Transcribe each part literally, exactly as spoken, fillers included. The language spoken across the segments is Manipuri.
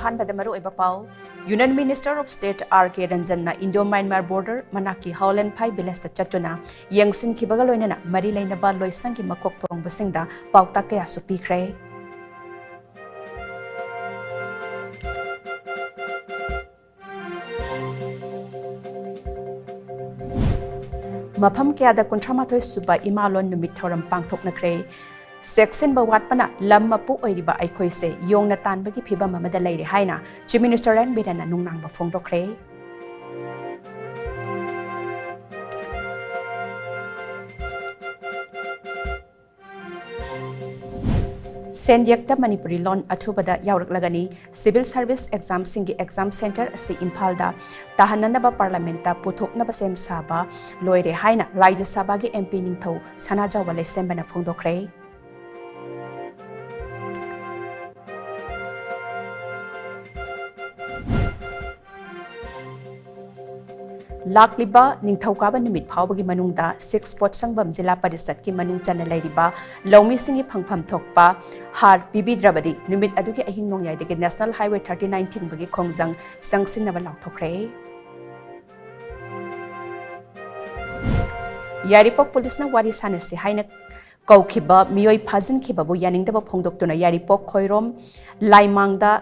ꯑꯍꯥꯟꯕꯗ ꯃꯔꯨꯑꯣꯏꯕ ꯄꯥꯎ꯫ Union Minister of State R K ꯔꯟꯖꯟꯅ Indo-Myanmar border ꯃꯅꯥꯛꯀꯤ ꯍꯥꯎꯂꯦꯟꯐꯥꯏ villageꯇ ꯆꯠꯇꯨꯅ ꯌꯦꯡꯁꯤꯟꯈꯤꯕꯒ ꯂꯣꯏꯅꯅ ꯃꯔꯤ ꯂꯩꯅꯕ ꯂꯣꯏꯁꯪꯒꯤ ꯃꯀꯣꯛ ꯊꯣꯡꯕꯁꯤꯡꯗ ꯄꯥꯎꯇꯥꯛ ꯀꯌꯥꯁꯨ ꯄꯤꯈ꯭ꯔꯦ꯫ ꯃꯐꯝ ꯀꯌꯥꯗ ꯀꯨꯟꯊ꯭ꯔꯥ ꯃꯥꯊꯣꯏ ꯁꯨꯕ ꯏꯃꯥꯂꯣꯟ ꯅꯨꯃꯤꯠ ꯊꯧꯔꯝ ꯄꯥꯡꯊꯣꯛꯅꯈ꯭ꯔꯦ꯫ ꯆꯦꯛꯁꯤꯟꯕ ꯋꯥꯠꯄꯅ ꯂꯝ ꯃꯄꯨ ꯑꯣꯏꯔꯤꯕ ꯑꯩꯈꯣꯏꯁꯦ ꯌꯣꯡꯅ ꯇꯥꯟꯕꯒꯤ ꯐꯤꯕꯝ ꯑꯃꯗ ꯂꯩꯔꯦ ꯍꯥꯏꯅ Chief Minister ꯑꯦꯟ ꯕꯤꯔꯦꯟꯅ ꯅꯨꯡꯅꯥꯡꯕ ꯐꯣꯡꯗꯣꯛꯈ꯭ꯔꯦ꯫ ꯁꯦꯟꯌꯦꯛꯇ ꯃꯅꯤꯄꯨꯔꯤ ꯂꯣꯟ ꯑꯊꯨꯕꯗ ꯌꯥꯎꯔꯛꯂꯒꯅꯤ꯫ Civil Service examꯁꯤꯡꯒꯤ exam centre ꯑꯁꯤ ꯏꯝꯐꯥꯜꯗ ꯇꯥꯍꯟꯅꯅꯕ Parliamentꯇ ꯄꯨꯊꯣꯛꯅꯕ ꯁꯦꯝ ꯁꯥꯕ ꯂꯣꯏꯔꯦ ꯍꯥꯏꯅ ꯔꯥꯖ꯭ꯌ ꯁꯚꯥꯒꯤ MP ꯅꯤꯡꯊꯧ ꯁꯅꯥꯖꯥꯎꯕ ꯂꯩꯁꯦꯝꯕꯅ ꯐꯣꯡꯗꯣꯛꯈ꯭ꯔꯦ꯫ ꯂꯥꯛꯂꯤꯕ ꯅꯤꯡꯊꯧꯀꯥꯕ ꯅꯨꯃꯤꯠ ꯐꯥꯎꯕꯒꯤ ꯃꯅꯨꯡꯗ ꯁꯤꯛꯁ ꯄꯣꯠꯁꯪꯕꯝ ꯖꯤꯂꯥ ꯄꯔꯤꯁꯠꯀꯤ ꯃꯅꯨꯡ ꯆꯟꯅ ꯂꯩꯔꯤꯕ ꯂꯧꯃꯤꯁꯤꯡꯒꯤ ꯐꯪꯐꯝ ꯊꯣꯛꯄ ꯍꯥꯔ ꯄꯤꯕꯤꯗ꯭ꯔꯕꯗꯤ ꯅꯨꯃꯤꯠ ꯑꯗꯨꯒꯤ ꯑꯍꯤꯡ ꯅꯣꯡꯌꯥꯏꯗꯒꯤ National Highway thirty nine ꯊꯤꯡꯕꯒꯤ ꯈꯣꯡꯖꯪ ꯆꯪꯁꯤꯟꯅꯕ ꯂꯥꯎꯊꯣꯛꯈ꯭ꯔꯦ꯫ ꯌꯥꯏꯔꯤꯄꯣꯛ ꯄꯨꯂꯤꯁꯅ ꯋꯥꯔꯤ ꯁꯥꯟꯅꯁꯤ ꯍꯥꯏꯅ ꯀꯧꯈꯤꯕ ꯃꯤꯑꯣꯏ ꯐꯥꯖꯤꯟꯈꯤꯕꯕꯨ ꯌꯥꯅꯤꯡꯗꯕ ꯐꯣꯡꯗꯣꯛꯇꯨꯅ ꯌꯥꯏꯔꯤꯄꯣꯛ ꯈꯣꯏꯔꯣꯝ ꯂꯥꯏꯃꯥꯡꯗ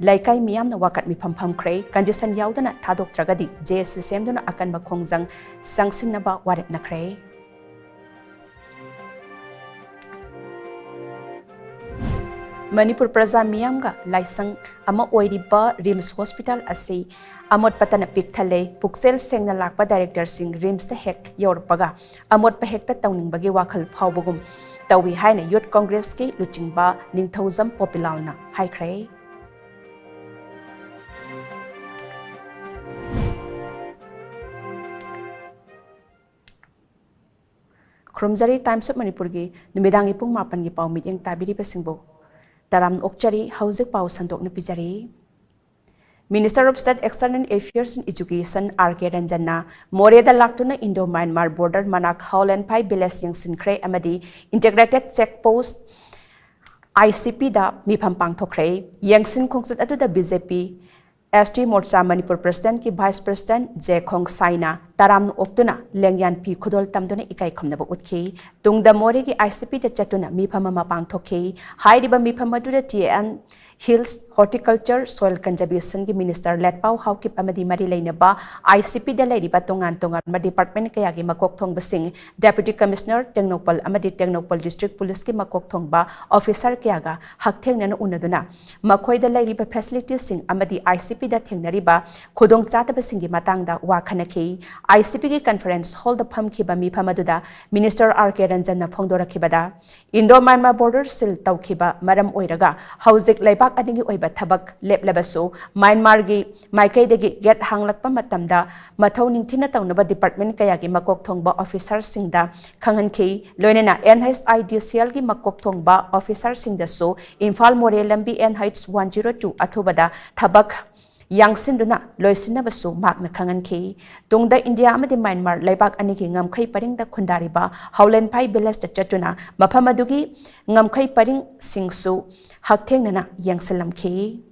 ꯂꯩꯀꯥꯏ ꯃꯤꯌꯥꯝꯅ ꯋꯥꯀꯠ ꯃꯤꯐꯝ ꯐꯝꯈ꯭ꯔꯦ꯫ Condition ꯌꯥꯎꯗꯅ ꯊꯥꯗꯣꯛꯇ꯭ꯔꯒꯗꯤ JAC ꯁꯦꯝꯗꯨꯅ ꯑꯀꯟꯕ ꯈꯣꯡꯖꯪ ꯆꯪꯁꯤꯟꯅꯕ ꯋꯥꯔꯦꯞꯅꯈ꯭ꯔꯦ꯫ ꯃꯅꯤꯄꯨꯔ ꯄ꯭ꯔꯖꯥ ꯃꯤꯌꯥꯝꯒ ꯂꯥꯏꯁꯪ ꯑꯃ ꯑꯣꯏꯔꯤꯕ RIMS hospital ꯑꯁꯤ ꯑꯃꯣꯠ ꯄꯠꯇꯅ ꯄꯤꯛ ꯊꯜꯂꯦ꯫ ꯄꯨꯛꯆꯦꯜ ꯁꯦꯡꯅ ꯂꯥꯛꯄ directorꯁꯤꯡ RIMSꯇ ꯍꯦꯛ ꯌꯧꯔꯛꯄꯒ ꯑꯃꯣꯠꯄ ꯍꯦꯛꯇ ꯇꯧꯅꯤꯡꯕꯒꯤ ꯋꯥꯈꯜ ꯐꯥꯎꯕꯒꯨꯝ ꯇꯧꯏ ꯍꯥꯏꯅ Youth Congressꯀꯤ ꯂꯨꯆꯤꯡꯕ ꯅꯤꯡꯊꯧꯖꯝ ꯄꯣꯄꯤꯂꯥꯜꯅ ꯍꯥꯏꯈ꯭ꯔꯦ꯫ ꯈꯨꯔꯨꯝꯖꯔꯤ꯫ Times of ꯃꯅꯤꯄꯨꯔꯒꯤ ꯅꯨꯃꯤꯗꯥꯡꯒꯤ ꯄꯨꯡ ꯃꯥꯄꯟꯒꯤ ꯄꯥꯎ ꯃꯤꯠꯌꯦꯡ ꯇꯥꯕꯤꯔꯤꯕꯁꯤꯡꯕꯨ ꯇꯔꯥꯝꯅ ꯑꯣꯛꯆꯔꯤ꯫ ꯍꯧꯖꯤꯛ ꯄꯥꯎ ꯁꯟꯗꯣꯛꯅ ꯄꯤꯖꯔꯤ꯫ Minister of State External Affairs and Education R K ꯔꯟꯖꯟꯅ ꯃꯣꯔꯦꯗ ꯂꯥꯛꯇꯨꯅ Indo-Myanmar border ꯃꯅꯥꯛ ꯍꯥꯎꯂꯦꯟꯐꯥꯏ village ꯌꯦꯡꯁꯤꯟꯈ꯭ꯔꯦ ꯑꯃꯗꯤ Integrated Check Post ICP ꯗ ꯃꯤꯐꯝ ꯄꯥꯡꯊꯣꯛꯈ꯭ꯔꯦ꯫ ꯌꯦꯡꯁꯤꯟ ꯈꯣꯡꯆꯠ ꯑꯗꯨꯗ BJP ST Morcha Manipur President ꯀꯤ Vice President J Khongsai ꯅ ꯇꯔꯥꯝꯅ ꯑꯣꯛꯇꯨꯅ ꯂꯦꯡꯌꯥꯟ ꯐꯤ ꯈꯨꯗꯣꯜ ꯇꯝꯗꯨꯅ ꯏꯀꯥꯏ ꯈꯨꯝꯅꯕ ꯎꯠꯈꯤ꯫ ꯇꯨꯡꯗ ꯃꯣꯔꯦꯒꯤ ICP ꯗ ꯆꯠꯇꯨꯅ ꯃꯤꯐꯝ ꯑꯃ ꯄꯥꯡꯊꯣꯛꯈꯤ꯫ ꯍꯥꯏꯔꯤꯕ ꯃꯤꯐꯝ ꯑꯗꯨꯗ TN Hills Horticulture Soil Conservation ꯒꯤ Minister ꯂꯦꯠꯄꯥꯎ ꯍꯥꯎꯀꯤꯞ ꯑꯃꯗꯤ ꯃꯔꯤ ꯂꯩꯅꯕ ICP ꯗ ꯂꯩꯔꯤꯕ ꯇꯣꯉꯥꯟ ꯇꯣꯉꯥꯟꯕ department ꯀꯌꯥꯒꯤ ꯃꯀꯣꯛ ꯊꯣꯡꯕꯁꯤꯡ, Deputy Commissioner ꯇꯦꯡꯅꯧꯄꯜ ꯑꯃꯗꯤ ꯇꯦꯡꯅꯧꯄꯜ District Police ꯀꯤ ꯃꯀꯣꯛ ꯊꯣꯡꯕ officer ꯀꯌꯥꯒ ꯍꯛꯊꯦꯡꯅꯅ ꯎꯅꯗꯨꯅ ꯃꯈꯣꯏꯗ ꯂꯩꯔꯤꯕ facility ꯁꯤꯡ ꯑꯃꯗꯤ ICP ꯗ ꯊꯦꯡꯅꯔꯤꯕ ꯈꯨꯗꯣꯡꯆꯥꯗꯕꯁꯤꯡꯒꯤ ꯃꯇꯥꯡꯗ ꯋꯥ ꯈꯟꯅꯈꯤ꯫ ICP ꯒꯤ conference hall ꯗ ꯐꯝꯈꯤꯕ ꯃꯤꯐꯝ ꯑꯗꯨꯗ Minister R K ꯔꯟꯖꯟꯅ ꯐꯣꯡꯗꯣꯔꯛꯈꯤꯕꯗ, Indo Myanmar border seal ꯇꯧꯈꯤꯕ ꯃꯔꯝ ꯑꯣꯏꯔꯒ ꯍꯧꯖꯤꯛ ꯂꯩꯕꯥꯛ ꯑꯅꯤꯒꯤ ꯑꯣꯏꯕ ꯊꯕꯛ ꯂꯦꯞꯂꯕꯁꯨ, ꯃ꯭ꯌꯥꯟꯃꯥꯔꯒꯤ ꯃꯥꯏꯀꯩꯗꯒꯤ gate ꯍꯥꯡꯂꯛꯄ ꯃꯇꯝꯗ ꯃꯊꯧ ꯅꯤꯡꯊꯤꯅ ꯇꯧꯅꯕ department ꯀꯌꯥꯒꯤ ꯃꯀꯣꯛ ꯊꯣꯡꯕ officer ꯁꯤꯡꯗ ꯈꯪꯍꯟꯈꯤ꯫ ꯂꯣꯏꯅꯅ NHIDCL ꯒꯤ ꯃꯀꯣꯛ ꯊꯣꯡꯕ officer ꯁꯤꯡꯗꯁꯨ ꯏꯝꯐꯥꯜ ꯃꯣꯔꯦ ꯂꯝꯕꯤ NH one zero two ꯑꯊꯨꯕꯗ ꯊꯕꯛ ꯌꯥꯡꯁꯤꯟꯗꯨꯅ ꯂꯣꯏꯁꯤꯟꯅꯕꯁꯨ ꯃꯍꯥꯛꯅ ꯈꯪꯍꯟꯈꯤ꯫ ꯇꯨꯡꯗ ꯏꯟꯗꯤꯌꯥ ꯑꯃꯗꯤ ꯃ꯭ꯌꯥꯟꯃꯥꯔ ꯂꯩꯕꯥꯛ ꯑꯅꯤꯒꯤ ꯉꯝꯈꯩ ꯄꯔꯤꯡꯗ ꯈꯨꯟꯗꯥꯔꯤꯕ ꯍꯥꯎꯂꯦꯟꯐꯥꯏ village ꯇ ꯆꯠꯇꯨꯅ ꯃꯐꯝ ꯑꯗꯨꯒꯤ ꯉꯝꯈꯩ ꯄꯔꯤꯡꯁꯤꯡꯁꯨ ꯍꯛꯊꯦꯡꯅꯅ ꯌꯦꯡꯁꯤꯜꯂꯝꯈꯤ꯫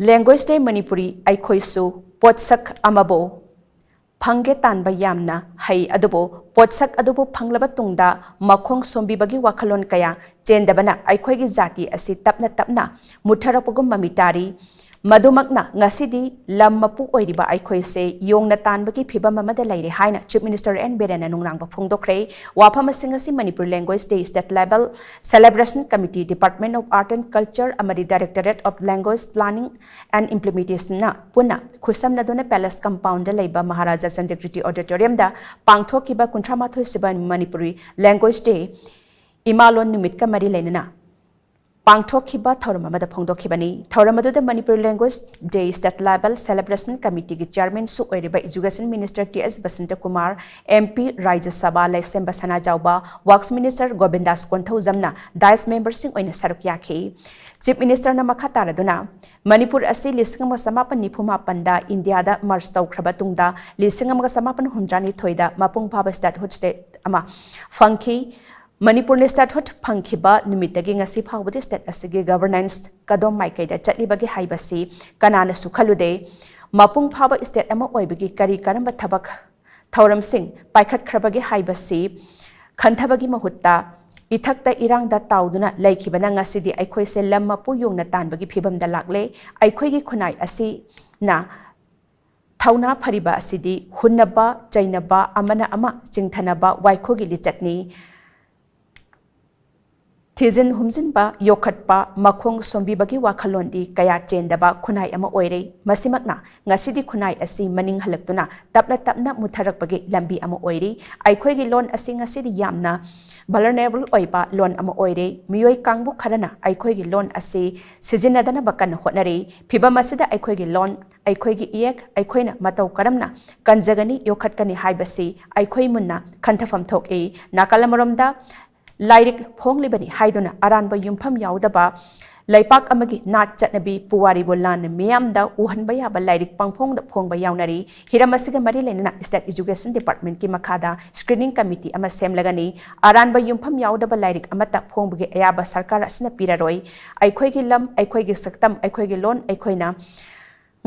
Language Day ꯃꯅꯤꯄꯨꯔꯤ ꯑꯩꯈꯣꯏꯁꯨ ꯄꯣꯠꯁꯛ ꯑꯃꯕꯨ ꯐꯪꯒꯦ ꯇꯥꯟꯕ ꯌꯥꯝꯅ ꯍꯩ, ꯑꯗꯨꯕꯨ ꯄꯣꯠꯁꯛ ꯑꯗꯨꯕꯨ ꯐꯪꯂꯕ ꯇꯨꯡꯗ ꯃꯈꯣꯡ ꯁꯣꯝꯕꯤꯕꯒꯤ ꯋꯥꯈꯜꯂꯣꯟ ꯀꯌꯥ ꯆꯦꯟꯗꯕꯅ ꯑꯩꯈꯣꯏꯒꯤ ꯖꯥꯇꯤ ꯑꯁꯤ ꯇꯞꯅ ꯇꯞꯅ ꯃꯨꯠꯊꯔꯛꯄꯒꯨꯝ ꯃꯃꯤ ꯇꯥꯔꯤ꯫ ꯃꯗꯨꯃꯛꯅ ꯉꯁꯤꯗꯤ ꯂꯝ ꯃꯄꯨ ꯑꯣꯏꯔꯤꯕ ꯑꯩꯈꯣꯏꯁꯦ ꯌꯣꯡꯅ ꯇꯥꯟꯕꯒꯤ ꯐꯤꯚꯝ ꯑꯃꯗ ꯂꯩꯔꯦ ꯍꯥꯏꯅ Chief Minister N ꯕꯤꯔꯦꯟꯅ ꯅꯨꯡꯅꯥꯡꯕ ꯐꯣꯡꯗꯣꯛꯈ꯭ꯔꯦ꯫ ꯋꯥꯐꯝꯁꯤꯡ ꯑꯁꯤ Manipur Language Day State Level Celebration Committee, Department of Art and Culture ꯑꯃꯗꯤ Directorate of Language Planning and Implementation ꯅ ꯄꯨꯟꯅ ꯈꯨꯠꯁꯝꯅꯗꯨꯅ Palace Compound ꯗ ꯂꯩꯕ ꯃꯍꯥꯔꯥꯖꯥ ꯆꯟꯗ꯭ꯔꯀꯤꯔꯇꯤ Auditorium ꯗ ꯄꯥꯡꯊꯣꯛꯈꯤꯕ ꯀꯨꯟꯊ꯭ꯔꯥ ꯃꯥꯊꯣꯏ ꯁꯨꯕ ꯃꯅꯤꯄꯨꯔꯤ Language Day, ꯏꯃꯥꯂꯣꯟ ꯅꯨꯃꯤꯠꯀ ꯃꯔꯤ ꯂꯩꯅꯅ ꯄꯥꯡꯊꯣꯛꯈꯤꯕ ꯊꯧꯔꯝ ꯑꯃꯗ ꯐꯣꯡꯗꯣꯛꯈꯤꯕꯅꯤ꯫ ꯊꯧꯔꯝ ꯑꯗꯨꯗ Manipur Language Day State Level Celebration Committeeꯒꯤ Chairmanꯁꯨ ꯑꯣꯏꯔꯤꯕ Education Minister T S Basanta Kumar, M P Rajya Sabha ꯂꯩꯁꯦꯝꯕ ꯁꯅꯥꯖꯥꯎꯕ, Works Minister ꯒꯣꯕꯤꯟꯗꯥꯁ ꯀꯣꯟꯊꯧꯖꯝꯅ ꯗꯥꯏꯁ ꯃꯦꯝꯕꯔꯁꯤꯡ ꯑꯣꯏꯅ ꯁꯔꯨꯛ ꯌꯥꯈꯤ꯫ ꯆꯤꯐ ꯃꯤꯅꯤꯁꯇꯔꯅ ꯃꯈꯥ ꯇꯥꯔꯗꯨꯅ, ꯃꯅꯤꯄꯨꯔ ꯑꯁꯤ ꯂꯤꯁꯤꯡ ꯑꯃ ꯆꯃꯥꯄꯟ ꯅꯤꯐꯨ ꯃꯥꯄꯟꯗ ꯏꯟꯗꯤꯌꯥꯗ ꯃꯔꯖ ꯇꯧꯈ꯭ꯔꯕ ꯇꯨꯡꯗ ꯂꯤꯁꯤꯡ ꯑꯃꯒ ꯆꯃꯥꯄꯟ ꯍꯨꯝꯗ꯭ꯔꯥꯅꯤꯊꯣꯏꯗ ꯃꯄꯨꯡ ꯐꯥꯕ ꯁ꯭ꯇꯦꯠꯍꯨꯗ ꯁ꯭ꯇꯦꯠ ꯑꯃ ꯐꯪꯈꯤ꯫ ꯃꯅꯤꯄꯨꯔꯅ ꯁ꯭ꯇꯦꯠꯍꯨꯗ ꯐꯪꯈꯤꯕ ꯅꯨꯃꯤꯠꯇꯒꯤ ꯉꯁꯤ ꯐꯥꯎꯕꯗꯤ ꯁ꯭ꯇꯦꯠ ꯑꯁꯤꯒꯤ ꯒꯚꯔꯅꯦꯟꯁ ꯀꯗꯣꯝ ꯃꯥꯏꯀꯩꯗ ꯆꯠꯂꯤꯕꯒꯦ ꯍꯥꯏꯕꯁꯤ ꯀꯅꯥꯅꯁꯨ ꯈꯜꯂꯨꯗꯦ꯫ ꯃꯄꯨꯡ ꯐꯥꯕ ꯁ꯭ꯇꯦꯠ ꯑꯃ ꯑꯣꯏꯕꯒꯤ ꯀꯔꯤ ꯀꯔꯝꯕ ꯊꯕꯛ ꯊꯧꯔꯝꯁꯤꯡ ꯄꯥꯏꯈꯠꯈ꯭ꯔꯕꯒꯦ ꯍꯥꯏꯕꯁꯤ ꯈꯟꯊꯕꯒꯤ ꯃꯍꯨꯠꯇ ꯏꯊꯛꯇ ꯏꯔꯥꯡꯗ ꯇꯥꯎꯗꯨꯅ ꯂꯩꯈꯤꯕꯅ ꯉꯁꯤꯗꯤ ꯑꯩꯈꯣꯏꯁꯦ ꯂꯝ ꯃꯄꯨ ꯌꯣꯡꯅ ꯇꯥꯟꯕꯒꯤ ꯐꯤꯕꯝꯗ ꯂꯥꯛꯂꯦ꯫ ꯑꯩꯈꯣꯏꯒꯤ ꯈꯨꯟꯅꯥꯏ ꯑꯁꯤꯅ ꯊꯧꯅꯥ ꯐꯔꯤꯕ ꯑꯁꯤꯗꯤ ꯍꯨꯟꯅꯕ, ꯆꯩꯅꯕ, ꯑꯃꯅ ꯑꯃ ꯆꯤꯡꯊꯅꯕ ꯋꯥꯏꯈꯣꯒꯤ ꯂꯤꯆꯠꯅꯤ꯫ ꯊꯤꯖꯤꯟ ꯍꯨꯝꯖꯤꯟꯕ, ꯌꯣꯛꯈꯠꯄ, ꯃꯈꯣꯡ ꯁꯣꯝꯕꯤꯕꯒꯤ ꯋꯥꯈꯜꯂꯣꯟꯗꯤ ꯀꯌꯥ ꯆꯦꯟꯗꯕ ꯈꯨꯟꯅꯥꯏ ꯑꯃ ꯑꯣꯏꯔꯦ꯫ ꯃꯁꯤꯃꯛꯅ ꯉꯁꯤꯗꯤ ꯈꯨꯟꯅꯥꯏ ꯑꯁꯤ ꯃꯅꯤꯡ ꯍꯜꯂꯛꯇꯨꯅ ꯇꯞꯅ ꯇꯞꯅ ꯃꯨꯠꯊꯔꯛꯄꯒꯤ ꯂꯝꯕꯤ ꯑꯃ ꯑꯣꯏꯔꯤ꯫ ꯑꯩꯈꯣꯏꯒꯤ ꯂꯣꯟ ꯑꯁꯤ ꯉꯁꯤꯗꯤ ꯌꯥꯝꯅ vulnerable ꯑꯣꯏꯕ ꯂꯣꯟ ꯑꯃ ꯑꯣꯏꯔꯦ꯫ ꯃꯤꯑꯣꯏ ꯀꯥꯡꯕꯨ ꯈꯔꯅ ꯑꯩꯈꯣꯏꯒꯤ ꯂꯣꯟ ꯑꯁꯤ ꯁꯤꯖꯤꯟꯅꯗꯅꯕ ꯀꯟꯅ ꯍꯣꯠꯅꯔꯤ꯫ ꯐꯤꯕꯝ ꯑꯁꯤꯗ ꯑꯩꯈꯣꯏꯒꯤ ꯂꯣꯟ, ꯑꯩꯈꯣꯏꯒꯤ ꯏꯌꯦꯛ ꯑꯩꯈꯣꯏꯅ ꯃꯇꯧ ꯀꯔꯝꯅ ꯀꯟꯖꯒꯅꯤ, ꯌꯣꯛꯈꯠꯀꯅꯤ ꯍꯥꯏꯕꯁꯤ ꯑꯩꯈꯣꯏ ꯃꯨꯟꯅ ꯈꯟꯊꯐꯝ ꯊꯣꯛꯏ꯫ ꯅꯥꯀꯜ ꯑꯃꯔꯣꯝꯗ ꯂꯥꯏꯔꯤꯛ ꯐꯣꯡꯂꯤꯕꯅꯤ ꯍꯥꯏꯗꯨꯅ ꯑꯔꯥꯟꯕ ꯌꯨꯝꯐꯝ ꯌꯥꯎꯗꯕ ꯂꯩꯄꯥꯛ ꯑꯃꯒꯤ ꯅꯥꯠ ꯆꯠꯅꯕꯤ ꯄꯨꯋꯥꯔꯤꯕꯨ ꯂꯥꯟꯅ ꯃꯤꯌꯥꯝꯗ ꯎꯍꯟꯕ ꯌꯥꯕ ꯂꯥꯏꯔꯤꯛ ꯄꯪꯐꯣꯡꯗ ꯐꯣꯡꯕ ꯌꯥꯎꯅꯔꯤ꯫ ꯍꯤꯔꯝ ꯑꯁꯤꯒ ꯃꯔꯤ ꯂꯩꯅꯅ State Education Departmentꯀꯤ ꯃꯈꯥꯗ screening committee ꯑꯃ ꯁꯦꯝꯂꯒꯅꯤ꯫ ꯑꯔꯥꯟꯕ ꯌꯨꯝꯐꯝ ꯌꯥꯎꯗꯕ ꯂꯥꯏꯔꯤꯛ ꯑꯃꯠꯇ ꯐꯣꯡꯕꯒꯤ ꯑꯌꯥꯕ ꯁꯔꯀꯥꯔ ꯑꯁꯤꯅ ꯄꯤꯔꯔꯣꯏ꯫ ꯑꯩꯈꯣꯏꯒꯤ ꯂꯝ, ꯑꯩꯈꯣꯏꯒꯤ ꯁꯛꯇꯝ, ꯑꯩꯈꯣꯏꯒꯤ ꯂꯣꯟ ꯑꯩꯈꯣꯏꯅ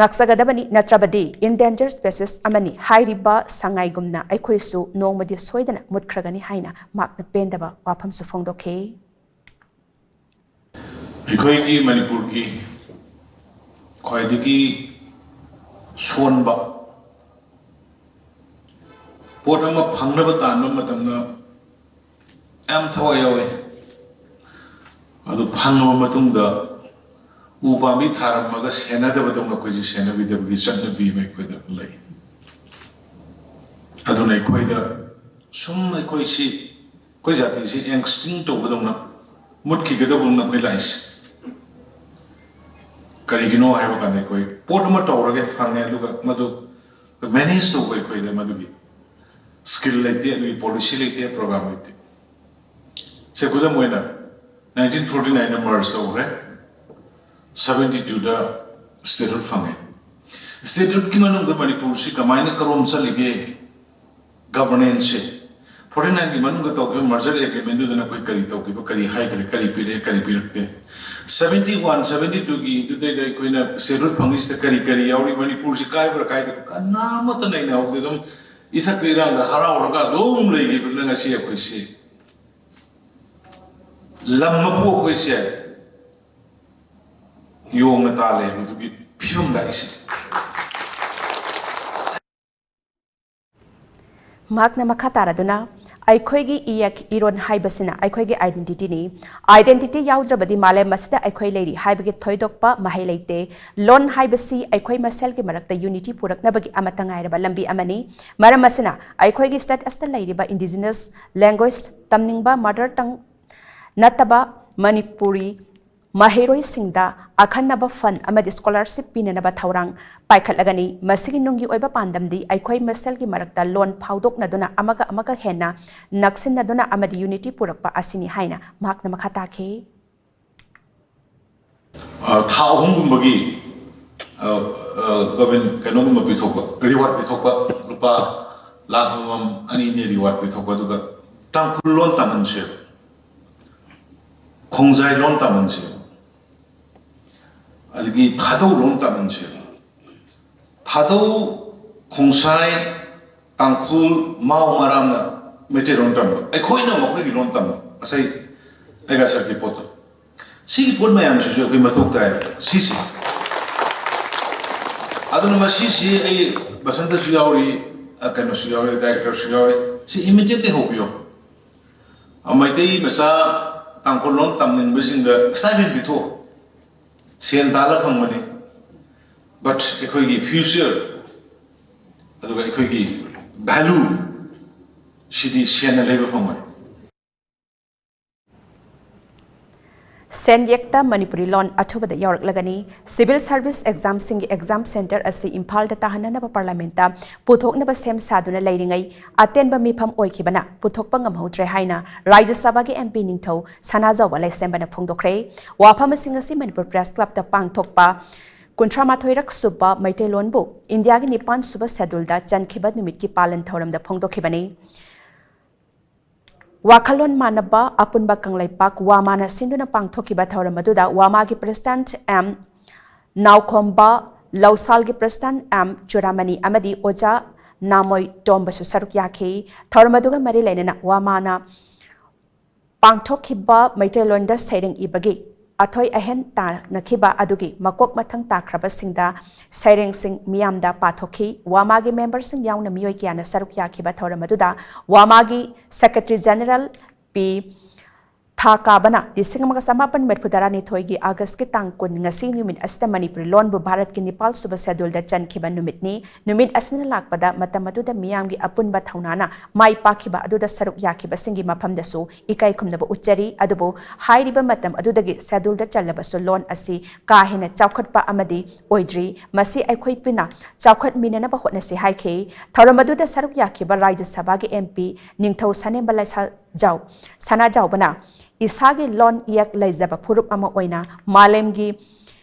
ꯉꯥꯛꯆꯒꯗꯕꯅꯤ, ꯅꯠꯇ꯭ꯔꯕꯗꯤ endangered species ꯑꯃꯅꯤ꯫ ꯍꯥꯏꯔꯤꯕ ꯁꯉꯥꯏꯒꯨꯝꯅ ꯑꯩꯈꯣꯏꯁꯨ ꯅꯣꯡꯃꯗꯤ ꯁꯣꯏꯗꯅ ꯃꯨꯠꯈ꯭ꯔꯒꯅꯤ ꯍꯥꯏꯅ ꯃꯍꯥꯛꯅ ꯄꯦꯟꯗꯕ ꯋꯥꯐꯝꯁꯨ ꯐꯣꯡꯗꯣꯛꯈꯤ꯫ ꯑꯩꯈꯣꯏꯒꯤ ꯃꯅꯤꯄꯨꯔꯒꯤ ꯈ꯭ꯋꯥꯏꯗꯒꯤ ꯁꯣꯟꯕ ꯄꯣꯠ ꯑꯃ ꯐꯪꯅꯕ ꯇꯥꯟꯕ ꯃꯇꯝꯗ ꯌꯥꯝ ꯊꯋꯥꯏ ꯌꯥꯎꯏ꯫ ꯑꯗꯨ ꯐꯪꯉꯕ ꯃꯇꯨꯡꯗ ꯎ ꯄꯥꯝꯕꯤ ꯊꯥꯔꯝꯃꯒ ꯁꯦꯟꯅꯗꯕꯗꯧꯅ ꯑꯩꯈꯣꯏꯁꯦ ꯁꯦꯟꯅꯕꯤꯗꯕꯒꯤ ꯆꯠꯅꯕꯤ ꯑꯃ ꯑꯩꯈꯣꯏꯗ ꯂꯩ꯫ ꯑꯗꯨꯅ ꯑꯩꯈꯣꯏꯗ ꯁꯨꯝ ꯑꯩꯈꯣꯏꯁꯤ, ꯑꯩꯈꯣꯏ ꯖꯥꯇꯤꯁꯤ extinct ꯇꯧꯕꯗꯧꯅ ꯃꯨꯠꯈꯤꯒꯗꯧꯕ ꯑꯩꯈꯣꯏ ꯂꯥꯛꯏꯁꯦ꯫ ꯀꯔꯤꯒꯤꯅꯣ ꯍꯥꯏꯕ ꯀꯥꯟꯗ, ꯑꯩꯈꯣꯏ ꯄꯣꯠ ꯑꯃ ꯇꯧꯔꯒꯦ ꯐꯪꯉꯦ, ꯑꯗꯨꯒ ꯃꯗꯨ ꯃꯦꯅꯦꯖ ꯇꯧꯕ ꯑꯩꯈꯣꯏꯗ ꯃꯗꯨꯒꯤ ꯁ꯭ꯀꯤꯜ ꯂꯩꯇꯦ, ꯑꯗꯨꯒꯤ ꯄꯣꯂꯤꯁꯤ ꯂꯩꯇꯦ, ꯄ꯭ꯔꯣꯒ꯭ꯔꯥꯝ ꯂꯩꯇꯦ꯫ ꯁꯦ, ꯈꯨꯗꯝ ꯑꯣꯏꯅ, ꯅꯥꯏꯟꯇꯤꯟ ꯐꯣꯔꯇꯤ ꯅꯥꯏꯟꯗ ꯃꯔꯖ ꯇꯧꯈ꯭ꯔꯦ, ꯁꯕꯦꯟꯇꯤ ꯇꯨꯗ ꯁ꯭ꯇꯦꯠꯍꯨꯗ ꯐꯪꯉꯦ꯫ ꯁ꯭ꯇꯦꯠꯍꯨꯗꯀꯤ ꯃꯅꯨꯡꯗ ꯃꯅꯤꯄꯨꯔꯁꯤ ꯀꯃꯥꯏꯅ ꯀꯔꯣꯝ ꯆꯠꯂꯤꯒꯦ? ꯒꯚꯔꯅꯦꯟꯁꯁꯦ, ꯐꯣꯔꯇꯤ ꯅꯥꯏꯟꯒꯤ ꯃꯅꯨꯡꯗ ꯇꯧꯈꯤꯕ ꯃꯔꯖꯔ ꯑꯦꯒ꯭ꯔꯤꯃꯦꯟꯗꯨꯗꯅ ꯑꯩꯈꯣꯏ ꯀꯔꯤ ꯇꯧꯈꯤꯕ, ꯀꯔꯤ ꯍꯥꯏꯈ꯭ꯔꯦ, ꯀꯔꯤ ꯄꯤꯔꯛꯑꯦ, ꯀꯔꯤ ꯄꯤꯔꯛꯇꯦ? ꯁꯕꯦꯟꯇꯤ ꯋꯥꯟ, ꯁꯕꯦꯟꯇꯤ ꯇꯨꯒꯤꯗꯨꯗꯩꯗ ꯑꯩꯈꯣꯏꯅ ꯁ꯭ꯇꯦꯠꯍꯨꯗ ꯐꯪꯉꯤꯁꯤꯗ ꯀꯔꯤ ꯀꯔꯤ ꯌꯥꯎꯔꯤ, ꯃꯅꯤꯄꯨꯔꯁꯤ ꯀꯥꯏꯕ꯭ꯔꯥ ꯀꯥꯏꯗꯕ꯭ꯔꯥ ꯀꯅꯥꯃꯠꯇ ꯅꯩꯅꯍꯧꯗꯦ꯫ ꯑꯗꯨꯝ ꯏꯊꯛꯇ ꯏꯔꯥꯡꯗ ꯍꯔꯥꯎꯔꯒ ꯑꯗꯨꯝ ꯂꯩꯈꯤꯕꯅꯤꯅ ꯉꯁꯤ ꯑꯩꯈꯣꯏꯁꯤ ꯂꯝ ꯃꯄꯨ ꯑꯩꯈꯣꯏꯁꯦ ꯌꯣꯡꯅ ꯇꯥꯜꯂꯦ ꯍꯥꯏꯕꯗꯨꯒꯤ ꯐꯤꯕꯝ ꯂꯥꯛꯏꯁꯦ꯫ ꯃꯍꯥꯛꯅ ꯃꯈꯥ ꯇꯥꯔꯗꯨꯅ, ꯑꯩꯈꯣꯏꯒꯤ ꯏꯌꯦꯛ ꯏꯔꯣꯟ ꯍꯥꯏꯕꯁꯤꯅ ꯑꯩꯈꯣꯏꯒꯤ identityꯅꯤ꯫ Identity ꯌꯥꯎꯗ꯭ꯔꯕꯗꯤ ꯃꯥꯂꯦꯝ ꯑꯁꯤꯗ ꯑꯩꯈꯣꯏ ꯂꯩꯔꯤ ꯍꯥꯏꯕꯒꯤ ꯊꯣꯏꯗꯣꯛꯄ ꯃꯍꯩ ꯂꯩꯇꯦ꯫ ꯂꯣꯟ ꯍꯥꯏꯕꯁꯤ ꯑꯩꯈꯣꯏ ꯃꯁꯦꯜꯒꯤ ꯃꯔꯛꯇ unity ꯄꯨꯔꯛꯅꯕꯒꯤ ꯑꯃꯠꯇ ꯉꯥꯏꯔꯕ ꯂꯝꯕꯤ ꯑꯃꯅꯤ꯫ ꯃꯔꯝ ꯑꯁꯤꯅ ꯑꯩꯈꯣꯏꯒꯤ statusꯇ ꯂꯩꯔꯤꯕ indigenous language ꯇꯝꯅꯤꯡꯕ mother tongue ꯅꯠꯇꯕ ꯃꯅꯤꯄꯨꯔꯤ ꯃꯍꯩꯔꯣꯏꯁꯤꯡꯗ ꯑꯈꯟꯅꯕ fund ꯑꯃꯗꯤ scholarship ꯄꯤꯅꯅꯕ ꯊꯧꯔꯥꯡ ꯄꯥꯏꯈꯠꯂꯒꯅꯤ꯫ ꯃꯁꯤꯒꯤ ꯅꯨꯡꯒꯤ ꯑꯣꯏꯕ ꯄꯥꯟꯗꯝꯗꯤ ꯑꯩꯈꯣꯏ ꯃꯁꯦꯜꯒꯤ ꯃꯔꯛꯇ ꯂꯣꯟ ꯐꯥꯎꯗꯣꯛꯅꯗꯨꯅ ꯑꯃꯒ ꯑꯃꯒ ꯍꯦꯟꯅ ꯅꯛꯁꯤꯟꯅꯗꯨꯅ ꯑꯃꯗꯤ unity ꯄꯨꯔꯛꯄ ꯑꯁꯤꯅꯤ ꯍꯥꯏꯅ ꯃꯍꯥꯛꯅ ꯃꯈꯥ ꯇꯥꯈꯤ꯫ ꯑ, ꯊꯥ ꯑꯍꯨꯝꯒꯨꯝꯕꯒꯤ, ꯑ, ꯑ, ꯒꯣꯚꯔꯟꯃꯦꯟ ꯀꯩꯅꯣꯒꯨꯝꯕ ꯄꯤꯊꯣꯛꯄ, ꯔꯤꯋꯥꯔꯗ ꯄꯤꯊꯣꯛꯄ, ꯂꯨꯄꯥ ꯂꯥꯈ ꯑꯃꯃꯝ, ꯑꯅꯤ ꯑꯅꯤ ꯔꯤꯋꯥꯔꯗ ꯄꯤꯊꯣꯛꯄ, ꯑꯗꯨꯒ ꯇꯥꯡꯈꯨꯜ ꯂꯣꯟ ꯇꯝꯍꯟꯁꯦꯕ, ꯈꯣꯡꯖꯥꯏ ꯂꯣꯟ ꯇꯝꯍꯟꯁꯦꯕ, ꯑꯗꯒꯤ ꯊꯥꯗꯧ ꯂꯣꯟ ꯇꯝꯍꯟꯁꯦꯕ꯫ ꯊꯥꯗꯧ, ꯈꯣꯡꯁꯥꯏ, ꯇꯥꯡꯈꯨꯜ, ꯃꯥꯎ, ꯃꯔꯥꯝꯅ ꯃꯩꯇꯩꯂꯣꯟ ꯇꯝꯕ, ꯑꯩꯈꯣꯏꯅ ꯃꯈꯣꯏꯒꯤ ꯂꯣꯟ ꯇꯝꯕ, ꯉꯁꯥꯏ ꯑꯩꯒ ꯁꯛꯀꯤ ꯄꯣꯠꯇꯣ, ꯁꯤꯒꯤ ꯄꯣꯠ ꯃꯌꯥꯝꯁꯤꯁꯨ ꯑꯩꯈꯣꯏ ꯃꯊꯧ ꯇꯥꯏ꯫ ꯁꯤꯁꯦ, ꯑꯗꯨꯅ ꯃꯁꯤꯁꯤ ꯑꯩ ꯕꯁꯟꯇꯁꯨ ꯌꯥꯎꯔꯤ, ꯑ, ꯀꯩꯅꯣꯁꯨ ꯌꯥꯎꯔꯤ, ꯗꯥꯏꯔꯦꯛꯇꯔꯁꯨ ꯌꯥꯎꯔꯤ꯫ ꯁꯤ ꯏꯃꯤꯗꯤꯌꯦꯠꯂꯤ ꯍꯧꯕꯤꯌꯣ꯫ ꯑ, ꯃꯩꯇꯩ ꯃꯆꯥ ꯇꯥꯡꯈꯨꯜ ꯂꯣꯟ ꯇꯝꯅꯤꯡꯕꯁꯤꯡꯗ ꯁ꯭ꯇꯥꯏꯄꯦꯟ ꯄꯤꯊꯣꯛꯑꯣ꯫ ꯁꯦꯟ ꯇꯥꯜꯂ ꯐꯪꯕꯅꯤ, but ꯑꯩꯈꯣꯏꯒꯤ ꯐ꯭ꯌꯨꯆꯔ ꯑꯗꯨꯒ ꯑꯩꯈꯣꯏꯒꯤ ꯚꯦꯂꯨ ꯁꯤꯗꯤ ꯁꯦꯟꯅ ꯂꯩꯕ ꯐꯪꯉꯣꯏ꯫ ꯁꯦꯟꯌꯦꯛꯇ ꯃꯅꯤꯄꯨꯔꯤ ꯂꯣꯟ ꯑꯊꯨꯕꯗ ꯌꯥꯎꯔꯛꯂꯒꯅꯤ꯫ Civil Service Examꯁꯤꯡꯒꯤ exam centre ꯑꯁꯤ ꯏꯝꯐꯥꯜꯗ ꯇꯥꯍꯟꯅꯅꯕ ꯄꯥꯔꯂꯤꯌꯥꯃꯦꯟꯠꯇ ꯄꯨꯊꯣꯛꯅꯕ ꯁꯦꯝ ꯁꯥꯗꯨꯅ ꯂꯩꯔꯤꯉꯩ, ꯑꯇꯦꯟꯕ ꯃꯤꯐꯝ ꯑꯣꯏꯈꯤꯕꯅ ꯄꯨꯊꯣꯛꯄ ꯉꯝꯍꯧꯗ꯭ꯔꯦ ꯍꯥꯏꯅ ꯔꯥꯖ꯭ꯌ ꯁꯚꯥꯒꯤ MP ꯅꯤꯡꯊꯧ ꯁꯅꯥꯖꯥꯎꯕ ꯂꯩꯁꯦꯝꯕꯅ ꯐꯣꯡꯗꯣꯛꯈ꯭ꯔꯦ꯫ ꯋꯥꯐꯝꯁꯤꯡ ꯑꯁꯤ ꯃꯅꯤꯄꯨꯔ Press Clubꯇ ꯄꯥꯡꯊꯣꯛꯄ ꯀꯨꯟꯊ꯭ꯔꯥ ꯃꯥꯊꯣꯏꯔꯛ ꯁꯨꯕ ꯃꯩꯇꯩꯂꯣꯟꯕꯨ ꯏꯟꯗꯤꯌꯥꯒꯤ ꯅꯤꯄꯥꯟ ꯁꯨꯕ scheduleꯗ ꯆꯟꯈꯤꯕ ꯅꯨꯃꯤꯠꯀꯤ ꯄꯥꯂꯟ ꯊꯧꯔꯝꯗ ꯐꯣꯡꯗꯣꯛꯈꯤꯕꯅꯤ꯫ ꯋꯥꯈꯜꯂꯣꯟ ꯃꯥꯟꯅꯕ ꯑꯄꯨꯟꯕ ꯀꯪꯂꯩꯄꯥꯛ ꯋꯥꯃꯥꯅ ꯁꯤꯟꯗꯨꯅ ꯄꯥꯡꯊꯣꯛꯈꯤꯕ ꯊꯧꯔꯝ ꯑꯗꯨꯗ ꯋꯥꯃꯥꯒꯤ President M ꯅꯥꯎꯈꯣꯝꯕ, ꯂꯧꯁꯥꯜꯒꯤ President M ꯆꯨꯔꯥꯃꯅꯤ ꯑꯃꯗꯤ ꯑꯣꯖꯥ ꯅꯥꯃꯣꯏ ꯇꯣꯝꯕꯁꯨ ꯁꯔꯨꯛ ꯌꯥꯈꯤ꯫ ꯊꯧꯔꯝ ꯑꯗꯨꯒ ꯃꯔꯤ ꯂꯩꯅꯅ ꯋꯥꯃꯥꯅ ꯄꯥꯡꯊꯣꯛꯈꯤꯕ ꯃꯩꯇꯩꯂꯣꯟꯗ ꯁꯩꯔꯦꯡ ꯏꯕꯒꯤ ꯑꯊꯣꯏ ꯑꯍꯦꯟ ꯇꯥꯟꯅꯈꯤꯕ ꯑꯗꯨꯒꯤ ꯃꯀꯣꯛ ꯃꯊꯪ ꯇꯥꯈ꯭ꯔꯕꯁꯤꯡꯗ ꯁꯩꯔꯦꯡꯁꯤꯡ ꯃꯤꯌꯥꯝꯗ ꯄꯥꯊꯣꯛꯈꯤ꯫ ꯋꯥꯃꯥꯒꯤ memberꯁꯤꯡ ꯌꯥꯎꯅ ꯃꯤꯑꯣꯏ ꯀꯌꯥꯅ ꯁꯔꯨꯛ ꯌꯥꯈꯤꯕ ꯊꯧꯔꯝ ꯑꯗꯨꯗ ꯋꯥꯃꯥꯒꯤ Secretary General ꯄꯤ ꯊꯥ ꯀꯥꯕꯅ ꯂꯤꯁꯤꯡ ꯑꯃꯒ ꯆꯃꯥꯄꯟ ꯃꯔꯤꯐꯨ ꯇꯔꯥꯅꯤꯊꯣꯏꯒꯤ Augustꯀꯤ ꯇꯥꯡ ꯀꯨꯟ, ꯉꯁꯤ ꯅꯨꯃꯤꯠ ꯑꯁꯤꯗ ꯃꯅꯤꯄꯨꯔꯤ ꯂꯣꯟꯕꯨ ꯚꯥꯔꯠꯀꯤ ꯅꯤꯄꯥꯜ ꯁꯨꯕ scheduleꯗ ꯆꯟꯈꯤꯕ ꯅꯨꯃꯤꯠꯅꯤ꯫ ꯅꯨꯃꯤꯠ ꯑꯁꯤꯅ ꯂꯥꯛꯄꯗ ꯃꯇꯝ ꯑꯗꯨꯗ ꯃꯤꯌꯥꯝꯒꯤ ꯑꯄꯨꯟꯕ ꯊꯧꯅꯥꯅ ꯃꯥꯏ ꯄꯥꯛꯈꯤꯕ ꯑꯗꯨꯗ ꯁꯔꯨꯛ ꯌꯥꯈꯤꯕꯁꯤꯡꯒꯤ ꯃꯐꯝꯗꯁꯨ ꯏꯀꯥꯏ ꯈꯨꯝꯅꯕ ꯎꯠꯆꯔꯤ꯫ ꯑꯗꯨꯕꯨ ꯍꯥꯏꯔꯤꯕ ꯃꯇꯝ ꯑꯗꯨꯗꯒꯤ scheduleꯗ ꯆꯜꯂꯕꯁꯨ ꯂꯣꯟ ꯑꯁꯤ ꯀꯥ ꯍꯦꯟꯅ ꯆꯥꯎꯈꯠꯄ ꯑꯃꯗꯤ ꯑꯣꯏꯗ꯭ꯔꯤ꯫ ꯃꯁꯤ ꯑꯩꯈꯣꯏ ꯄꯨꯟꯅ ꯆꯥꯎꯈꯠꯃꯤꯟꯅꯅꯕ ꯍꯣꯠꯅꯁꯤ ꯍꯥꯏꯈꯤ꯫ ꯊꯧꯔꯝ ꯑꯗꯨꯗ ꯁꯔꯨꯛ ꯌꯥꯈꯤꯕ ꯔꯥꯖ꯭ꯌ ꯁꯚꯥꯒꯤ MP ꯅꯤꯡꯊꯧ ꯁꯅꯦꯝꯕ ꯂꯩꯁꯥꯖꯥꯎ ꯁꯅꯥꯖꯥꯎꯕꯅ ꯏꯁꯥꯒꯤ ꯂꯣꯟ ꯏꯌꯦꯛ ꯂꯩꯖꯕ ꯐꯨꯔꯨꯞ ꯑꯃ ꯑꯣꯏꯅ ꯃꯥꯂꯦꯝꯒꯤ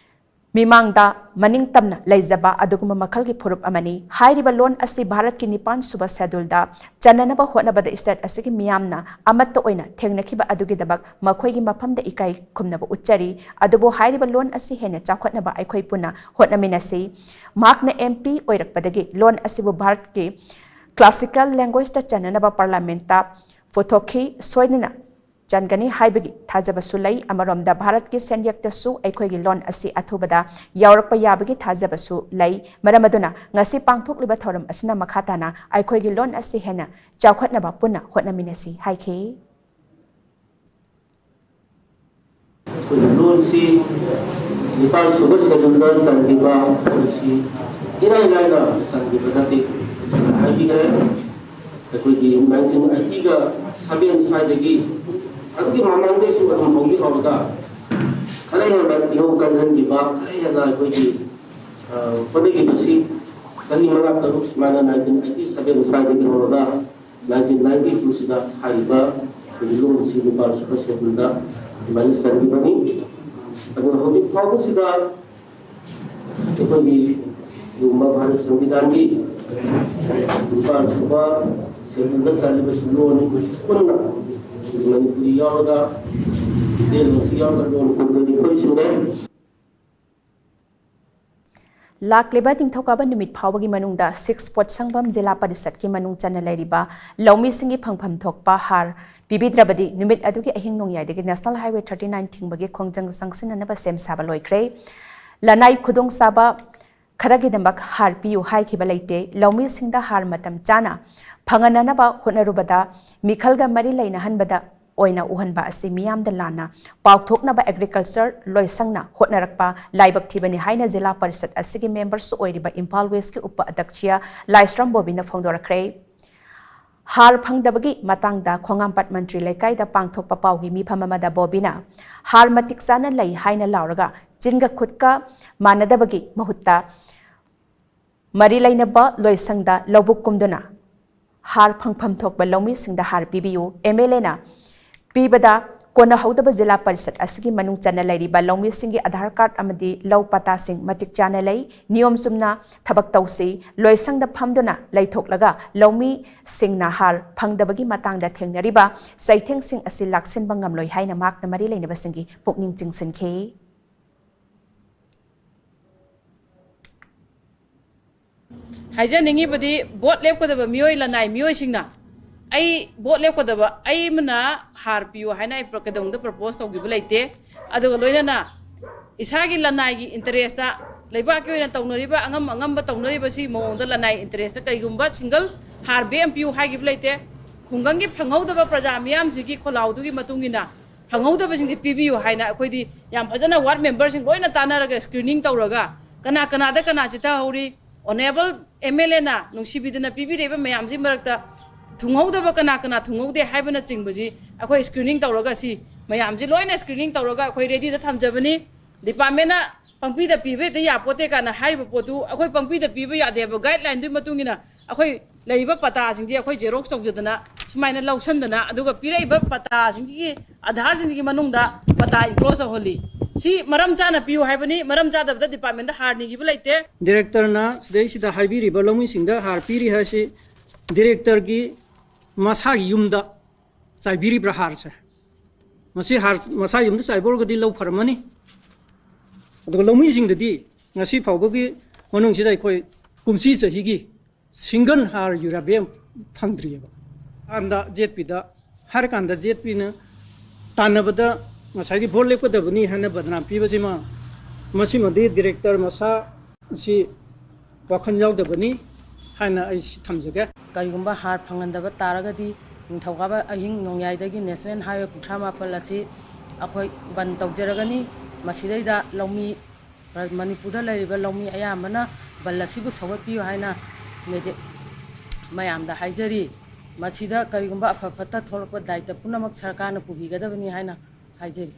ꯃꯤꯃꯥꯡꯗ ꯃꯅꯤꯡ ꯇꯝꯅ ꯂꯩꯖꯕ ꯑꯗꯨꯒꯨꯝꯕ ꯃꯈꯜꯒꯤ ꯐꯨꯔꯨꯞ ꯑꯃꯅꯤ꯫ ꯍꯥꯏꯔꯤꯕ ꯂꯣꯟ ꯑꯁꯤ ꯚꯥꯔꯠꯀꯤ ꯅꯤꯄꯥꯟ ꯁꯨꯕ scheduleꯗ ꯆꯟꯅꯅꯕ ꯍꯣꯠꯅꯕꯗ state ꯑꯁꯤꯒꯤ ꯃꯤꯌꯥꯝꯅ ꯑꯃꯠꯇ ꯑꯣꯏꯅ ꯊꯦꯡꯅꯈꯤꯕ ꯑꯗꯨꯒꯤꯗꯃꯛ ꯃꯈꯣꯏꯒꯤ ꯃꯐꯝꯗ ꯏꯀꯥꯏ ꯈꯨꯝꯅꯕ ꯎꯠꯆꯔꯤ꯫ ꯑꯗꯨꯕꯨ ꯍꯥꯏꯔꯤꯕ ꯂꯣꯟ ꯑꯁꯤ ꯍꯦꯟꯅ ꯆꯥꯎꯈꯠꯅꯕ ꯑꯩꯈꯣꯏ ꯄꯨꯟꯅ ꯍꯣꯠꯅꯃꯤꯟꯅꯁꯤ꯫ ꯃꯍꯥꯛꯅ MP ꯑꯣꯏꯔꯛꯄꯗꯒꯤ ꯂꯣꯟ ꯑꯁꯤꯕꯨ ꯚꯥꯔꯠꯀꯤ classical languageꯇ ꯆꯟꯅꯅꯕ ꯄꯥꯔꯂꯤꯌꯥꯃꯦꯟꯠꯇ ꯄꯨꯊꯣꯛꯈꯤ꯫ ꯁꯣꯏꯗꯅ ꯆꯟꯒꯅꯤ ꯍꯥꯏꯕꯒꯤ ꯊꯥꯖꯕꯁꯨ ꯂꯩ꯫ ꯑꯃꯔꯣꯝꯗ ꯚꯥꯔꯠꯀꯤ ꯁꯦꯟꯌꯦꯛꯇꯁꯨ ꯑꯩꯈꯣꯏꯒꯤ ꯂꯣꯟ ꯑꯁꯤ ꯑꯊꯨꯕꯗ ꯌꯥꯎꯔꯛꯄ ꯌꯥꯕꯒꯤ ꯊꯥꯖꯕꯁꯨ ꯂꯩ꯫ ꯃꯔꯝ ꯑꯗꯨꯅ ꯉꯁꯤ ꯄꯥꯡꯊꯣꯛꯂꯤꯕ ꯊꯧꯔꯝ ꯑꯁꯤꯅ ꯃꯈꯥ ꯇꯥꯅ ꯑꯩꯈꯣꯏꯒꯤ ꯂꯣꯟ ꯑꯁꯤ ꯍꯦꯟꯅ ꯆꯥꯎꯈꯠꯅꯕ ꯄꯨꯟꯅ ꯍꯣꯠꯅꯃꯤꯟꯅꯁꯤ ꯍꯥꯏꯈꯤ꯫ ꯑꯩꯈꯣꯏꯒꯤ ꯂꯣꯟꯁꯤ ꯅꯤꯄꯥꯜ ꯁꯨꯕ scheduleꯗ ꯆꯟꯈꯤꯕ ꯑꯁꯤ ꯏꯔꯥꯏ ꯂꯥꯏꯅ ꯆꯟꯈꯤꯕ ꯅꯠꯇꯦ ꯍꯥꯏꯕꯤꯈ꯭ꯔꯦ꯫ ꯑꯩꯈꯣꯏꯒꯤ nineteen eightyꯒ seven ꯁ꯭ꯋꯥꯏꯗꯒꯤ, ꯑꯗꯨꯒꯤ ꯃꯃꯥꯡꯗꯩꯁꯨ ꯑꯗꯨꯝ ꯍꯧꯗꯤ ꯍꯧꯔꯒ ꯈꯔ ꯍꯦꯟꯅ ꯏꯍꯧ ꯀꯜꯍꯟꯈꯤꯕ, ꯈꯔ ꯍꯦꯟꯅ ꯑꯩꯈꯣꯏꯒꯤ, ꯑ, ꯍꯣꯠꯅꯈꯤꯕꯁꯤ ꯆꯍꯤ ꯃꯉꯥ ꯇꯔꯨꯛ ꯁꯨꯃꯥꯏꯅ nineteen eighty seven ꯁ꯭ꯋꯥꯏꯗꯒꯤ ꯍꯧꯔꯒ nineteen ninety two ꯁꯤꯗ ꯍꯥꯏꯔꯤꯕ ꯑꯩꯈꯣꯏꯒꯤ ꯂꯣꯟꯁꯤ ꯅꯤꯄꯥꯜ ꯁꯨꯕ schedule ꯗ ꯑꯗꯨꯃꯥꯏꯅ ꯆꯟꯈꯤꯕꯅꯤ꯫ ꯑꯗꯨꯅ ꯍꯧꯖꯤꯛ ꯐꯥꯎꯕꯁꯤꯗ ꯑꯩꯈꯣꯏꯒꯤ ꯂꯨꯝꯕ ꯚꯥꯔꯠ ꯁꯪꯕꯤꯙꯥꯟꯒꯤ ꯅꯤꯄꯥꯜ ꯁꯨꯕ schedule ꯗ ꯆꯜꯂꯤꯕꯁꯤ ꯂꯣꯟ ꯄꯨꯟꯅ ꯃꯅꯤꯄꯨꯔꯤ ꯌꯥꯎꯔꯒ ꯃꯩꯇꯩꯂꯣꯟꯁꯨ ꯌꯥꯎꯔꯒ ꯂꯣꯟ ꯀꯨꯟꯒ ꯅꯤꯊꯣꯏ ꯁꯨꯔꯦ꯫ ꯂꯥꯛꯂꯤꯕ ꯅꯤꯡꯊꯧꯀꯥꯕ ꯅꯨꯃꯤꯠ ꯐꯥꯎꯕꯒꯤ ꯃꯅꯨꯡꯗ ꯁꯤꯛꯁ ꯄꯣꯠꯁꯪꯕꯝ ꯖꯤꯂꯥ ꯄꯔꯤꯁꯠꯀꯤ ꯃꯅꯨꯡ ꯆꯟꯅ ꯂꯩꯔꯤꯕ ꯂꯧꯃꯤꯁꯤꯡꯒꯤ ꯐꯪꯐꯝ ꯊꯣꯛꯄ ꯍꯥꯔ ꯄꯤꯕꯤꯗ꯭ꯔꯕꯗꯤ ꯅꯨꯃꯤꯠ ꯑꯗꯨꯒꯤ ꯑꯍꯤꯡ ꯅꯣꯡꯌꯥꯏꯗꯒꯤ National Highway thirty nine ꯊꯤꯡꯕꯒꯤ ꯈꯣꯡꯖꯪ ꯆꯪꯁꯤꯟꯅꯅꯕ ꯁꯦꯝ ꯁꯥꯕ ꯂꯣꯏꯈ꯭ꯔꯦ꯫ ꯂꯅꯥꯏ ꯈꯨꯗꯣꯡꯆꯥꯕ ꯈꯔꯒꯤꯗꯃꯛ ꯍꯥꯔ ꯄꯤꯌꯨ ꯍꯥꯏꯈꯤꯕ ꯂꯩꯇꯦ꯫ ꯂꯧꯃꯤꯁꯤꯡꯗ ꯍꯥꯔ ꯃꯇꯝ ꯆꯥꯅ ꯐꯪꯍꯟꯅꯅꯕ ꯍꯣꯠꯅꯔꯨꯕꯗ ꯃꯤꯈꯜꯒ ꯃꯔꯤ ꯂꯩꯅꯍꯟꯕꯗ ꯑꯣꯏꯅ ꯎꯍꯟꯕ ꯑꯁꯤ ꯃꯤꯌꯥꯝꯗ ꯂꯥꯟꯅ ꯄꯥꯎꯊꯣꯛꯅꯕ Agriculture ꯂꯣꯏꯁꯪꯅ ꯍꯣꯠꯅꯔꯛꯄ ꯂꯥꯏꯕꯛ ꯊꯤꯕꯅꯤ ꯍꯥꯏꯅ ꯖꯤꯂꯥ ꯄꯔꯤꯁꯠ ꯑꯁꯤꯒꯤ member ꯁꯨ ꯑꯣꯏꯔꯤꯕ ꯏꯝꯐꯥꯜ West ꯀꯤ ꯎꯄ ꯑꯗꯛꯁꯤꯌꯥ ꯂꯥꯏꯁ꯭ꯔꯝ ꯕꯣꯕꯤꯅ ꯐꯣꯡꯗꯣꯔꯛꯈ꯭ꯔꯦ꯫ ꯍꯥꯔ ꯐꯪꯗꯕꯒꯤ ꯃꯇꯥꯡꯗ ꯈꯣꯡꯉꯥꯝꯄꯥꯠ ꯃꯟꯇ꯭ꯔꯤ ꯂꯩꯀꯥꯏꯗ ꯄꯥꯡꯊꯣꯛꯄ ꯄꯥꯎꯒꯤ ꯃꯤꯐꯝ ꯑꯃꯗ ꯕꯣꯕꯤꯅ ꯍꯥꯔ ꯃꯇꯤꯛ ꯆꯥꯅ ꯂꯩ ꯍꯥꯏꯅ ꯂꯥꯎꯔꯒ ꯆꯤꯟꯒ ꯈꯨꯠꯀ ꯃꯥꯟꯅꯗꯕꯒꯤ ꯃꯍꯨꯠꯇ ꯃꯔꯤ ꯂꯩꯅꯕ ꯂꯣꯏꯁꯪꯗ ꯂꯧꯕꯨꯛ ꯀꯨꯝꯗꯨꯅ ꯍꯥꯔ ꯐꯪꯐꯝ ꯊꯣꯛꯄ ꯂꯧꯃꯤꯁꯤꯡꯗ ꯍꯥꯔ ꯄꯤꯕꯤꯌꯨ꯫ MLA ꯅ ꯄꯤꯕꯗ ꯀꯣꯟꯅꯍꯧꯗꯕ ꯖꯤꯂꯥ ꯄꯔꯤꯁꯠ ꯑꯁꯤꯒꯤ ꯃꯅꯨꯡ ꯆꯟꯅ ꯂꯩꯔꯤꯕ ꯂꯧꯃꯤꯁꯤꯡꯒꯤ ꯑꯙꯥꯔ ꯀꯥꯔꯗ ꯑꯃꯗꯤ ꯂꯧ ꯄꯇꯥꯁꯤꯡ ꯃꯇꯤꯛ ꯆꯥꯅ ꯂꯩ꯫ ꯅꯤꯌꯣꯝ ꯆꯨꯝꯅ ꯊꯕꯛ ꯇꯧꯁꯤ꯫ ꯂꯣꯏꯁꯪꯗ ꯐꯝꯗꯨꯅ ꯂꯩꯊꯣꯛꯂꯒ ꯂꯧꯃꯤꯁꯤꯡꯅ ꯍꯥꯔ ꯐꯪꯗꯕꯒꯤ ꯃꯇꯥꯡꯗ ꯊꯦꯡꯅꯔꯤꯕ ꯆꯩꯊꯦꯡꯁꯤꯡ ꯑꯁꯤ ꯂꯥꯛꯁꯤꯟꯕ ꯉꯝꯂꯣꯏ ꯍꯥꯏꯅ ꯃꯍꯥꯛꯅ ꯃꯔꯤ ꯂꯩꯅꯕꯁꯤꯡꯒꯤ ꯄꯨꯛꯅꯤꯡ ꯆꯤꯡꯁꯤꯟꯈꯤ꯫ ꯍꯥꯏꯖꯅꯤꯡꯉꯤꯕꯗꯤ ꯚꯣꯠ ꯂꯦꯞꯀꯗꯕ ꯃꯤꯑꯣꯏ ꯂꯅꯥꯏ ꯃꯤꯑꯣꯏꯁꯤꯡꯅ ꯑꯩ ꯚꯣꯠ ꯂꯦꯞꯀꯗꯕ ꯑꯩ ꯑꯃꯅ ꯍꯥꯔ ꯄꯤꯌꯨ ꯍꯥꯏꯅ ꯑꯩ ꯀꯩꯗꯧꯅꯨꯡꯗ ꯄ꯭ꯔꯄꯣꯁ ꯇꯧꯈꯤꯕ ꯂꯩꯇꯦ꯫ ꯑꯗꯨꯒ ꯂꯣꯏꯅꯅ ꯏꯁꯥꯒꯤ ꯂꯅꯥꯏꯒꯤ ꯏꯟꯇꯔꯦꯁꯇ ꯂꯩꯕꯥꯛꯀꯤ ꯑꯣꯏꯅ ꯇꯧꯅꯔꯤꯕ ꯑꯉꯝ ꯑꯉꯝꯕ ꯇꯧꯅꯔꯤꯕ ꯁꯤꯒꯤ ꯃꯑꯣꯡꯗ ꯂꯅꯥꯏ ꯏꯟꯇꯔꯦꯁꯇ ꯀꯔꯤꯒꯨꯝꯕ ꯁꯤꯡꯒꯜ ꯍꯥꯔ ꯕꯦꯛ ꯑꯃ ꯄꯤꯌꯨ ꯍꯥꯏꯈꯤꯕ ꯂꯩꯇꯦ꯫ ꯈꯨꯡꯒꯪꯒꯤ ꯐꯪꯍꯧꯗꯕ ꯄ꯭ꯔꯖꯥ ꯃꯤꯌꯥꯝꯁꯤꯒꯤ ꯈꯣꯜꯂꯥꯎꯗꯨꯒꯤ ꯃꯇꯨꯡ ꯏꯟꯅ ꯐꯪꯍꯧꯗꯕꯁꯤꯡꯁꯦ ꯄꯤꯕꯤꯌꯨ ꯍꯥꯏꯅ ꯑꯩꯈꯣꯏꯗꯤ ꯌꯥꯝ ꯐꯖꯅ ꯋꯥꯔꯗ ꯃꯦꯝꯕꯔꯁꯤꯡ ꯂꯣꯏꯅ ꯇꯥꯟꯅꯔꯒ ꯁ꯭ꯀ꯭ꯔꯤꯅꯤꯡ ꯇꯧꯔꯒ ꯀꯅꯥ ꯀꯅꯥꯗ ꯀꯅꯥ ꯆꯤꯊꯍꯧꯔꯤ, ꯑꯣꯅꯔꯦꯕꯜ MLA ꯅ ꯅꯨꯡꯁꯤꯕꯤꯗꯅ ꯄꯤꯕꯤꯔꯛꯏꯕ ꯃꯌꯥꯝꯁꯤ ꯃꯔꯛꯇ ꯊꯨꯡꯍꯧꯗꯕ ꯀꯅꯥ ꯀꯅꯥ ꯊꯨꯡꯍꯧꯗꯦ ꯍꯥꯏꯕꯅꯆꯤꯡꯕꯁꯤ ꯑꯩꯈꯣꯏ ꯁ꯭ꯀ꯭ꯔꯤꯅꯤꯡ ꯇꯧꯔꯒ ꯁꯤ ꯃꯌꯥꯝꯁꯦ ꯂꯣꯏꯅ screening ꯇꯧꯔꯒ ꯑꯩꯈꯣꯏ ready ꯗ ꯊꯝꯖꯕꯅꯤ꯫ Department ꯅ ꯄꯪꯄꯤꯗ ꯄꯤꯕ ꯍꯦꯛꯇ ꯌꯥꯄꯣꯠꯇꯦ ꯀꯥꯏꯅ ꯍꯥꯏꯔꯤꯕ ꯄꯣꯠꯇꯨ ꯑꯩꯈꯣꯏ ꯄꯪꯄꯤꯗ ꯄꯤꯕ ꯌꯥꯗꯦꯕ꯫ Guideline ꯗꯨꯒꯤ ꯃꯇꯨꯡ ꯏꯟꯅ ꯑꯩꯈꯣꯏ ꯂꯩꯔꯤꯕ ꯄꯇꯥꯁꯤꯡꯁꯦ ꯑꯩꯈꯣꯏ xerox ꯇꯧꯖꯗꯅ ꯁꯨꯃꯥꯏꯅ ꯂꯧꯁꯟꯗꯅ, ꯑꯗꯨꯒ ꯄꯤꯔꯛꯏꯕ ꯄꯇꯥꯁꯤꯡꯁꯤꯒꯤ, ꯑꯥꯙꯥꯔꯁꯤꯡꯁꯤꯒꯤ ꯃꯅꯨꯡꯗ ꯄꯇꯥ enclose ꯇꯧꯍꯜꯂꯤ꯫ ꯁꯤ ꯃꯔꯝ ꯆꯥꯅ ꯄꯤꯌꯨ ꯍꯥꯏꯕꯅꯤ꯫ ꯃꯔꯝ ꯆꯥꯗꯕꯗ department ꯗ ꯍꯥꯔ ꯅꯤꯈꯤꯕ ꯂꯩꯇꯦ꯫ Director ꯅ ꯁꯤꯗꯩꯁꯤꯗ ꯍꯥꯏꯕꯤꯔꯤꯕ ꯂꯧꯃꯤꯁꯤꯡꯗ ꯍꯥꯔ ꯄꯤꯔꯤ ꯍꯥꯏꯁꯤ director ꯒꯤ ꯃꯁꯥꯒꯤ ꯌꯨꯝꯗ ꯆꯥꯏꯕꯤꯔꯤꯕ꯭ꯔꯥ ꯍꯥꯔꯁꯦ? ꯃꯁꯤ ꯍꯥꯔ ꯃꯁꯥ ꯌꯨꯝꯗ ꯆꯥꯏꯕ ꯑꯣꯏꯔꯒꯗꯤ ꯂꯧ ꯐꯔꯝꯃꯅꯤ꯫ ꯑꯗꯨꯒ ꯂꯧꯃꯤꯁꯤꯡꯗꯗꯤ ꯉꯁꯤ ꯐꯥꯎꯕꯒꯤ ꯃꯅꯨꯡꯁꯤꯗ ꯑꯩꯈꯣꯏ ꯀꯨꯝꯁꯤ ꯆꯍꯤꯒꯤ single ꯍꯥꯔ urea bag ꯑꯃ ꯐꯪꯗ꯭ꯔꯤꯑꯕ꯫ ꯀꯥꯟꯗ ꯖꯦꯠ ꯄꯤꯗ ꯍꯥꯏꯔꯀꯥꯟꯗ ꯖꯦꯠ ꯄꯤꯅ ꯇꯥꯟꯅꯕꯗ ꯉꯁꯥꯏꯒꯤ ꯚꯣꯠ ꯂꯦꯞꯀꯗꯕꯅꯤ ꯍꯥꯏꯅ ꯕꯗꯅꯥꯝ ꯄꯤꯕꯁꯤꯃ, ꯃꯁꯤꯃꯗꯤ director ꯃꯁꯥ ꯑꯁꯤ ꯋꯥꯈꯜ ꯌꯥꯎꯗꯕꯅꯤ ꯍꯥꯏꯅ ꯑꯩ ꯁꯤ ꯊꯝꯖꯒꯦ꯫ ꯀꯔꯤꯒꯨꯝꯕ ꯍꯥꯔ ꯐꯪꯍꯟꯗꯕ ꯇꯥꯔꯒꯗꯤ ꯅꯤꯡꯊꯧꯀꯥꯕ ꯑꯍꯤꯡ ꯅꯣꯡꯌꯥꯏꯗꯒꯤ National Highway ꯀꯨꯟꯊ꯭ꯔꯥ ꯃꯥꯄꯜ ꯑꯁꯤ ꯑꯩꯈꯣꯏ ꯕꯟ ꯇꯧꯖꯔꯒꯅꯤ꯫ ꯃꯁꯤꯗꯩꯗ ꯂꯧꯃꯤ, ꯃꯅꯤꯄꯨꯔꯗ ꯂꯩꯔꯤꯕ ꯂꯧꯃꯤ ꯑꯌꯥꯝꯕꯅ ꯕꯟ ꯑꯁꯤꯕꯨ ꯁꯧꯒꯠꯄꯤꯌꯨ ꯍꯥꯏꯅ ꯃꯦꯗꯤ-, ꯃꯌꯥꯝꯗ ꯍꯥꯏꯖꯔꯤ꯫ ꯃꯁꯤꯗ ꯀꯔꯤꯒꯨꯝꯕ ꯑꯐ ꯐꯠꯇ ꯊꯣꯛꯂꯛꯄ ꯗꯥꯏꯇ ꯄꯨꯝꯅꯃꯛ ꯁꯔꯀꯥꯔꯅ ꯄꯨꯕꯤꯒꯗꯕꯅꯤ ꯍꯥꯏꯅ ꯍꯥꯏꯖꯔꯤ꯫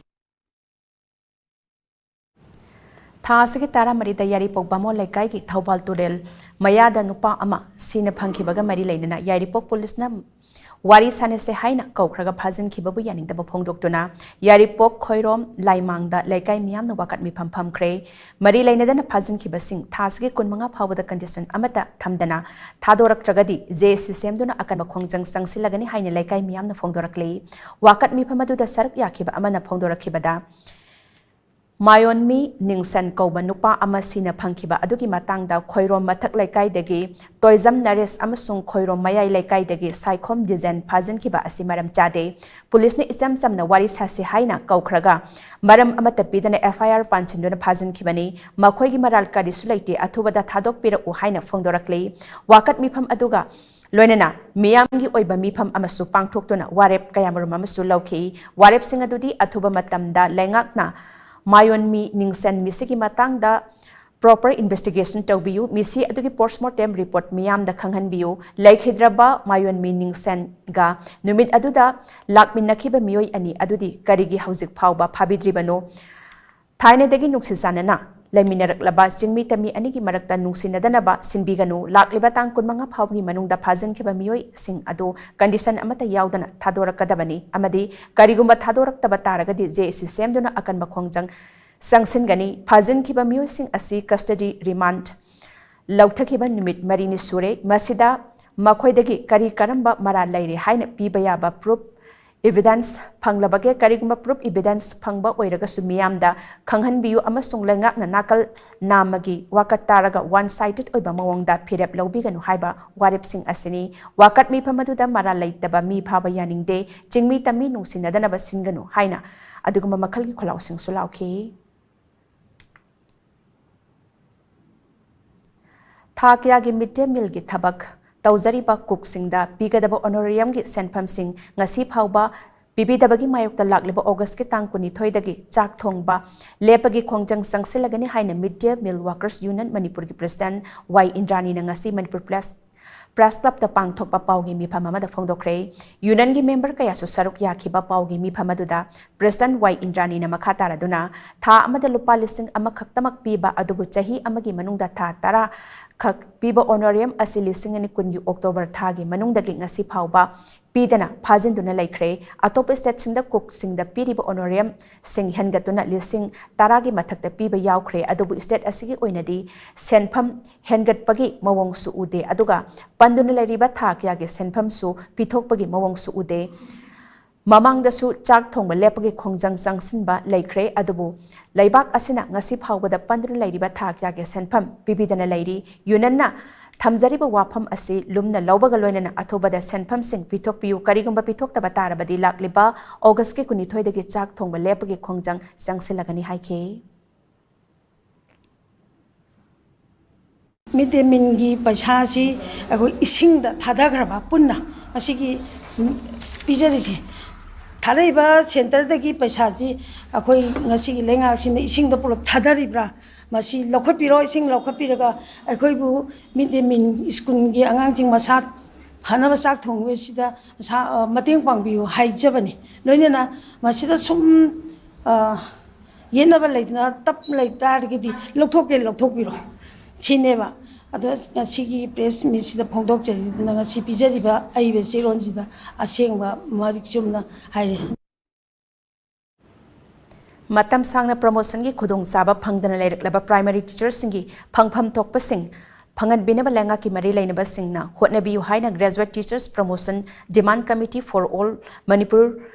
ꯊꯥ ꯑꯁꯤꯒꯤ ꯇꯔꯥꯃꯔꯤꯗ ꯌꯥꯏꯔꯤꯄꯣꯛ ꯕꯥꯃꯣꯟ ꯂꯩꯀꯥꯏꯒꯤ ꯊꯧꯕꯥꯜ ꯇꯨꯔꯦꯜ ꯃꯌꯥꯗ ꯅꯨꯄꯥ ꯑꯃ ꯁꯤꯅ ꯐꯪꯈꯤꯕꯒ ꯃꯔꯤ ꯂꯩꯅꯅ ꯌꯥꯏꯔꯤꯄꯣꯛ ꯄꯨꯂꯤꯁꯅ ꯋꯥꯔꯤ ꯁꯥꯟꯅꯁꯦ ꯍꯥꯏꯅ ꯀꯧꯈ꯭ꯔꯒ ꯐꯥꯖꯤꯟꯈꯤꯕꯕꯨ ꯌꯥꯅꯤꯡꯗꯕ ꯐꯣꯡꯗꯣꯛꯇꯨꯅ ꯌꯥꯏꯔꯤꯄꯣꯛ ꯈꯣꯏꯔꯣꯝ ꯂꯥꯏꯃꯥꯡꯗ ꯂꯩꯀꯥꯏ ꯃꯤꯌꯥꯝꯅ ꯋꯥꯀꯠ ꯃꯤꯐꯝ ꯐꯝꯈ꯭ꯔꯦ꯫ ꯃꯔꯤ ꯂꯩꯅꯗꯅ ꯐꯥꯖꯤꯟꯈꯤꯕꯁꯤꯡ ꯊꯥ ꯑꯁꯤꯒꯤ ꯀꯨꯟꯃꯉꯥ ꯐꯥꯎꯕꯗ condition ꯑꯃꯠꯇ ꯊꯝꯗꯅ ꯊꯥꯗꯣꯔꯛꯇ꯭ꯔꯒꯗꯤ ꯖꯦ ꯁꯤ ꯁꯦꯝꯗꯨꯅ ꯑꯀꯟꯕ ꯈꯣꯡꯖꯪ ꯆꯪꯁꯤꯜꯂꯒꯅꯤ ꯍꯥꯏꯅ ꯂꯩꯀꯥꯏ ꯃꯤꯌꯥꯝꯅ ꯐꯣꯡꯗꯣꯔꯛꯂꯤ꯫ ꯋꯥꯀꯠ ꯃꯤꯐꯝ ꯑꯗꯨꯗ ꯁꯔꯨꯛ ꯌꯥꯈꯤꯕ ꯑꯃꯅ ꯐꯣꯡꯗꯣꯔꯛꯈꯤꯕꯗ, ꯃꯥꯌꯣꯟꯃꯤ ꯅꯤꯡꯁꯟ ꯀꯧꯕ ꯅꯨꯄꯥ ꯑꯃ ꯁꯤꯅ ꯐꯪꯈꯤꯕ ꯑꯗꯨꯒꯤ ꯃꯇꯥꯡꯗ ꯈꯣꯏꯔꯣꯝ ꯃꯊꯛ ꯂꯩꯀꯥꯏꯗꯒꯤ ꯇꯣꯏꯖꯝ ꯅꯔꯦꯁ ꯑꯃꯁꯨꯡ ꯈꯣꯏꯔꯣꯝ ꯃꯌꯥꯏ ꯂꯩꯀꯥꯏꯗꯒꯤ ꯁꯥꯏꯈꯣꯝ ꯗꯤꯖꯦꯟ ꯐꯥꯖꯤꯟꯈꯤꯕ ꯑꯁꯤ ꯃꯔꯝ ꯆꯥꯗꯦ꯫ ꯄꯨꯂꯤꯁꯅ ꯏꯆꯝ ꯆꯝꯅ ꯋꯥꯔꯤ ꯁꯥꯁꯤ ꯍꯥꯏꯅ ꯀꯧꯈ꯭ꯔꯒ ꯃꯔꯝ ꯑꯃꯠꯇ ꯄꯤꯗꯅ F I R ꯄꯥꯟꯁꯤꯟꯗꯨꯅ ꯐꯥꯖꯤꯟꯈꯤꯕꯅꯤ꯫ ꯃꯈꯣꯏꯒꯤ ꯃꯔꯥꯜ ꯀꯔꯤꯁꯨ ꯂꯩꯇꯦ, ꯑꯊꯨꯕꯗ ꯊꯥꯗꯣꯛꯄꯤꯔꯛꯎ ꯍꯥꯏꯅ ꯐꯣꯡꯗꯣꯔꯛꯂꯤ꯫ ꯋꯥꯀꯠ ꯃꯤꯐꯝ ꯑꯗꯨꯒ ꯂꯣꯏꯅꯅ ꯃꯤꯌꯥꯝꯒꯤ ꯑꯣꯏꯕ ꯃꯤꯐꯝ ꯑꯃꯁꯨ ꯄꯥꯡꯊꯣꯛꯇꯨꯅ ꯋꯥꯔꯦꯞ ꯀꯌꯥꯃꯔꯨꯝ ꯑꯃꯁꯨ ꯂꯧꯈꯤ꯫ ꯋꯥꯔꯦꯞꯁꯤꯡ ꯑꯗꯨꯗꯤ ꯑꯊꯨꯕ ꯃꯇꯝꯗ ꯂꯩꯉꯥꯛꯅ ꯃꯥꯌꯣꯟꯃꯤ ꯅꯤꯡꯁꯟ ꯃꯤꯁꯤꯒꯤ ꯃꯇꯥꯡꯗ proper investigation ꯇꯧꯕꯤꯌꯨ꯫ ꯃꯤꯁꯤ ꯑꯗꯨꯒꯤ post mortem report ꯃꯤꯌꯥꯝꯗ ꯈꯪꯍꯟꯕꯤꯌꯨ꯫ ꯂꯩꯈꯤꯗ꯭ꯔꯕ ꯃꯥꯌꯣꯟꯃꯤ ꯅꯤꯡꯁꯦꯟꯒ ꯅꯨꯃꯤꯠ ꯑꯗꯨꯗ ꯂꯥꯛꯃꯤꯟꯅꯈꯤꯕ ꯃꯤꯑꯣꯏ ꯑꯅꯤ ꯑꯗꯨꯗꯤ ꯀꯔꯤꯒꯤ ꯍꯧꯖꯤꯛ ꯐꯥꯎꯕ ꯐꯥꯕꯤꯗ꯭ꯔꯤꯕꯅꯣ? ꯊꯥꯏꯅꯗꯒꯤ ꯅꯨꯡꯁꯤ ꯆꯥꯟꯅꯅ ꯂꯩꯃꯤꯟꯅꯔꯛꯂꯕ ꯆꯤꯡꯃꯤ ꯇꯝꯃꯤ ꯑꯅꯤꯒꯤ ꯃꯔꯛꯇ ꯅꯨꯡꯁꯤꯅꯗꯅꯕ ꯁꯤꯟꯕꯤꯒꯅꯨ꯫ ꯂꯥꯛꯂꯤꯕ ꯇꯥꯡ ꯀꯨꯟꯃꯉꯥ ꯐꯥꯎꯕꯒꯤ ꯃꯅꯨꯡꯗ ꯐꯥꯖꯤꯟꯈꯤꯕ ꯃꯤꯑꯣꯏꯁꯤꯡ ꯑꯗꯨ condition ꯑꯃꯠꯇ ꯌꯥꯎꯗꯅ ꯊꯥꯗꯣꯔꯛꯀꯗꯕꯅꯤ ꯑꯃꯗꯤ ꯀꯔꯤꯒꯨꯝꯕ ꯊꯥꯗꯣꯔꯛꯇꯕ ꯇꯥꯔꯒꯗꯤ J C ꯁꯦꯝꯗꯨꯅ ꯑꯀꯟꯕ ꯈꯣꯡꯖꯪ ꯆꯪꯁꯤꯟꯒꯅꯤ꯫ ꯐꯥꯖꯤꯟꯈꯤꯕ ꯃꯤꯑꯣꯏꯁꯤꯡ ꯑꯁꯤ custody remand ꯂꯧꯊꯈꯤꯕ ꯅꯨꯃꯤꯠ ꯃꯔꯤꯅꯤ ꯁꯨꯔꯦ꯫ ꯃꯁꯤꯗ ꯃꯈꯣꯏꯗꯒꯤ ꯀꯔꯤ ꯀꯔꯝꯕ ꯃꯔꯥꯜ ꯂꯩꯔꯤ ꯍꯥꯏꯅ ꯄꯤꯕ ꯌꯥꯕ proof, evidence ꯐꯪꯂꯕꯒꯦ? ꯀꯔꯤꯒꯨꯝꯕ proof, evidence ꯐꯪꯕ ꯑꯣꯏꯔꯒꯁꯨ ꯃꯤꯌꯥꯝꯗ ꯈꯪꯍꯟꯕꯤꯌꯨ ꯑꯃꯁꯨꯡ ꯂꯩꯉꯥꯛꯅ ꯅꯥꯀꯜ ꯅꯥꯝꯃꯒꯤ ꯋꯥꯀꯠ ꯇꯥꯔꯒ one sided ꯑꯣꯏꯕ ꯃꯑꯣꯡꯗ ꯐꯤꯔꯦꯞ ꯂꯧꯕꯤꯒꯅꯨ ꯍꯥꯏꯕ ꯋꯥꯔꯦꯞꯁꯤꯡ ꯑꯁꯤꯅꯤ꯫ ꯋꯥꯀꯠ ꯃꯤꯐꯝ ꯑꯗꯨꯗ ꯃꯔꯥꯜ ꯂꯩꯇꯕ ꯃꯤ ꯐꯥꯕ ꯌꯥꯅꯤꯡꯗꯦ, ꯆꯤꯡꯃꯤ ꯇꯝꯃꯤ ꯅꯨꯡꯁꯤꯅꯗꯅꯕ ꯁꯤꯟꯒꯅꯨ ꯍꯥꯏꯅ ꯑꯗꯨꯒꯨꯝꯕ ꯃꯈꯜꯒꯤ ꯈꯣꯜꯂꯥꯎꯁꯤꯡꯁꯨ ꯂꯥꯎꯈꯤ꯫ ꯊꯥ ꯀꯌꯥꯒꯤ mid day mealꯒꯤ ꯊꯕꯛ ꯇꯧꯖꯔꯤꯕ cookꯁꯤꯡꯗ ꯄꯤꯒꯗꯕ honorariumꯒꯤ ꯁꯦꯟꯐꯝꯁꯤꯡ ꯉꯁꯤ ꯐꯥꯎꯕ ꯄꯤꯕꯤꯗꯕꯒꯤ ꯃꯥꯌꯣꯛꯇ ꯂꯥꯛꯂꯤꯕ Augustꯀꯤ ꯇꯥꯡ ꯀꯨꯟꯅꯤꯊꯣꯏꯗꯒꯤ ꯆꯥꯛ ꯊꯣꯡꯕ ꯂꯦꯞꯄꯒꯤ ꯈꯣꯡꯖꯪ ꯆꯪꯁꯤꯜꯂꯒꯅꯤ ꯍꯥꯏꯅ Mid Day Meal Workers Union ꯃꯅꯤꯄꯨꯔꯒꯤ president ꯋꯥꯏ ꯏꯟꯗ꯭ꯔꯥꯅꯤꯅ ꯉꯁꯤ ꯃꯅꯤꯄꯨꯔ Press, Press Clubꯇ ꯄꯥꯡꯊꯣꯛꯄ ꯄꯥꯎꯒꯤ ꯃꯤꯐꯝ ꯑꯃꯗ ꯐꯣꯡꯗꯣꯛꯈ꯭ꯔꯦ꯫ Unionꯒꯤ member ꯀꯌꯥꯁꯨ ꯁꯔꯨꯛ ꯌꯥꯈꯤꯕ ꯄꯥꯎꯒꯤ ꯃꯤꯐꯝ ꯑꯗꯨꯗ president ꯋꯥꯏ ꯏꯟꯗ꯭ꯔꯥꯅꯤꯅ ꯃꯈꯥ ꯇꯥꯔꯗꯨꯅ ꯊꯥ ꯑꯃꯗ ꯂꯨꯄꯥ ꯂꯤꯁꯤꯡ ꯑꯃꯈꯛꯇꯃꯛ ꯄꯤꯕ ꯑꯗꯨꯕꯨ ꯆꯍꯤ ꯑꯃꯒꯤ ꯃꯅꯨꯡꯗ ꯊꯥ ꯇꯔꯥ ꯈꯛ ꯄꯤꯕ honorarium ꯑꯁꯤ ꯂꯤꯁꯤꯡ ꯑꯅꯤ ꯀꯨꯟꯒꯤ October ꯊꯥꯒꯤ ꯃꯅꯨꯡꯗꯒꯤ ꯉꯁꯤ ꯐꯥꯎꯕ ꯄꯤꯗꯅ ꯐꯥꯖꯤꯟꯗꯨꯅ ꯂꯩꯈ꯭ꯔꯦ꯫ ꯑꯇꯣꯞꯄ stateꯁꯤꯡꯗ cookꯁꯤꯡꯗ ꯄꯤꯔꯤꯕ honorariumꯁꯤꯡ ꯍꯦꯟꯒꯠꯇꯨꯅ ꯂꯤꯁꯤꯡ ꯇꯔꯥꯒꯤ ꯃꯊꯛꯇ ꯄꯤꯕ ꯌꯥꯎꯈ꯭ꯔꯦ꯫ ꯑꯗꯨꯕꯨ state ꯑꯁꯤꯒꯤ ꯑꯣꯏꯅꯗꯤ ꯁꯦꯟꯐꯝ ꯍꯦꯟꯒꯠꯄꯒꯤ ꯃꯑꯣꯡꯁꯨ ꯎꯗꯦ꯫ ꯑꯗꯨꯒ ꯄꯟꯗꯨꯅ ꯂꯩꯔꯤꯕ ꯊꯥ ꯀꯌꯥꯒꯤ ꯁꯦꯟꯐꯝꯁꯨ ꯄꯤꯊꯣꯛꯄꯒꯤ ꯃꯑꯣꯡꯁꯨ ꯎꯗꯦ꯫ ꯃꯃꯥꯡꯗꯁꯨ ꯆꯥꯛ ꯊꯣꯡꯕ ꯂꯦꯞꯄꯒꯤ ꯈꯣꯡꯖꯪ ꯆꯪꯁꯤꯟꯕ ꯂꯩꯈ꯭ꯔꯦ, ꯑꯗꯨꯕꯨ ꯂꯩꯕꯥꯛ ꯑꯁꯤꯅ ꯉꯁꯤ ꯐꯥꯎꯕꯗ ꯄꯟꯗꯨꯅ ꯂꯩꯔꯤꯕ ꯊꯥ ꯀꯌꯥꯒꯤ ꯁꯦꯟꯐꯝ ꯄꯤꯕꯤꯗꯅ ꯂꯩꯔꯤ꯫ Unionꯅ ꯊꯝꯖꯔꯤꯕ ꯋꯥꯐꯝ ꯑꯁꯤ ꯂꯨꯝꯅ ꯂꯧꯕꯒ ꯂꯣꯏꯅꯅ ꯑꯊꯨꯕꯗ ꯁꯦꯟꯐꯝꯁꯤꯡ ꯄꯤꯊꯣꯛꯄꯤꯌꯨ꯫ ꯀꯔꯤꯒꯨꯝꯕ ꯄꯤꯊꯣꯛꯇꯕ ꯇꯥꯔꯕꯗꯤ ꯂꯥꯛꯂꯤꯕ Augustꯀꯤ ꯀꯨꯟꯅꯤꯊꯣꯏꯗꯒꯤ ꯆꯥꯛ ꯊꯣꯡꯕ ꯂꯦꯞꯄꯒꯤ ꯈꯣꯡꯖꯪ ꯆꯪꯁꯤꯜꯂꯒꯅꯤ ꯍꯥꯏꯈꯤ꯫ Mid Day Mealꯒꯤ ꯄꯩꯁꯥꯁꯤ ꯑꯩꯈꯣꯏ ꯏꯁꯤꯡꯗ ꯊꯥꯗꯈ꯭ꯔꯕ ꯄꯨꯟꯅ ꯑꯁꯤꯒꯤ ꯄꯤꯖꯔꯤꯁꯦ꯫ ꯊꯥꯔꯛꯏꯕ centreꯗꯒꯤ ꯄꯩꯁꯥꯁꯤ ꯑꯩꯈꯣꯏ ꯉꯁꯤꯒꯤ ꯂꯩꯉꯥꯛꯁꯤꯅ ꯏꯁꯤꯡꯗ ꯄꯨꯂꯞ ꯊꯥꯗꯔꯤꯕ꯭ꯔꯥ? ꯃꯁꯤ ꯂꯧꯈꯠꯄꯤꯔꯣ, ꯏꯁꯤꯡ ꯂꯧꯈꯠꯄꯤꯔꯒ ꯑꯩꯈꯣꯏꯕꯨ ꯃꯤꯠ ꯗꯦ ꯃꯤꯜ ꯁ꯭ꯀꯨꯜꯒꯤ ꯑꯉꯥꯡꯁꯤꯡ ꯃꯁꯥ ꯐꯅꯕ ꯆꯥꯛ ꯊꯣꯡꯕꯁꯤꯗ ꯃꯁꯥ, ꯑ, ꯃꯇꯦꯡ ꯄꯥꯡꯕꯤꯌꯨ ꯍꯥꯏꯖꯕꯅꯤ꯫ ꯂꯣꯏꯅꯅ ꯃꯁꯤꯗ ꯁꯨꯝ, ꯑ, ꯌꯦꯠꯅꯕ ꯂꯩꯗꯅ ꯇꯞ ꯂꯩ ꯇꯥꯔꯒꯗꯤ ꯂꯧꯊꯣꯛꯀꯦ ꯂꯧꯊꯣꯛꯄꯤꯔꯣ ꯁꯤꯅꯦꯕ꯫ ꯑꯗꯣ ꯉꯁꯤꯒꯤ ꯄ꯭ꯔꯦꯁ ꯃꯤꯠꯁꯤꯗ ꯐꯣꯡꯗꯣꯛꯆꯔꯤꯗꯨꯅ ꯉꯁꯤ ꯄꯤꯖꯔꯤꯕ ꯑꯏꯕ ꯆꯦꯔꯣꯜꯁꯤꯗ ꯑꯁꯦꯡꯕ ꯃꯔꯤꯛ ꯆꯨꯝꯅ ꯍꯥꯏꯔꯦ꯫ ꯃꯇꯝ ꯁꯥꯡꯅ ꯄ꯭ꯔꯃꯣꯁꯟꯒꯤ ꯈꯨꯗꯣꯡꯆꯥꯕ ꯐꯪꯗꯅ ꯂꯩꯔꯛꯂꯕ ꯄ꯭ꯔꯥꯏꯃꯔꯤ ꯇꯤꯆꯔꯁꯤꯡꯒꯤ ꯐꯪꯐꯝ ꯊꯣꯛꯄꯁꯤꯡ ꯐꯪꯍꯟꯕꯤꯅꯕ ꯂꯩꯉꯥꯛꯀꯤ ꯃꯔꯤ ꯂꯩꯅꯕꯁꯤꯡꯅ ꯍꯣꯠꯅꯕꯤꯌꯨ ꯍꯥꯏꯅ Graduate Teachers Promotion Demand Committee for All Manipur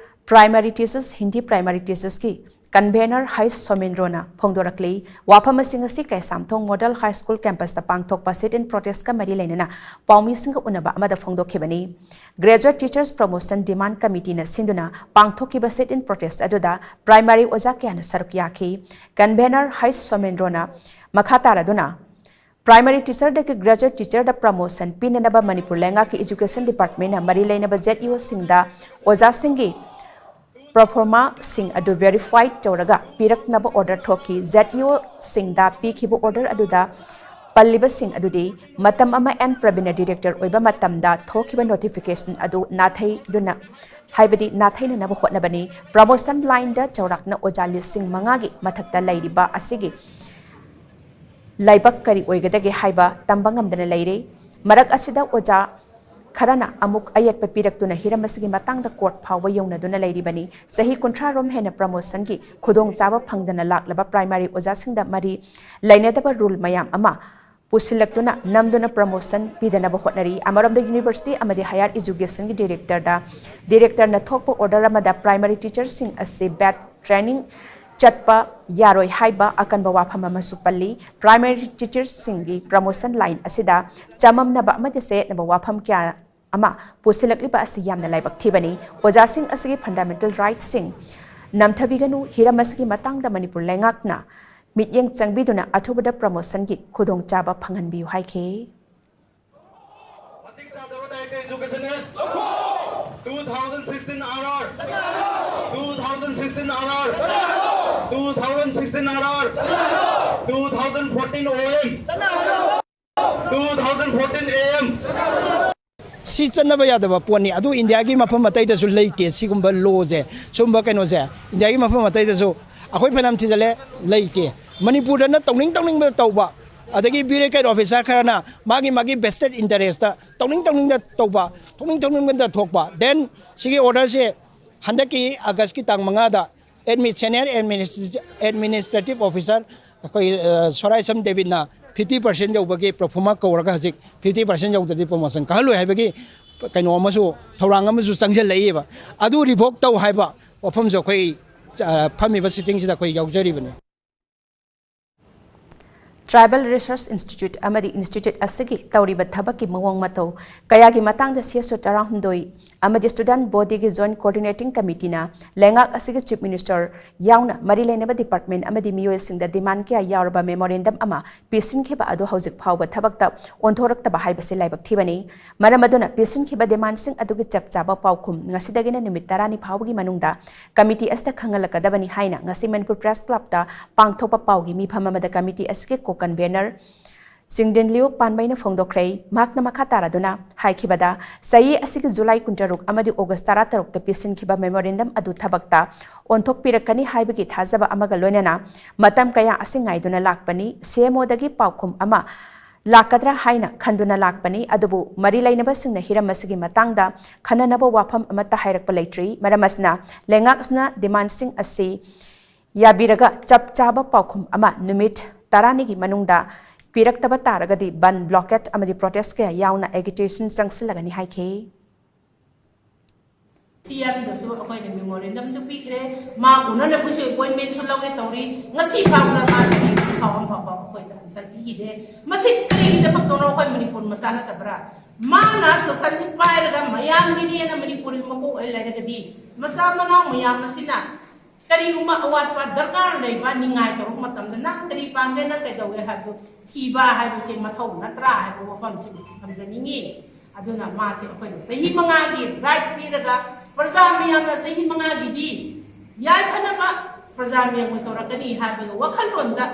Primary Teachers, Hindi Primary Teachers ꯀꯤ ꯀꯟꯚꯦꯅꯔ ꯍꯩꯁ ꯁꯣꯃꯦꯟꯗ꯭ꯔꯣꯅ ꯐꯣꯡꯗꯣꯔꯛꯂꯤ꯫ ꯋꯥꯐꯝꯁꯤꯡ ꯑꯁꯤ ꯀꯩꯁꯥꯝꯊꯣꯡ ꯃꯣꯗꯦꯜ ꯍꯥꯏ ꯁ꯭ꯀꯨꯜ ꯀꯦꯝꯄꯁꯇ ꯄꯥꯡꯊꯣꯛꯄ sit-in protest ꯀ ꯃꯔꯤ ꯂꯩꯅꯅ ꯄꯥꯎꯃꯤꯁꯤꯡꯒ ꯎꯅꯕ ꯑꯃꯗ ꯐꯣꯡꯗꯣꯛꯈꯤꯕꯅꯤ꯫ Graduate Teachers Promotion Demand Committee ꯅ ꯁꯤꯟꯗꯨꯅ ꯄꯥꯡꯊꯣꯛꯈꯤꯕ sit-in protest ꯑꯗꯨꯗ ꯄ꯭ꯔꯥꯏꯃꯔꯤ ꯑꯣꯖꯥ ꯀꯌꯥꯅ ꯁꯔꯨꯛ ꯌꯥꯈꯤ꯫ ꯀꯟꯚꯦꯅꯔ ꯍꯩꯁ ꯁꯣꯃꯦꯟꯗ꯭ꯔꯣꯅ ꯃꯈꯥ ꯇꯥꯔꯗꯨꯅ, ꯄ꯭ꯔꯥꯏꯃꯔꯤ ꯇꯤꯆꯔꯗꯒꯤ ꯒ꯭ꯔꯦꯖꯨꯑꯦꯠ ꯇꯤꯆꯔꯗ ꯄ꯭ꯔꯃꯣꯁꯟ ꯄꯤꯅꯅꯕ ꯃꯅꯤꯄꯨꯔ ꯂꯩꯉꯥꯛꯀꯤ ꯏꯖꯨꯀꯦꯁꯟ ꯗꯤꯄꯥꯔꯠꯃꯦꯟꯅ ꯃꯔꯤ ꯂꯩꯅꯕ ꯖꯦꯠ ꯏ ꯑꯣꯁꯤꯡꯗ ꯑꯣꯖꯥꯁꯤꯡꯒꯤ ꯄ꯭ꯔꯣꯐꯣꯔꯃꯥꯁꯤꯡ ꯑꯗꯨ ꯚꯦꯔꯤꯐꯥꯏ ꯇꯧꯔꯒ ꯄꯤꯔꯛꯅꯕ ꯑꯣꯔꯗꯔ ꯊꯣꯛꯈꯤ꯫ ꯖꯦꯠ ꯏ ꯑꯣꯁꯤꯡꯗ ꯄꯤꯈꯤꯕ ꯑꯣꯔꯗꯔ ꯑꯗꯨꯗ ꯄꯜꯂꯤꯕꯁꯤꯡ ꯑꯗꯨꯗꯤ ꯃꯇꯝ ꯑꯃ ꯑꯦꯟ ꯄ꯭ꯔꯕꯤꯟꯅ ꯗꯤꯔꯦꯛꯇꯔ ꯑꯣꯏꯕ ꯃꯇꯝꯗ ꯊꯣꯛꯈꯤꯕ ꯅꯣꯇꯤꯐꯤꯀꯦꯁꯟ ꯑꯗꯨ ꯅꯥꯊꯩꯗꯨꯅ, ꯍꯥꯏꯕꯗꯤ ꯅꯥꯊꯩꯅꯅꯕ ꯍꯣꯠꯅꯕꯅꯤ꯫ ꯄ꯭ꯔꯃꯣꯁꯟ ꯂꯥꯏꯟꯗ ꯆꯥꯎꯔꯥꯛꯅ ꯑꯣꯖꯥ ꯂꯤꯁꯤꯡ ꯃꯉꯥꯒꯤ ꯃꯊꯛꯇ ꯂꯩꯔꯤꯕ ꯑꯁꯤꯒꯤ ꯂꯥꯏꯕꯛ ꯀꯔꯤ ꯑꯣꯏꯒꯗꯒꯦ ꯍꯥꯏꯕ ꯇꯝꯕ ꯉꯝꯗꯅ ꯂꯩꯔꯦ꯫ ꯃꯔꯛ ꯑꯁꯤꯗ ꯑꯣꯖꯥ ꯈꯔꯅ ꯑꯃꯨꯛ ꯑꯌꯦꯠꯄ ꯄꯤꯔꯛꯇꯨꯅ ꯍꯤꯔꯝ ꯑꯁꯤꯒꯤ ꯃꯇꯥꯡꯗ ꯀꯣꯔꯠ ꯐꯥꯎꯕ ꯌꯧꯅꯗꯨꯅ ꯂꯩꯔꯤꯕꯅꯤ꯫ ꯆꯍꯤ ꯀꯨꯟꯊ꯭ꯔꯥ ꯔꯣꯝ ꯍꯦꯟꯅ ꯄ꯭ꯔꯃꯣꯁꯟꯒꯤ ꯈꯨꯗꯣꯡꯆꯥꯕ ꯐꯪꯗꯅ ꯂꯥꯛꯂꯕ ꯄ꯭ꯔꯥꯏꯃꯥꯔꯤ ꯑꯣꯖꯥꯁꯤꯡꯗ ꯃꯔꯤ ꯂꯩꯅꯗꯕ ꯔꯨꯜ ꯃꯌꯥꯝ ꯑꯃ ꯄꯨꯁꯤꯜꯂꯛꯇꯨꯅ ꯅꯝꯗꯨꯅ ꯄ꯭ꯔꯃꯣꯁꯟ ꯄꯤꯗꯅꯕ ꯍꯣꯠꯅꯔꯤ꯫ ꯑꯃꯔꯣꯝꯗ ꯌꯨꯅꯤꯚꯔꯁꯤꯇꯤ ꯑꯃꯗꯤ ꯍꯥꯌꯔ ꯏꯖꯨꯀꯦꯁꯟꯒꯤ ꯗꯤꯔꯦꯛꯇꯔꯗ, ꯗꯤꯔꯦꯛꯇꯔꯅ ꯊꯣꯛꯄ ꯑꯣꯔꯗꯔ ꯑꯃꯗ ꯄ꯭ꯔꯥꯏꯃꯥꯔꯤ ꯇꯤꯆꯔꯁꯤꯡ ꯑꯁꯤ ꯕꯦꯠ ꯇ꯭ꯔꯦꯅꯤꯡ ꯆꯠꯄ ꯌꯥꯔꯣꯏ ꯍꯥꯏꯕ ꯑꯀꯟꯕ ꯋꯥꯐꯝ ꯑꯃꯁꯨ ꯄꯜꯂꯤ꯫ ꯄ꯭ꯔꯥꯏꯃꯥꯔꯤ ꯇꯤꯆꯔꯁꯤꯡꯒꯤ ꯄ꯭ꯔꯃꯣꯁꯟ ꯂꯥꯏꯟ ꯑꯁꯤꯗ ꯆꯃꯝꯅꯕ ꯑꯃꯗꯤ ꯆꯌꯦꯠꯅꯕ ꯋꯥꯐꯝ ꯀꯌꯥ ꯑꯃ ꯄꯨꯁꯤꯜꯂꯛꯂꯤꯕ ꯑꯁꯤ ꯌꯥꯝꯅ ꯂꯥꯏꯕꯛ ꯊꯤꯕꯅꯤ꯫ ꯑꯣꯖꯥꯁꯤꯡ ꯑꯁꯤꯒꯤ ꯐꯟꯗꯥꯃꯦꯟꯇꯦꯜ ꯔꯥꯏꯠꯁꯤꯡ ꯅꯝꯊꯕꯤꯒꯅꯨ꯫ ꯍꯤꯔꯝ ꯑꯁꯤꯒꯤ ꯃꯇꯥꯡꯗ ꯃꯅꯤꯄꯨꯔ ꯂꯩꯉꯥꯛꯅ ꯃꯤꯠꯌꯦꯡ ꯆꯪꯕꯤꯗꯨꯅ ꯑꯊꯨꯕꯗ ꯄ꯭ꯔꯃꯣꯁꯟꯒꯤ ꯈꯨꯗꯣꯡꯆꯥꯕ ꯐꯪꯍꯟꯕꯤꯌꯨ ꯍꯥꯏꯈꯤ꯫ ꯃꯇꯤꯛ ꯆꯥꯗꯕ director educationist꯫ ꯂꯧꯊꯣꯛ! Two thousand sixteen R R꯫ ꯆꯠꯅꯍꯜꯂꯣ! Two thousand sixteen R R꯫ ꯆꯠꯅꯍꯜꯂꯣ! Two thousand sixteen R R꯫ ꯆꯠꯅꯍꯜꯂꯣ! two thousand fourteen O M. Two thousand fourteen A M. ꯁꯤ ꯆꯠꯅꯕ ꯌꯥꯗꯕ ꯄꯣꯠꯅꯤ꯫ ꯑꯗꯨ ꯏꯟꯗꯤꯌꯥꯒꯤ ꯃꯐꯝ ꯑꯇꯩꯗꯁꯨ ꯂꯩꯇꯦ ꯁꯤꯒꯨꯝꯕ ꯂꯣꯁꯦ, ꯁꯨꯝꯕ ꯀꯩꯅꯣꯁꯦ ꯏꯟꯗꯤꯌꯥꯒꯤ ꯃꯐꯝ ꯑꯇꯩꯗꯁꯨ ꯑꯩꯈꯣꯏ ꯐꯅꯌꯥꯝ ꯊꯤꯖꯤꯜꯂꯦ, ꯂꯩꯇꯦ꯫ ꯃꯅꯤꯄꯨꯔꯗꯅ ꯇꯧꯅꯤꯡ ꯇꯧꯅꯤꯡꯕꯗ ꯇꯧꯕ, ꯑꯗꯒꯤ ꯕ꯭ꯌꯨꯔꯣꯀ꯭ꯔꯦꯠ ꯑꯣꯐꯤꯁꯥꯔ ꯈꯔꯅ ꯃꯥꯒꯤ ꯃꯥꯒꯤ vested interest ꯇꯧꯅꯤꯡ ꯇꯧꯅꯤꯡꯗ ꯇꯧꯕ, ꯊꯣꯛꯅꯤꯡ ꯊꯣꯛꯅꯤꯡꯕꯗ ꯊꯣꯛꯄ꯫ Then ꯁꯤꯒꯤ order ꯁꯦ ꯍꯟꯗꯛꯀꯤ August ꯀꯤ ꯇꯥꯡ ꯃꯉꯥꯗ admi-, senior administ-, administrative officer ꯑꯩꯈꯣꯏ, ꯑ, ꯁꯣꯔꯥꯏꯁꯝ ꯗꯦꯕꯤꯠꯅ fifty percent ꯌꯧꯕꯒꯤ pro forma ꯀꯧꯔꯒ ꯍꯧꯖꯤꯛ fifty percent ꯌꯧꯗ꯭ꯔꯗꯤ promotion ꯀꯥꯍꯜꯂꯣꯏ ꯍꯥꯏꯕꯒꯤ ꯀꯩꯅꯣ ꯑꯃꯁꯨ, ꯊꯧꯔꯥꯡ ꯑꯃꯁꯨ ꯆꯪꯁꯤꯜꯂꯛꯏꯕ꯫ ꯑꯗꯨ revoke ꯇꯧ ꯍꯥꯏꯕ ꯋꯥꯐꯝꯁꯨ ꯑꯩꯈꯣꯏ, ꯑ, ꯐꯝꯃꯤꯕ sitting ꯁꯤꯗ ꯑꯩꯈꯣꯏ ꯌꯥꯎꯖꯔꯤꯕꯅꯤ꯫ Tribal Research Institute ꯑꯃꯗꯤ institute ꯑꯁꯤꯒꯤ ꯇꯧꯔꯤꯕ ꯊꯕꯛꯀꯤ ꯃꯑꯣꯡ ꯃꯇꯧ ꯀꯌꯥꯒꯤ ꯃꯇꯥꯡꯗ CSO ꯇꯔꯥꯍꯨꯝꯗꯣꯏ ꯑꯃꯗꯤ student body ꯒꯤ joint coordinating committee ꯅ ꯂꯩꯉꯥꯛ ꯑꯁꯤꯒꯤ Chief Minister ꯌꯥꯎꯅ ꯃꯔꯤ ꯂꯩꯅꯕ department ꯑꯃꯗꯤ ꯃꯤꯑꯣꯏꯁꯤꯡꯗ demand ꯀꯌꯥ ꯌꯥꯎꯔꯕ memorandum ꯑꯃ ꯄꯤꯁꯤꯟꯈꯤꯕ ꯑꯗꯨ ꯍꯧꯖꯤꯛ ꯐꯥꯎꯕ ꯊꯕꯛꯇ ꯑꯣꯟꯊꯣꯔꯛꯇꯕ ꯍꯥꯏꯕꯁꯤ ꯂꯥꯏꯕꯛ ꯊꯤꯕꯅꯤ꯫ ꯃꯔꯝ ꯑꯗꯨꯅ ꯄꯤꯁꯤꯟꯈꯤꯕ demand ꯁꯤꯡ ꯑꯗꯨꯒꯤ ꯆꯞ ꯆꯥꯕ ꯄꯥꯎꯈꯨꯝ ꯉꯁꯤꯗꯒꯤꯅ ꯅꯨꯃꯤꯠ ꯇꯔꯥꯅꯤ ꯐꯥꯎꯕꯒꯤ ꯃꯅꯨꯡꯗ committee ꯑꯁꯤꯗ ꯈꯪꯍꯜꯂꯛꯀꯗꯕꯅꯤ ꯍꯥꯏꯅ ꯉꯁꯤ Manipur Press Club ꯇ ꯄꯥꯡꯊꯣꯛꯄ ꯄꯥꯎꯒꯤ ꯃꯤꯐꯝ ꯑꯃꯗ committee ꯑꯁꯤꯒꯤ co-convener ꯆꯤꯡꯗꯤꯟꯂꯤꯌꯨ ꯄꯥꯟꯕꯩꯅ ꯐꯣꯡꯗꯣꯛꯈ꯭ꯔꯦ꯫ ꯃꯍꯥꯛꯅ ꯃꯈꯥ ꯇꯥꯔꯗꯨꯅ ꯍꯥꯏꯈꯤꯕꯗ, ꯆꯍꯤ ꯑꯁꯤꯒꯤ July ꯀꯨꯟꯇꯔꯨꯛ ꯑꯃꯗꯤ August ꯇꯔꯥꯇꯔꯨꯛꯇ ꯄꯤꯁꯤꯟꯈꯤꯕ memorandum ꯑꯗꯨ ꯊꯕꯛꯇ ꯑꯣꯟꯊꯣꯛꯄꯤꯔꯛꯀꯅꯤ ꯍꯥꯏꯕꯒꯤ ꯊꯥꯖꯕ ꯑꯃꯒ ꯂꯣꯏꯅꯅ ꯃꯇꯝ ꯀꯌꯥ ꯑꯁꯤ ꯉꯥꯏꯗꯨꯅ ꯂꯥꯛꯄꯅꯤ꯫ CMO ꯗꯒꯤ ꯄꯥꯎꯈꯨꯝ ꯑꯃ ꯂꯥꯛꯀꯗ꯭ꯔꯥ ꯍꯥꯏꯅ ꯈꯟꯗꯨꯅ ꯂꯥꯛꯄꯅꯤ, ꯑꯗꯨꯕꯨ ꯃꯔꯤ ꯂꯩꯅꯕꯁꯤꯡꯅ ꯍꯤꯔꯝ ꯑꯁꯤꯒꯤ ꯃꯇꯥꯡꯗ ꯈꯟꯅꯅꯕ ꯋꯥꯐꯝ ꯑꯃꯠꯇ ꯍꯥꯏꯔꯛꯄ ꯂꯩꯇ꯭ꯔꯤ꯫ ꯃꯔꯝ ꯑꯁꯤꯅ ꯂꯩꯉꯥꯛ ꯑꯁꯤꯅ demand ꯁꯤꯡ ꯑꯁꯤ ꯌꯥꯕꯤꯔꯒ ꯆꯞ ꯆꯥꯕ ꯄꯥꯎꯈꯨꯝ ꯑꯃ ꯅꯨꯃꯤꯠ ꯇꯔꯥꯅꯤꯒꯤ ꯃꯅꯨꯡꯗ ꯄꯤꯔꯛꯇꯕ ꯇꯥꯔꯒꯗꯤ ꯕꯟ, blockade ꯑꯃꯗꯤ protest ꯀꯌꯥ ꯌꯥꯎꯅ agitation ꯆꯪꯁꯤꯜꯂꯒꯅꯤ ꯍꯥꯏꯈꯤ꯫ CM ꯗꯁꯨ ꯑꯩꯈꯣꯏꯅ memorandum ꯗꯨ ꯄꯤꯈ꯭ꯔꯦ, ꯃꯥ ꯎꯅꯅꯕꯒꯤꯁꯨ appointment ꯁꯨ ꯂꯧꯒꯦ ꯇꯧꯔꯤ꯫ ꯉꯁꯤ ꯐꯥꯎꯕꯗ ꯃꯥ ꯄꯥꯎ ꯑꯃꯐꯥꯎꯕ ꯑꯩꯈꯣꯏꯗ answer ꯄꯤꯈꯤꯗꯦ꯫ ꯃꯁꯤ ꯀꯔꯤꯒꯤꯗꯃꯛꯇꯅꯣ? ꯑꯩꯈꯣꯏ ꯃꯅꯤꯄꯨꯔ ꯃꯆꯥ ꯅꯠꯇꯕ꯭ꯔꯥ? ꯃꯥꯅ ꯁꯦꯁꯟꯁꯤ ꯄꯥꯏꯔꯒ ꯃꯌꯥꯝꯒꯤꯅꯦꯅ ꯃꯅꯤꯄꯨꯔꯒꯤ ꯃꯀꯣꯛ ꯑꯣꯏ ꯂꯩꯔꯒꯗꯤ, ꯃꯆꯥ ꯃꯅꯥꯎ ꯃꯌꯥꯝ ꯑꯁꯤꯅ ꯀꯔꯤꯒꯨꯝꯕ ꯑꯋꯥꯠꯄ ꯗꯔꯀꯥꯔ ꯂꯩꯕ ꯅꯤꯡꯉꯥꯏ ꯇꯧꯔꯛꯄ ꯃꯇꯝꯗ ꯅꯪ ꯀꯔꯤ ꯄꯥꯝꯒꯦ, ꯅꯪ ꯀꯩꯗꯧꯒꯦ ꯍꯥꯏꯕꯗꯨ ꯊꯤꯕ ꯍꯥꯏꯕꯁꯦ ꯃꯊꯧ ꯅꯠꯇ꯭ꯔꯥ ꯍꯥꯏꯕ ꯋꯥꯐꯝꯁꯤꯃꯁꯨ ꯊꯝꯖꯅꯤꯡꯉꯤ꯫ ꯑꯗꯨꯅ ꯃꯥꯁꯦ ꯑꯩꯈꯣꯏꯅ ꯆꯍꯤ ꯃꯉꯥꯒꯤ right ꯄꯤꯔꯒ, ꯄ꯭ꯔꯖꯥ ꯃꯤꯌꯥꯝꯅ ꯆꯍꯤ ꯃꯉꯥꯒꯤꯗꯤ ꯌꯥꯏꯐꯅꯕ ꯄ꯭ꯔꯖꯥ ꯃꯤꯌꯥꯝꯅ ꯇꯧꯔꯛꯀꯅꯤ ꯍꯥꯏꯕꯒꯤ ꯋꯥꯈꯜꯂꯣꯟꯗ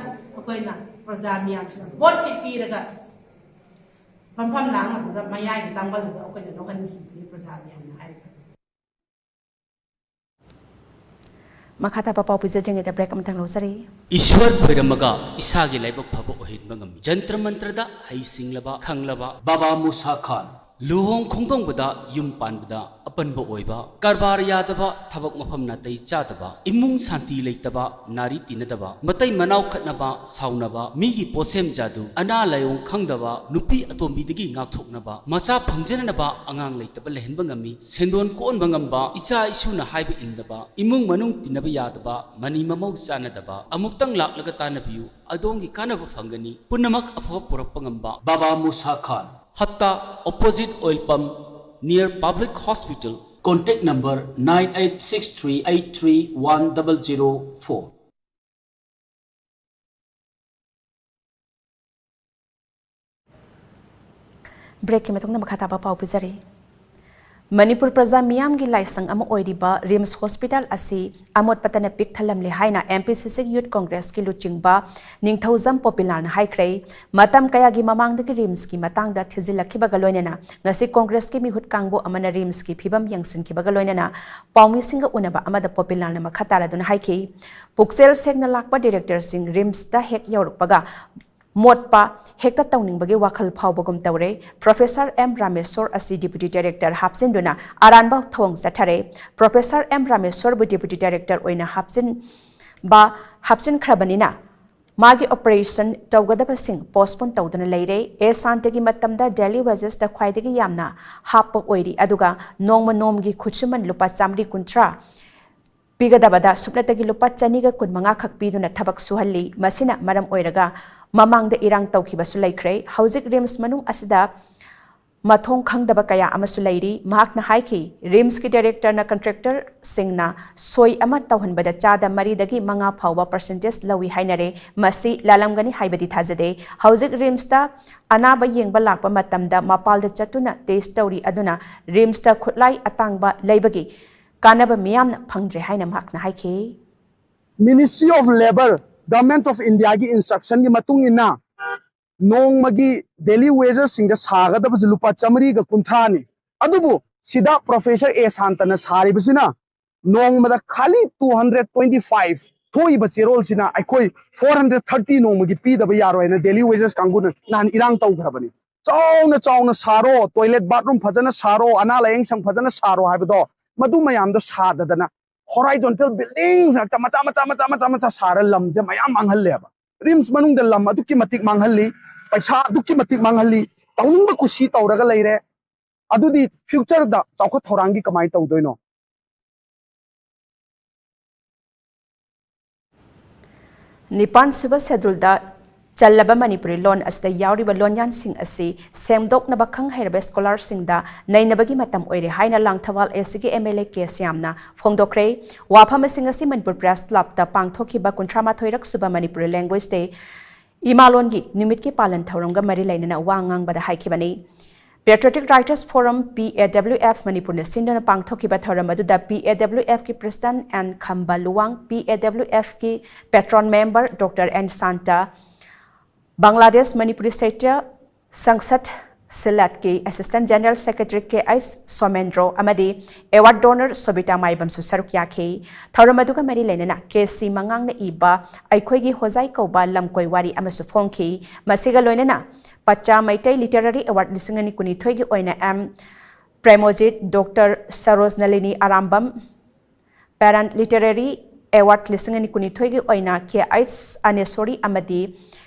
ꯑꯩꯈꯣꯏꯅ ꯄ꯭ꯔꯖꯥ ꯃꯤꯌꯥꯝꯁꯤꯅ ꯚꯣꯠꯁꯤ ꯄꯤꯔꯒ ꯐꯝꯐꯝ ꯂꯥꯡ ꯑꯗꯨꯗ ꯃꯌꯥꯏꯒꯤ ꯇꯥꯡꯕꯜꯗꯨꯗ ꯑꯩꯈꯣꯏꯅ ꯂꯧꯍꯟꯈꯤꯕꯅꯤ ꯄ꯭ꯔꯖꯥ ꯃꯤꯌꯥꯝꯅ ꯍꯥꯏꯔꯤꯕ꯫ ꯃꯈꯥ ꯇꯥꯕ ꯄꯥꯎ ꯄꯤꯖꯗ꯭ꯔꯤꯉꯩꯗ ꯕ꯭ꯔꯦꯛ ꯑꯃꯇꯪ ꯂꯧꯖꯔꯤ꯫ ꯏꯁ꯭ꯋꯔ ꯈꯣꯏꯔꯝꯃꯒ ꯏꯁꯥꯒꯤ ꯂꯥꯏꯕꯛ ꯐꯕ ꯑꯣꯏꯍꯟꯕ ꯉꯝꯃꯤ꯫ ꯖꯟꯇ꯭ꯔ ꯃꯟꯇ꯭ꯔꯗ ꯍꯩꯁꯤꯡꯂꯕ, ꯈꯪꯂꯕ ꯕꯥꯕꯥ ꯃꯨꯁꯥ ꯈꯥꯟ꯫ ꯂꯨꯍꯣꯡ ꯈꯣꯡꯗꯣꯡꯕꯗ, ꯌꯨꯝ ꯄꯥꯟꯕꯗ ꯑꯄꯟꯕ ꯑꯣꯏꯕ, ꯀꯔꯕꯥꯔ ꯌꯥꯗꯕ, ꯊꯕꯛ ꯃꯐꯝ ꯅꯥꯇꯩ ꯆꯥꯗꯕ, ꯏꯃꯨꯡ ꯁꯥꯟꯇꯤ ꯂꯩꯇꯕ, ꯅꯥꯔꯤ ꯇꯤꯟꯅꯗꯕ, ꯃꯇꯩ ꯃꯅꯥꯎ ꯈꯠꯅꯕ, ꯁꯥꯎꯅꯕ, ꯃꯤꯒꯤ ꯄꯣꯠꯁꯦꯝ ꯖꯥꯗꯨ, ꯑꯅꯥ ꯂꯥꯏꯑꯣꯡ ꯈꯪꯗꯕ, ꯅꯨꯄꯤ ꯑꯇꯣꯝꯕꯤꯗꯒꯤ ꯉꯥꯛꯊꯣꯛꯅꯕ, ꯃꯆꯥ ꯐꯪꯖꯅꯅꯕ ꯑꯉꯥꯡ ꯂꯩꯇꯕ ꯂꯩꯍꯟꯕ ꯉꯝꯃꯤ꯫ ꯁꯦꯟꯗꯣꯟ ꯀꯣꯛꯍꯟꯕ ꯉꯝꯕ, ꯏꯆꯥ ꯏꯁꯨꯅ ꯍꯥꯏꯕ ꯏꯟꯗꯕ, ꯏꯃꯨꯡ ꯃꯅꯨꯡ ꯇꯤꯟꯅꯕ ꯌꯥꯗꯕ, ꯃꯅꯤ ꯃꯃꯧ ꯆꯥꯟꯅꯗꯕ, ꯑꯃꯨꯛꯇꯪ ꯂꯥꯛꯂꯒ ꯇꯥꯟꯅꯕꯤꯌꯨ꯫ ꯑꯗꯣꯝꯒꯤ ꯀꯥꯟꯅꯕ ꯐꯪꯒꯅꯤ꯫ ꯄꯨꯝꯅꯃꯛ ꯑꯐꯕ ꯄꯨꯔꯛꯄ ꯉꯝꯕ ꯕꯥꯕꯥ ꯃꯨꯁꯥ ꯈꯥꯟ꯫ ꯍꯠꯇꯥ, opposite oil pump, near public hospital. Contact number nine eight six three eight three one double zero four. ꯕ꯭ꯔꯦꯛꯀꯤ ꯃꯇꯨꯡꯗ ꯃꯈꯥ ꯇꯥꯕ ꯄꯥꯎ ꯄꯤꯖꯔꯤ꯫ ꯃꯅꯤꯄꯨꯔ ꯄ꯭ꯔꯖꯥ ꯃꯤꯌꯥꯝꯒꯤ ꯂꯥꯏꯁꯪ ꯑꯃ ꯑꯣꯏꯔꯤꯕ ꯔꯤꯝꯁ ꯍꯣꯁꯄꯤꯇꯥꯜ ꯑꯁꯤ ꯑꯃꯣꯠꯄꯇꯅ ꯄꯤꯛ ꯊꯜꯂꯝꯂꯦ ꯍꯥꯏꯅ ꯑꯦꯝ ꯄꯤ ꯁꯤ ꯁꯤ ꯌꯨꯠ ꯀꯣꯡꯒ꯭ꯔꯦꯁꯀꯤ ꯂꯨꯆꯤꯡꯕ ꯅꯤꯡꯊꯧꯖꯝ ꯄꯣꯄꯤꯂꯥꯜꯅ ꯍꯥꯏꯈ꯭ꯔꯦ꯫ ꯃꯇꯝ ꯀꯌꯥꯒꯤ ꯃꯃꯥꯡꯗꯒꯤ ꯔꯤꯝꯁꯀꯤ ꯃꯇꯥꯡꯗ ꯊꯤꯖꯤꯜꯂꯛꯈꯤꯕꯒ ꯂꯣꯏꯅꯅ ꯉꯁꯤ ꯀꯣꯡꯒ꯭ꯔꯦꯁꯀꯤ ꯃꯤꯍꯨꯠ ꯀꯥꯡꯕꯨ ꯑꯃꯅ ꯔꯤꯝꯁꯀꯤ ꯐꯤꯕꯝ ꯌꯦꯡꯁꯤꯟꯈꯤꯕꯒ ꯂꯣꯏꯅꯅ ꯄꯥꯎꯃꯤꯁꯤꯡꯒ ꯎꯅꯕ ꯑꯃꯗ ꯄꯣꯄꯤꯂꯥꯜꯅ ꯃꯈꯥ ꯇꯥꯔꯗꯨꯅ ꯍꯥꯏꯈꯤ, ꯄꯨꯛꯆꯦꯜ ꯁꯦꯡꯅ ꯂꯥꯛꯄ ꯗꯤꯔꯦꯛꯇꯔꯁꯤꯡ ꯔꯤꯝꯁꯇ ꯍꯦꯛ ꯌꯧꯔꯛꯄꯒ ꯃꯣꯠꯄ ꯍꯦꯛꯇ ꯇꯧꯅꯤꯡꯕꯒꯤ ꯋꯥꯈꯜ ꯐꯥꯎꯕꯒꯨꯝ ꯇꯧꯔꯦ꯫ ꯄ꯭ꯔꯣꯐꯦꯁꯔ ꯑꯦꯝ ꯔꯥꯃꯦꯁꯣꯔ ꯑꯁꯤ ꯗꯤꯄ꯭ꯌꯨꯇꯤ ꯗꯥꯏꯔꯦꯛꯇꯔ ꯍꯥꯞꯆꯤꯟꯗꯨꯅ ꯑꯔꯥꯟꯕ ꯊꯣꯡ ꯆꯠꯊꯔꯦ꯫ ꯄ꯭ꯔꯣꯐꯦꯁꯔ ꯑꯦꯝ ꯔꯥꯃꯦꯁꯣꯔꯕꯨ ꯗꯤꯄ꯭ꯌꯨꯇꯤ ꯗꯥꯏꯔꯦꯛꯇꯔ ꯑꯣꯏꯅ ꯍꯥꯞꯆꯤꯟꯕ, ꯍꯥꯞꯆꯤꯟꯈ꯭ꯔꯕꯅꯤꯅ ꯃꯥꯒꯤ ꯑꯣꯄꯔꯦꯁꯟ ꯇꯧꯒꯗꯕꯁꯤꯡ ꯄꯣꯁꯄꯣꯟ ꯇꯧꯗꯨꯅ ꯂꯩꯔꯦ꯫ ꯑꯦ ꯁꯥꯟꯇꯒꯤ ꯃꯇꯝꯗ ꯗꯦꯂꯤ ꯋꯦꯖꯦꯁꯇ ꯈ꯭ꯋꯥꯏꯗꯒꯤ ꯌꯥꯝꯅ ꯍꯥꯞꯄ ꯑꯣꯏꯔꯤ, ꯑꯗꯨꯒ ꯅꯣꯡꯃ ꯅꯣꯡꯃꯒꯤ ꯈꯨꯠꯁꯨꯃꯟ ꯂꯨꯄꯥ ꯆꯥꯃꯔꯤ ꯀꯨꯟꯊ꯭ꯔꯥ ꯄꯤꯒꯗꯕꯗ ꯁꯨꯞꯅꯇꯒꯤ ꯂꯨꯄꯥ ꯆꯅꯤꯒ ꯀꯨꯟꯃꯉꯥ ꯈꯛ ꯄꯤꯗꯨꯅ ꯊꯕꯛ ꯁꯨꯍꯜꯂꯤ꯫ ꯃꯁꯤꯅ ꯃꯔꯝ ꯑꯣꯏꯔꯒ ꯃꯃꯥꯡꯗ ꯏꯔꯥꯡ ꯇꯧꯈꯤꯕꯁꯨ ꯂꯩꯈ꯭ꯔꯦ꯫ ꯍꯧꯖꯤꯛ ꯔꯤꯝꯁ ꯃꯅꯨꯡ ꯑꯁꯤꯗ ꯃꯊꯣꯡ ꯈꯪꯗꯕ ꯀꯌꯥ ꯑꯃꯁꯨ ꯂꯩꯔꯤ꯫ ꯃꯍꯥꯛꯅ ꯍꯥꯏꯈꯤ, ꯔꯤꯝꯁꯀꯤ ꯗꯥꯏꯔꯦꯛꯇꯔꯅ ꯀꯟꯇ꯭ꯔꯦꯛꯇꯔꯁꯤꯡꯅ ꯁꯣꯏ ꯑꯃ ꯇꯧꯍꯟꯕꯗ ꯆꯥꯗ ꯃꯔꯤꯗꯒꯤ ꯃꯉꯥ ꯐꯥꯎꯕ ꯄꯔꯁꯦꯟꯇꯦꯖ ꯂꯧꯏ ꯍꯥꯏꯅꯔꯦ꯫ ꯃꯁꯤ ꯂꯥꯜꯂꯝꯒꯅꯤ ꯍꯥꯏꯕꯗꯤ ꯊꯥꯖꯗꯦ꯫ ꯍꯧꯖꯤꯛ ꯔꯤꯝꯁꯇ ꯑꯅꯥꯕ ꯌꯦꯡꯕ ꯂꯥꯛꯄ ꯃꯇꯝꯗ ꯃꯄꯥꯜꯗ ꯆꯠꯇꯨꯅ ꯇꯦꯁ ꯇꯧꯔꯤ, ꯑꯗꯨꯅ ꯔꯤꯝꯁꯇ ꯈꯨꯠꯂꯥꯏ ꯑꯇꯥꯡꯕ ꯂꯩꯕꯒꯤ ꯀꯥꯟꯅꯕ ꯃꯤꯌꯥꯝꯅ ꯐꯪꯗ꯭ꯔꯦ ꯍꯥꯏꯅ ꯃꯍꯥꯛꯅ ꯍꯥꯏꯈꯤ꯫ Ministry of Labour Government of Indiaꯒꯤ instructionꯒꯤ ꯃꯇꯨꯡ ꯏꯟꯅ ꯅꯣꯡꯃꯒꯤ daily wagesꯁꯤꯡꯗ ꯁꯥꯒꯗꯕꯁꯦ ꯂꯨꯄꯥ ꯆꯥꯃꯔꯤꯒ ꯀꯨꯟꯊ꯭ꯔꯥꯅꯤ꯫ ꯑꯗꯨꯕꯨ ꯁꯤꯗ Professor A ꯁꯥꯟꯇꯅ ꯁꯥꯔꯤꯕꯁꯤꯅ ꯅꯣꯡꯃꯗ ꯈꯥꯂꯤ two hundred twenty five ꯊꯣꯛꯏꯕ ꯆꯦꯔꯣꯜꯁꯤꯅ ꯑꯩꯈꯣꯏ four hundred thirty ꯅꯣꯡꯃꯒꯤ ꯄꯤꯗꯕ ꯌꯥꯔꯣꯏ ꯍꯥꯏꯅ daily wages ꯀꯥꯡꯕꯨꯅ ꯅꯍꯥꯟ ꯏꯔꯥꯡ ꯇꯧꯈ꯭ꯔꯕꯅꯤ꯫ ꯆꯥꯎꯅ ꯆꯥꯎꯅ ꯁꯥꯔꯣ, toilet bathroom ꯐꯖꯅ ꯁꯥꯔꯣ, ꯑꯅꯥ ꯂꯥꯌꯦꯡ ꯁꯪ ꯐꯖꯅ ꯁꯥꯔꯣ ꯍꯥꯏꯕꯗꯣ, ꯃꯗꯨ ꯃꯌꯥꯝꯗꯣ ꯁꯥꯗꯗꯅ horizontal buildings ꯉꯥꯛꯇ ꯃꯆꯥ ꯃꯆꯥ ꯃꯆꯥ ꯃꯆꯥ ꯃꯆꯥ ꯁꯥꯔ ꯂꯝꯁꯦ ꯃꯌꯥꯝ ꯃꯥꯡꯍꯜꯂꯦꯕ꯫ RIMS ꯃꯅꯨꯡꯗ ꯂꯝ ꯑꯗꯨꯛꯀꯤ ꯃꯇꯤꯛ ꯃꯥꯡꯍꯜꯂꯤ, ꯄꯩꯁꯥ ꯑꯗꯨꯛꯀꯤ ꯃꯇꯤꯛ ꯃꯥꯡꯍꯜꯂꯤ, ꯇꯧꯅꯤꯡꯕ ꯀꯨꯁꯤ ꯇꯧꯔꯒ ꯂꯩꯔꯦ꯫ ꯑꯗꯨꯗꯤ futureꯗ ꯆꯥꯎꯈꯠ ꯊꯧꯔꯥꯡꯒꯤ ꯀꯃꯥꯏꯅ ꯇꯧꯗꯣꯏꯅꯣ? ꯅꯤꯄꯥꯟ ꯁꯨꯕ ꯁꯦꯗꯨꯜꯗ ꯆꯜꯂꯕ ꯃꯅꯤꯄꯨꯔꯤ ꯂꯣꯟ ꯑꯁꯤꯗ ꯌꯥꯎꯔꯤꯕ ꯂꯣꯟꯌꯥꯟꯁꯤꯡ ꯑꯁꯤ ꯁꯦꯝꯗꯣꯛꯅꯕ ꯈꯪ ꯍꯩꯔꯕ ꯁ꯭ꯀꯣꯂꯥꯔꯁꯤꯡꯗ ꯅꯩꯅꯕꯒꯤ ꯃꯇꯝ ꯑꯣꯏꯔꯦ ꯍꯥꯏꯅ ꯂꯥꯡꯊꯕꯥꯜ ꯑꯦꯁꯤꯒꯤ MLA ꯀꯦ ꯁ꯭ꯌꯥꯝꯅ ꯐꯣꯡꯗꯣꯛꯈ꯭ꯔꯦ꯫ ꯋꯥꯐꯝꯁꯤꯡ ꯑꯁꯤ ꯃꯅꯤꯄꯨꯔ ꯄ꯭ꯔꯦꯁ ꯀ꯭ꯂꯕꯇ ꯄꯥꯡꯊꯣꯛꯈꯤꯕ ꯀꯨꯟꯊ꯭ꯔꯥ ꯃꯥꯊꯣꯏꯔꯛ ꯁꯨꯕ ꯃꯅꯤꯄꯨꯔꯤ language day, ꯏꯃꯥꯂꯣꯟꯒꯤ ꯅꯨꯃꯤꯠꯀꯤ ꯄꯥꯂꯟ ꯊꯧꯔꯝꯒ ꯃꯔꯤ ꯂꯩꯅꯅ ꯋꯥ ꯉꯥꯡꯕꯗ ꯍꯥꯏꯈꯤꯕꯅꯤ꯫ Patriotic Writers Forum, PAWF, ꯃꯅꯤꯄꯨꯔꯅ ꯁꯤꯟꯗꯨꯅ ꯄꯥꯡꯊꯣꯛꯈꯤꯕ ꯊꯧꯔꯝ ꯑꯗꯨꯗ PAWFꯀꯤ President N ꯈꯝꯕ ꯂꯨꯋꯥꯡ, PAWFꯀꯤ Patron Member Doctor N Santa, Bangladesh Manipuri Sahitya ꯁꯪꯁꯠ, ꯁꯤꯂꯦꯠꯀꯤ Assistant General Secretary K H Somendro ꯑꯃꯗꯤ award donor ꯁꯣꯕꯤꯇꯥ ꯃꯥꯏꯕꯝꯁꯨ ꯁꯔꯨꯛ ꯌꯥꯈꯤ꯫ ꯊꯧꯔꯝ ꯑꯗꯨꯒ ꯃꯔꯤ ꯂꯩꯅꯅ ꯀꯦ ꯁꯤ ꯃꯉꯥꯡꯅ ꯏꯕ ꯑꯩꯈꯣꯏꯒꯤ ꯍꯣꯖꯥꯏ ꯀꯧꯕ ꯂꯝꯀꯣꯏ ꯋꯥꯔꯤ ꯑꯃꯁꯨ ꯐꯣꯡꯈꯤ꯫ ꯃꯁꯤꯒ ꯂꯣꯏꯅꯅ ꯄꯆꯥ ꯃꯩꯇꯩ Literary Award ꯂꯤꯁꯤꯡ ꯑꯅꯤ ꯀꯨꯟꯅꯤꯊꯣꯏꯒꯤ ꯑꯣꯏꯅ M Premojit, doctor Sarojnalini Arambam, Parent Literary Award ꯂꯤꯁꯤꯡ ꯑꯅꯤ ꯀꯨꯟꯅꯤꯊꯣꯏꯒꯤ ꯑꯣꯏꯅ ꯀꯦ ꯑꯩꯆ ꯑꯅꯦꯁꯣꯔꯤ ꯑꯃꯗꯤ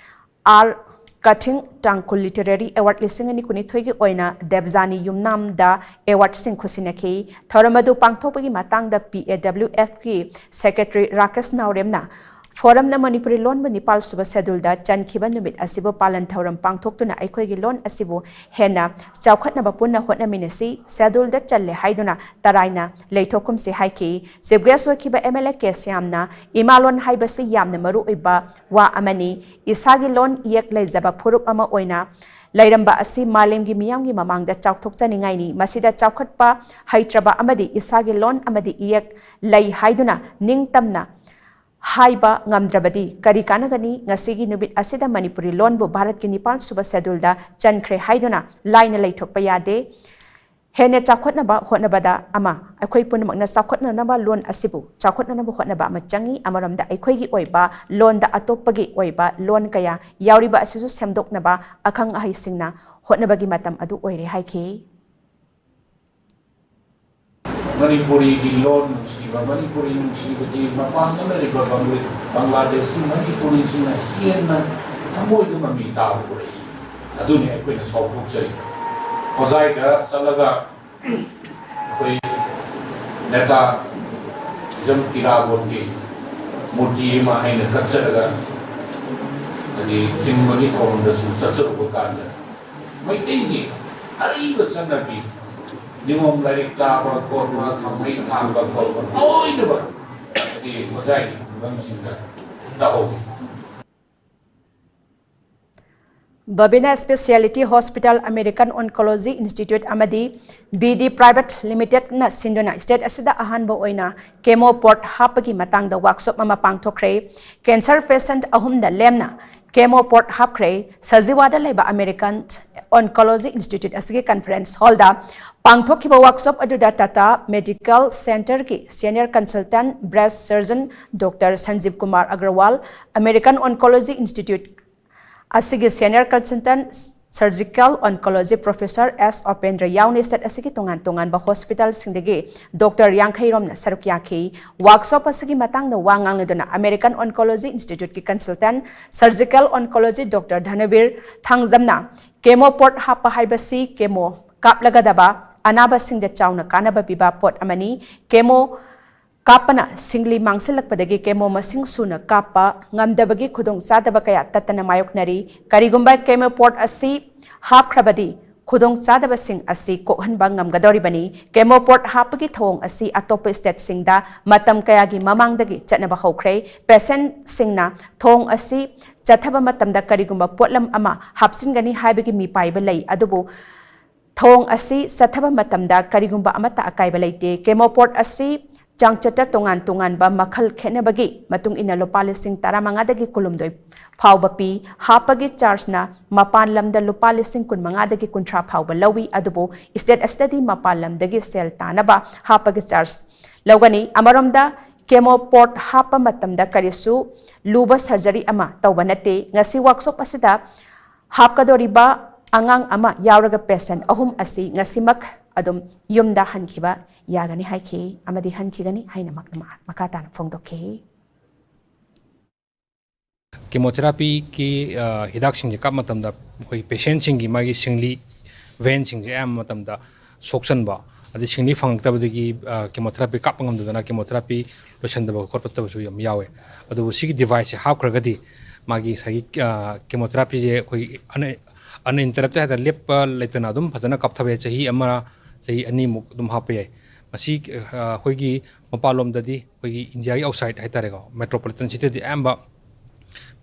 ꯑꯥꯔ ꯀꯊꯤꯡ ꯇꯥꯡꯈꯨꯜ Literary Award ꯂꯤꯁꯤꯡ ꯑꯅꯤ ꯀꯨꯟꯅꯤꯊꯣꯏꯒꯤ ꯑꯣꯏꯅ ꯗꯦꯕꯖꯥꯅꯤ ꯌꯨꯝꯅꯥꯝꯗ awardꯁꯤꯡ ꯈꯨꯠꯁꯤꯟꯅꯈꯤ꯫ ꯊꯧꯔꯝ ꯑꯗꯨ ꯄꯥꯡꯊꯣꯛꯄꯒꯤ ꯃꯇꯥꯡꯗ PAWFꯀꯤ Secretary ꯔꯥꯀꯦꯁ ꯅꯥꯎꯔꯦꯝꯅ ꯐꯣꯔꯝꯅ ꯃꯅꯤꯄꯨꯔꯤ ꯂꯣꯟꯕꯨ ꯅꯤꯄꯥꯜ ꯁꯨꯕ ꯁꯦꯗꯨꯜꯗ ꯆꯟꯈꯤꯕ ꯅꯨꯃꯤꯠ ꯑꯁꯤꯕꯨ ꯄꯥꯂꯟ ꯊꯧꯔꯝ ꯄꯥꯡꯊꯣꯛꯇꯨꯅ ꯑꯩꯈꯣꯏꯒꯤ ꯂꯣꯟ ꯑꯁꯤꯕꯨ ꯍꯦꯟꯅ ꯆꯥꯎꯈꯠꯅꯕ ꯄꯨꯟꯅ ꯍꯣꯠꯅꯃꯤꯟꯅꯁꯤ, ꯁꯦꯗꯨꯜꯗ ꯆꯜꯂꯦ ꯍꯥꯏꯗꯨꯅ ꯇꯔꯥꯏꯅ ꯂꯩꯊꯣꯛꯀꯨꯝꯁꯤ ꯍꯥꯏꯈꯤ꯫ Chief Guest ꯑꯣꯏꯈꯤꯕ MLA ꯀꯦ ꯁ꯭ꯌꯥꯝꯅ ꯏꯃꯥꯂꯣꯟ ꯍꯥꯏꯕꯁꯤ ꯌꯥꯝꯅ ꯃꯔꯨ ꯑꯣꯏꯕ ꯋꯥ ꯑꯃꯅꯤ, ꯏꯁꯥꯒꯤ ꯂꯣꯟ ꯏꯌꯦꯛ ꯂꯩꯖꯕ ꯐꯨꯔꯨꯞ ꯑꯃ ꯑꯣꯏꯅ ꯂꯩꯔꯝꯕ ꯑꯁꯤ ꯃꯥꯂꯦꯝꯒꯤ ꯃꯤꯌꯥꯝꯒꯤ ꯃꯃꯥꯡꯗ ꯆꯥꯎꯊꯣꯛꯆꯅꯤꯡꯉꯥꯏꯅꯤ꯫ ꯃꯁꯤꯗ ꯆꯥꯎꯈꯠꯄ ꯍꯩꯇ꯭ꯔꯕ ꯑꯃꯗꯤ ꯏꯁꯥꯒꯤ ꯂꯣꯟ ꯑꯃꯗꯤ ꯏꯌꯦꯛ ꯂꯩ ꯍꯥꯏꯗꯨꯅ ꯅꯤꯡꯇꯝꯅ ꯍꯥꯏꯕ ꯉꯝꯗ꯭ꯔꯕꯗꯤ ꯀꯔꯤ ꯀꯥꯟꯅꯒꯅꯤ? ꯉꯁꯤꯒꯤ ꯅꯨꯃꯤꯠ ꯑꯁꯤꯗ ꯃꯅꯤꯄꯨꯔꯤ ꯂꯣꯟꯕꯨ ꯚꯥꯔꯠꯀꯤ ꯅꯤꯄꯥꯟ ꯁꯨꯕ ꯁꯦꯗꯨꯜꯗ ꯆꯟꯈ꯭ꯔꯦ ꯍꯥꯏꯗꯨꯅ ꯂꯥꯏꯅ ꯂꯩꯊꯣꯛꯄ ꯌꯥꯗꯦ꯫ ꯍꯦꯟꯅ ꯆꯥꯎꯈꯠꯅꯕ ꯍꯣꯠꯅꯕꯗ ꯑꯃ, ꯑꯩꯈꯣꯏ ꯄꯨꯝꯅꯃꯛꯅ ꯆꯥꯎꯈꯠꯅꯅꯕ ꯂꯣꯟ ꯑꯁꯤꯕꯨ ꯆꯥꯎꯈꯠꯅꯅꯕ ꯍꯣꯠꯅꯕ ꯑꯃ ꯆꯪꯏ꯫ ꯑꯃꯔꯣꯝꯗ ꯑꯩꯈꯣꯏꯒꯤ ꯑꯣꯏꯕ ꯂꯣꯟꯗ ꯑꯇꯣꯞꯄꯒꯤ ꯑꯣꯏꯕ ꯂꯣꯟ ꯀꯌꯥ ꯌꯥꯎꯔꯤꯕ ꯑꯁꯤꯁꯨ ꯁꯦꯝꯗꯣꯛꯅꯕ ꯑꯈꯪ ꯑꯍꯩꯁꯤꯡꯅ ꯍꯣꯠꯅꯕꯒꯤ ꯃꯇꯝ ꯑꯗꯨ ꯑꯣꯏꯔꯦ ꯍꯥꯏꯈꯤ꯫ ꯃꯅꯤꯄꯨꯔꯤꯒꯤ ꯂꯣꯟ ꯅꯨꯡꯁꯤꯕ, ꯃꯅꯤꯄꯨꯔꯤ ꯅꯨꯡꯁꯤꯕꯗꯤ ꯃꯄꯥꯟꯗ ꯂꯩꯔꯤꯕ ꯕꯪꯒ꯭ꯂꯥꯗꯦꯁꯀꯤ ꯃꯅꯤꯄꯨꯔꯤꯁꯤꯡꯅ ꯍꯦꯟꯅ ꯊꯃꯣꯏꯗ ꯃꯃꯤ ꯇꯥꯕ ꯎꯔꯛꯏ꯫ ꯑꯗꯨꯅꯤ ꯑꯩꯈꯣꯏꯅ ꯆꯥꯎꯊꯣꯛꯆꯔꯤꯕ꯫ ꯍꯣꯖꯥꯏꯗ ꯆꯠꯂꯒ ꯑꯩꯈꯣꯏ ꯅꯦꯇꯥ ꯏꯖꯝ ꯏꯔꯥꯕꯣꯠꯀꯤ ꯃꯨꯔꯇꯤ ꯑꯃ ꯑꯩꯅ ꯀꯠꯆꯔꯒ, ꯍꯥꯏꯗꯤ, ꯊꯤꯟꯕꯒꯤ ꯊꯧꯔꯝꯗꯁꯨ ꯆꯠꯆꯔꯨꯕ ꯀꯥꯟꯗ, ꯃꯩꯇꯩꯒꯤ ꯑꯔꯤꯕ ꯆꯠꯅꯕꯤ, ꯅꯤꯉꯣꯝ ꯂꯥꯏꯔꯤꯛ ꯇꯥꯕ ꯈꯣꯠꯄ, ꯊꯥꯡꯃꯩ ꯊꯥꯡꯕ ꯈꯣꯠꯄ, ꯂꯣꯏꯅꯃꯛ ꯍꯥꯏꯗꯤ ꯍꯣꯖꯥꯏꯒꯤ ꯈꯨꯡꯒꯪꯁꯤꯡꯗ ꯇꯧꯍꯧꯏ꯫ ꯕꯕꯤꯅꯥ speciality hospital, American oncology institute ꯑꯃꯗꯤ ꯕꯤ ꯗꯤ ꯄ꯭ꯔꯥꯏꯚꯦꯠ ꯂꯤꯃꯤꯇꯦꯗꯅ ꯁꯤꯟꯗꯨꯅ ꯁ꯭ꯇꯦꯠ ꯑꯁꯤꯗ ꯑꯍꯥꯟꯕ ꯑꯣꯏꯅ ꯀꯦꯃꯣ ꯄꯣꯔꯠ ꯍꯥꯞꯄꯒꯤ ꯃꯇꯥꯡꯗ ꯋꯥꯛꯁꯣꯞ ꯑꯃ ꯄꯥꯡꯊꯣꯛꯈ꯭ꯔꯦ꯫ ꯀꯦꯟꯁꯔ ꯄꯦꯁꯦꯟꯠ ꯑꯍꯨꯝꯗ ꯂꯦꯝꯅ ꯀꯦꯃꯣ ꯄꯣꯔꯠ ꯍꯥꯞꯈ꯭ꯔꯦ꯫ ꯁꯖꯤꯋꯥꯗ ꯂꯩꯕ ꯑꯃꯦꯔꯤꯀꯟ ꯑꯣꯟꯀꯣꯂꯣꯖꯤ ꯏꯟꯁꯇꯤꯇ꯭ꯌꯨꯠ ꯑꯁꯤꯒꯤ ꯀꯟꯐꯔꯦꯟꯁ ꯍꯣꯜꯗ ꯄꯥꯡꯊꯣꯛꯈꯤꯕ ꯋꯥꯛꯁꯣꯞ ꯑꯗꯨꯗ ꯇꯥꯇꯥ ꯃꯦꯗꯤꯀꯦꯜ ꯁꯦꯟꯇꯔꯒꯤ senior consultant breast surgeon doctor Sanjib Kumar Agarwal, American oncology institute ꯑꯁꯤꯒꯤ senior consultant surgical oncology professor S Opendra ꯌꯥꯎꯅ ꯁ꯭ꯇꯦꯠ ꯑꯁꯤꯒꯤ ꯇꯣꯉꯥꯟ ꯇꯣꯉꯥꯟꯕ ꯍꯣꯁꯄꯤꯇꯥꯜꯁꯤꯡꯗꯒꯤ ꯗꯣꯛꯇꯔ ꯌꯥꯡꯈꯩ ꯔꯣꯝꯅ ꯁꯔꯨꯛ ꯌꯥꯈꯤ꯫ ꯋꯥꯛꯁꯣꯞ ꯑꯁꯤꯒꯤ ꯃꯇꯥꯡꯗ ꯋꯥ ꯉꯥꯡꯂꯗꯨꯅ ꯑꯃꯦꯔꯤꯀꯟ ꯑꯣꯟꯀꯣꯂꯣꯖꯤ ꯏꯟꯁꯇꯤꯇ꯭ꯌꯨꯠꯀꯤ consultant surgical oncology doctor Dhanabir ꯊꯥꯡꯖꯝꯅ ꯀꯦꯃꯣ ꯄꯣꯔꯠ ꯍꯥꯞꯄ ꯍꯥꯏꯕꯁꯤ ꯀꯦꯃꯣ ꯀꯥꯞꯂꯒꯗꯕ ꯑꯅꯥꯕꯁꯤꯡꯗ ꯆꯥꯎꯅ ꯀꯥꯟꯅꯕ ꯄꯤꯕ ꯄꯣꯠ ꯑꯃꯅꯤ꯫ ꯀꯦꯃꯣ ꯀꯥꯞꯄꯅ ꯁꯤꯡꯂꯤ ꯃꯥꯡꯁꯤꯜꯂꯛꯄꯗꯒꯤ ꯀꯦꯃꯣ ꯃꯁꯤꯡ ꯁꯨꯅ ꯀꯥꯞꯄ ꯉꯝꯗꯕꯒꯤ ꯈꯨꯗꯣꯡꯆꯥꯗꯕ ꯀꯌꯥ ꯇꯠꯇꯅ ꯃꯥꯌꯣꯛꯅꯔꯤ꯫ ꯀꯔꯤꯒꯨꯝꯕ ꯀꯦꯃꯣ ꯄꯣꯔꯠ ꯑꯁꯤ ꯍꯥꯞꯈ꯭ꯔꯕꯗꯤ ꯈꯨꯗꯣꯡꯆꯥꯗꯕꯁꯤꯡ ꯑꯁꯤ ꯀꯣꯛꯍꯟꯕ ꯉꯝꯒꯗꯧꯔꯤꯕꯅꯤ꯫ ꯀꯦꯃꯣ ꯄꯣꯔꯠ ꯍꯥꯞꯄꯒꯤ ꯊꯧꯑꯣꯡ ꯑꯁꯤ ꯑꯇꯣꯞꯄ ꯁ꯭ꯇꯦꯠꯁꯤꯡꯗ ꯃꯇꯝ ꯀꯌꯥꯒꯤ ꯃꯃꯥꯡꯗꯒꯤ ꯆꯠꯅꯕ ꯍꯧꯈ꯭ꯔꯦ꯫ ꯄꯦꯁꯦꯟꯠꯁꯤꯡꯅ ꯊꯧꯑꯣꯡ ꯑꯁꯤ ꯆꯠꯊꯕ ꯃꯇꯝꯗ ꯀꯔꯤꯒꯨꯝꯕ ꯄꯣꯠꯂꯝ ꯑꯃ ꯍꯥꯞꯆꯤꯟꯒꯅꯤ ꯍꯥꯏꯕꯒꯤ ꯃꯤꯄꯥꯏꯕ ꯂꯩ, ꯑꯗꯨꯕꯨ ꯊꯧꯑꯣꯡ ꯑꯁꯤ ꯆꯠꯊꯕ ꯃꯇꯝꯗ ꯀꯔꯤꯒꯨꯝꯕ ꯑꯃꯠꯇ ꯑꯀꯥꯏꯕ ꯂꯩꯇꯦ꯫ ꯀꯦꯃꯣ ꯄꯣꯔꯠ ꯑꯁꯤ ꯆꯥꯡꯆꯠꯇ ꯇꯣꯉꯥꯟ ꯇꯣꯉꯥꯟꯕ ꯃꯈꯜ ꯈꯦꯠꯅꯕꯒꯤ ꯃꯇꯨꯡ ꯏꯟꯅ ꯂꯨꯄꯥ ꯂꯤꯁꯤꯡ ꯇꯔꯥꯃꯉꯥꯗꯒꯤ ꯀꯨꯟꯍꯨꯝꯗꯣꯏ ꯐꯥꯎꯕ ꯄꯤ꯫ ꯍꯥꯞꯄꯒꯤ ꯆꯥꯔꯖꯅ ꯃꯄꯥꯟ ꯂꯝꯗ ꯂꯨꯄꯥ ꯂꯤꯁꯤꯡ ꯀꯨꯟꯃꯉꯥꯗꯒꯤ ꯀꯨꯟꯊ꯭ꯔꯥ ꯐꯥꯎꯕ ꯂꯧꯏ꯫ ꯑꯗꯨꯕꯨ state ꯑꯁꯤꯗꯗꯤ ꯃꯄꯥꯟ ꯂꯝꯗꯒꯤ ꯁꯦꯜ ꯇꯥꯅꯕ ꯍꯥꯞꯄꯒꯤ ꯆꯥꯔꯖ ꯂꯧꯒꯅꯤ꯫ ꯑꯃꯔꯣꯝꯗ, ꯀꯦꯃꯣ ꯄꯣꯠ ꯍꯥꯞꯄ ꯃꯇꯝꯗ ꯀꯔꯤꯁꯨ ꯂꯨꯕ ꯁꯔꯖꯔꯤ ꯑꯃ ꯇꯧꯕ ꯅꯠꯇꯦ꯫ ꯉꯁꯤ ꯋꯥꯛꯁꯣꯞ ꯑꯁꯤꯗ ꯍꯥꯞꯀꯗꯧꯔꯤꯕ ꯑꯉꯥꯡ ꯑꯃ ꯌꯥꯎꯔꯒ ꯄꯦꯁꯦꯟ ꯑꯍꯨꯝ ꯑꯁꯤ ꯉꯁꯤꯃꯛ ꯑꯗꯨꯝ ꯌꯨꯝꯗ ꯍꯟꯈꯤꯕ ꯌꯥꯒꯅꯤ ꯍꯥꯏꯈꯤ ꯑꯃꯗꯤ ꯍꯟꯈꯤꯒꯅꯤ ꯍꯥꯏꯅ ꯃꯍꯥꯛꯅ ꯃꯈꯥ ꯇꯥꯅ ꯐꯣꯡꯗꯣꯛꯈꯤ꯫ ꯀꯦꯃꯣꯊꯦꯔꯥꯄꯤꯒꯤ ꯍꯤꯗꯥꯛꯁꯤꯡꯁꯦ ꯀꯥꯞꯄ ꯃꯇꯝꯗ ꯑꯩꯈꯣꯏ ꯄꯦꯁꯦꯟꯁꯤꯡꯒꯤ ꯃꯥꯒꯤ ꯁꯤꯡꯂꯤ, ꯚꯦꯟꯁꯤꯡꯁꯦ ꯑꯌꯥꯝꯕ ꯃꯇꯝꯗ ꯁꯣꯛꯆꯟꯕ, ꯑꯗꯩ ꯁꯤꯡꯂꯤ ꯐꯪꯉꯛꯇꯕꯗꯒꯤ ꯀꯦꯃꯣꯊꯦꯔꯥꯄꯤ ꯀꯥꯞꯄ ꯉꯝꯗꯗꯅ ꯀꯦꯃꯣꯊꯦꯔꯥꯄꯤ ꯂꯣꯏꯁꯟꯗꯕ ꯈꯣꯠꯄ ꯇꯧꯕꯁꯨ ꯌꯥꯝ ꯌꯥꯎꯋꯦ꯫ ꯑꯗꯨꯕꯨ ꯁꯤꯒꯤ ꯗꯤꯚꯥꯏꯁꯁꯦ ꯍꯥꯞꯈ꯭ꯔꯒꯗꯤ ꯃꯥꯒꯤ ꯉꯁꯥꯏꯒꯤ ꯀꯦꯃꯣꯊꯦꯔꯥꯄꯤꯁꯦ ꯑꯩꯈꯣꯏꯒꯤ ꯑꯟꯏꯟꯇꯔꯞꯇꯦꯠ ꯍꯥꯏꯇꯥꯔꯦ, ꯂꯦꯞꯄ ꯂꯩꯇꯅ ꯑꯗꯨꯝ ꯐꯖꯅ ꯀꯥꯞꯊꯕ ꯌꯥꯏ꯫ ꯆꯍꯤ ꯑꯃꯔ ꯆꯍꯤ ꯑꯅꯤꯃꯨꯛ ꯑꯗꯨꯝ ꯍꯥꯞꯄ ꯌꯥꯏ꯫ ꯃꯁꯤ ꯑꯩꯈꯣꯏꯒꯤ ꯃꯄꯥꯟꯂꯣꯝꯗꯗꯤ, ꯑꯩꯈꯣꯏꯒꯤ ꯏꯟꯗꯤꯌꯥꯒꯤ ꯑꯥꯎꯠꯁꯥꯏꯠ ꯍꯥꯏꯇꯥꯔꯦꯀꯣ, ꯃꯦꯇ꯭ꯔꯣꯄꯣꯂꯤꯇꯟ ꯁꯤꯇꯤꯗꯤ ꯑꯌꯥꯝꯕ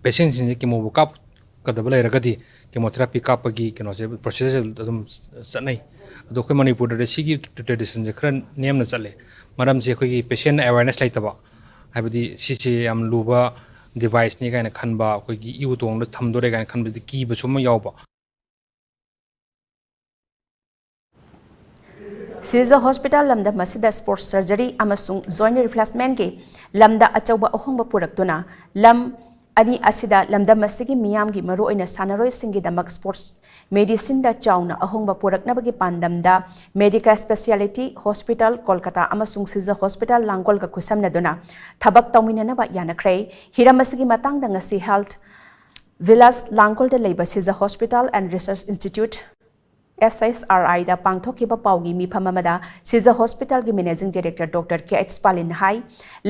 ꯄꯦꯁꯦꯟꯁꯤꯡꯁꯦ ꯀꯦꯃꯣꯕꯨ ꯀꯥꯞꯀꯗꯕ ꯂꯩꯔꯒꯗꯤ ꯀꯦꯃꯣꯊꯦꯔꯥꯄꯤ ꯀꯥꯞꯄꯒꯤ ꯀꯩꯅꯣꯁꯦ, ꯄ꯭ꯔꯣꯁꯦꯁꯁꯦ ꯑꯗꯨꯝ ꯆꯠꯅꯩ꯫ ꯑꯗꯣ ꯑꯩꯈꯣꯏ ꯃꯅꯤꯄꯨꯔꯗꯗꯤ ꯁꯤꯒꯤ ꯇ꯭ꯔꯦꯗꯤꯁꯟꯁꯦ ꯈꯔ ꯅꯦꯝꯅ ꯆꯠꯂꯦ꯫ ꯃꯔꯝꯁꯦ ꯑꯩꯈꯣꯏꯒꯤ ꯄꯦꯁꯦꯟꯅ ꯑꯦꯋꯦꯔꯅꯦꯁ ꯂꯩꯇꯕ, ꯍꯥꯏꯕꯗꯤ ꯁꯤꯁꯦ ꯌꯥꯝ ꯂꯨꯕ ꯗꯤꯚꯥꯏꯁꯅꯤ ꯀꯥꯏꯅ ꯈꯟꯕ, ꯑꯩꯈꯣꯏꯒꯤ ꯏꯎ ꯇꯣꯡꯗ ꯊꯝꯗꯣꯔꯦ ꯀꯥꯏꯅ ꯈꯟꯕꯗꯤ ꯀꯤꯕꯁꯨ ꯑꯃ ꯌꯥꯎꯕ꯫ ꯁꯤꯖ ꯍꯣꯁꯄꯤꯇꯥꯜ ꯂꯝꯗꯝ ꯑꯁꯤꯗ ꯁ꯭ꯄꯣꯔꯠꯁ ꯁꯔꯖꯔꯤ ꯑꯃꯁꯨꯡ ꯖꯣꯏꯟꯠ ꯔꯤꯄ꯭ꯂꯦꯁꯃꯦꯟꯠꯀꯤ ꯂꯝꯗ ꯑꯆꯧꯕ ꯑꯍꯣꯡꯕ ꯄꯨꯔꯛꯇꯨꯅ ꯂꯝ ꯑꯅꯤ ꯑꯁꯤꯗ ꯂꯝꯗꯝ ꯑꯁꯤꯒꯤ ꯃꯤꯌꯥꯝꯒꯤ ꯃꯔꯨꯑꯣꯏꯅ ꯁꯥꯟꯅꯔꯣꯏꯁꯤꯡꯒꯤꯗꯃꯛ ꯁ꯭ꯄꯣꯔꯠꯁ ꯃꯦꯗꯤꯁꯤꯟꯗ ꯆꯥꯎꯅ ꯑꯍꯣꯡꯕ ꯄꯨꯔꯛꯅꯕꯒꯤ ꯄꯥꯟꯗꯝꯗ ꯃꯦꯗꯤꯀꯥ ꯁ꯭ꯄꯦꯁꯤꯌꯥꯂꯤꯇꯤ ꯍꯣꯁꯄꯤꯇꯥꯜ ꯀꯣꯜꯀꯇꯥ ꯑꯃꯁꯨꯡ ꯁꯤꯖ ꯍꯣꯁꯄꯤꯇꯥꯜ ꯂꯥꯡꯒꯣꯜꯒ ꯈꯨꯠꯁꯝꯅꯗꯨꯅ ꯊꯕꯛ ꯇꯧꯃꯤꯟꯅꯅꯕ ꯌꯥꯅꯈ꯭ꯔꯦ꯫ ꯍꯤꯔꯝ ꯑꯁꯤꯒꯤ ꯃꯇꯥꯡꯗ ꯉꯁꯤ ꯍꯦꯜꯊ ꯚꯤꯂꯥꯁ ꯂꯥꯡꯒꯣꯜꯗ ꯂꯩꯕ Shija hospital and research institute, S H R ꯑꯥꯏꯗ ꯄꯥꯡꯊꯣꯛꯈꯤꯕ ꯄꯥꯎꯒꯤ ꯃꯤꯐꯝ ꯑꯃꯗ ꯁꯤꯖ ꯍꯣꯁꯄꯤꯇꯥꯜꯒꯤ managing director doctor K H ꯄꯥꯂꯤꯟꯅ ꯍꯥꯏ,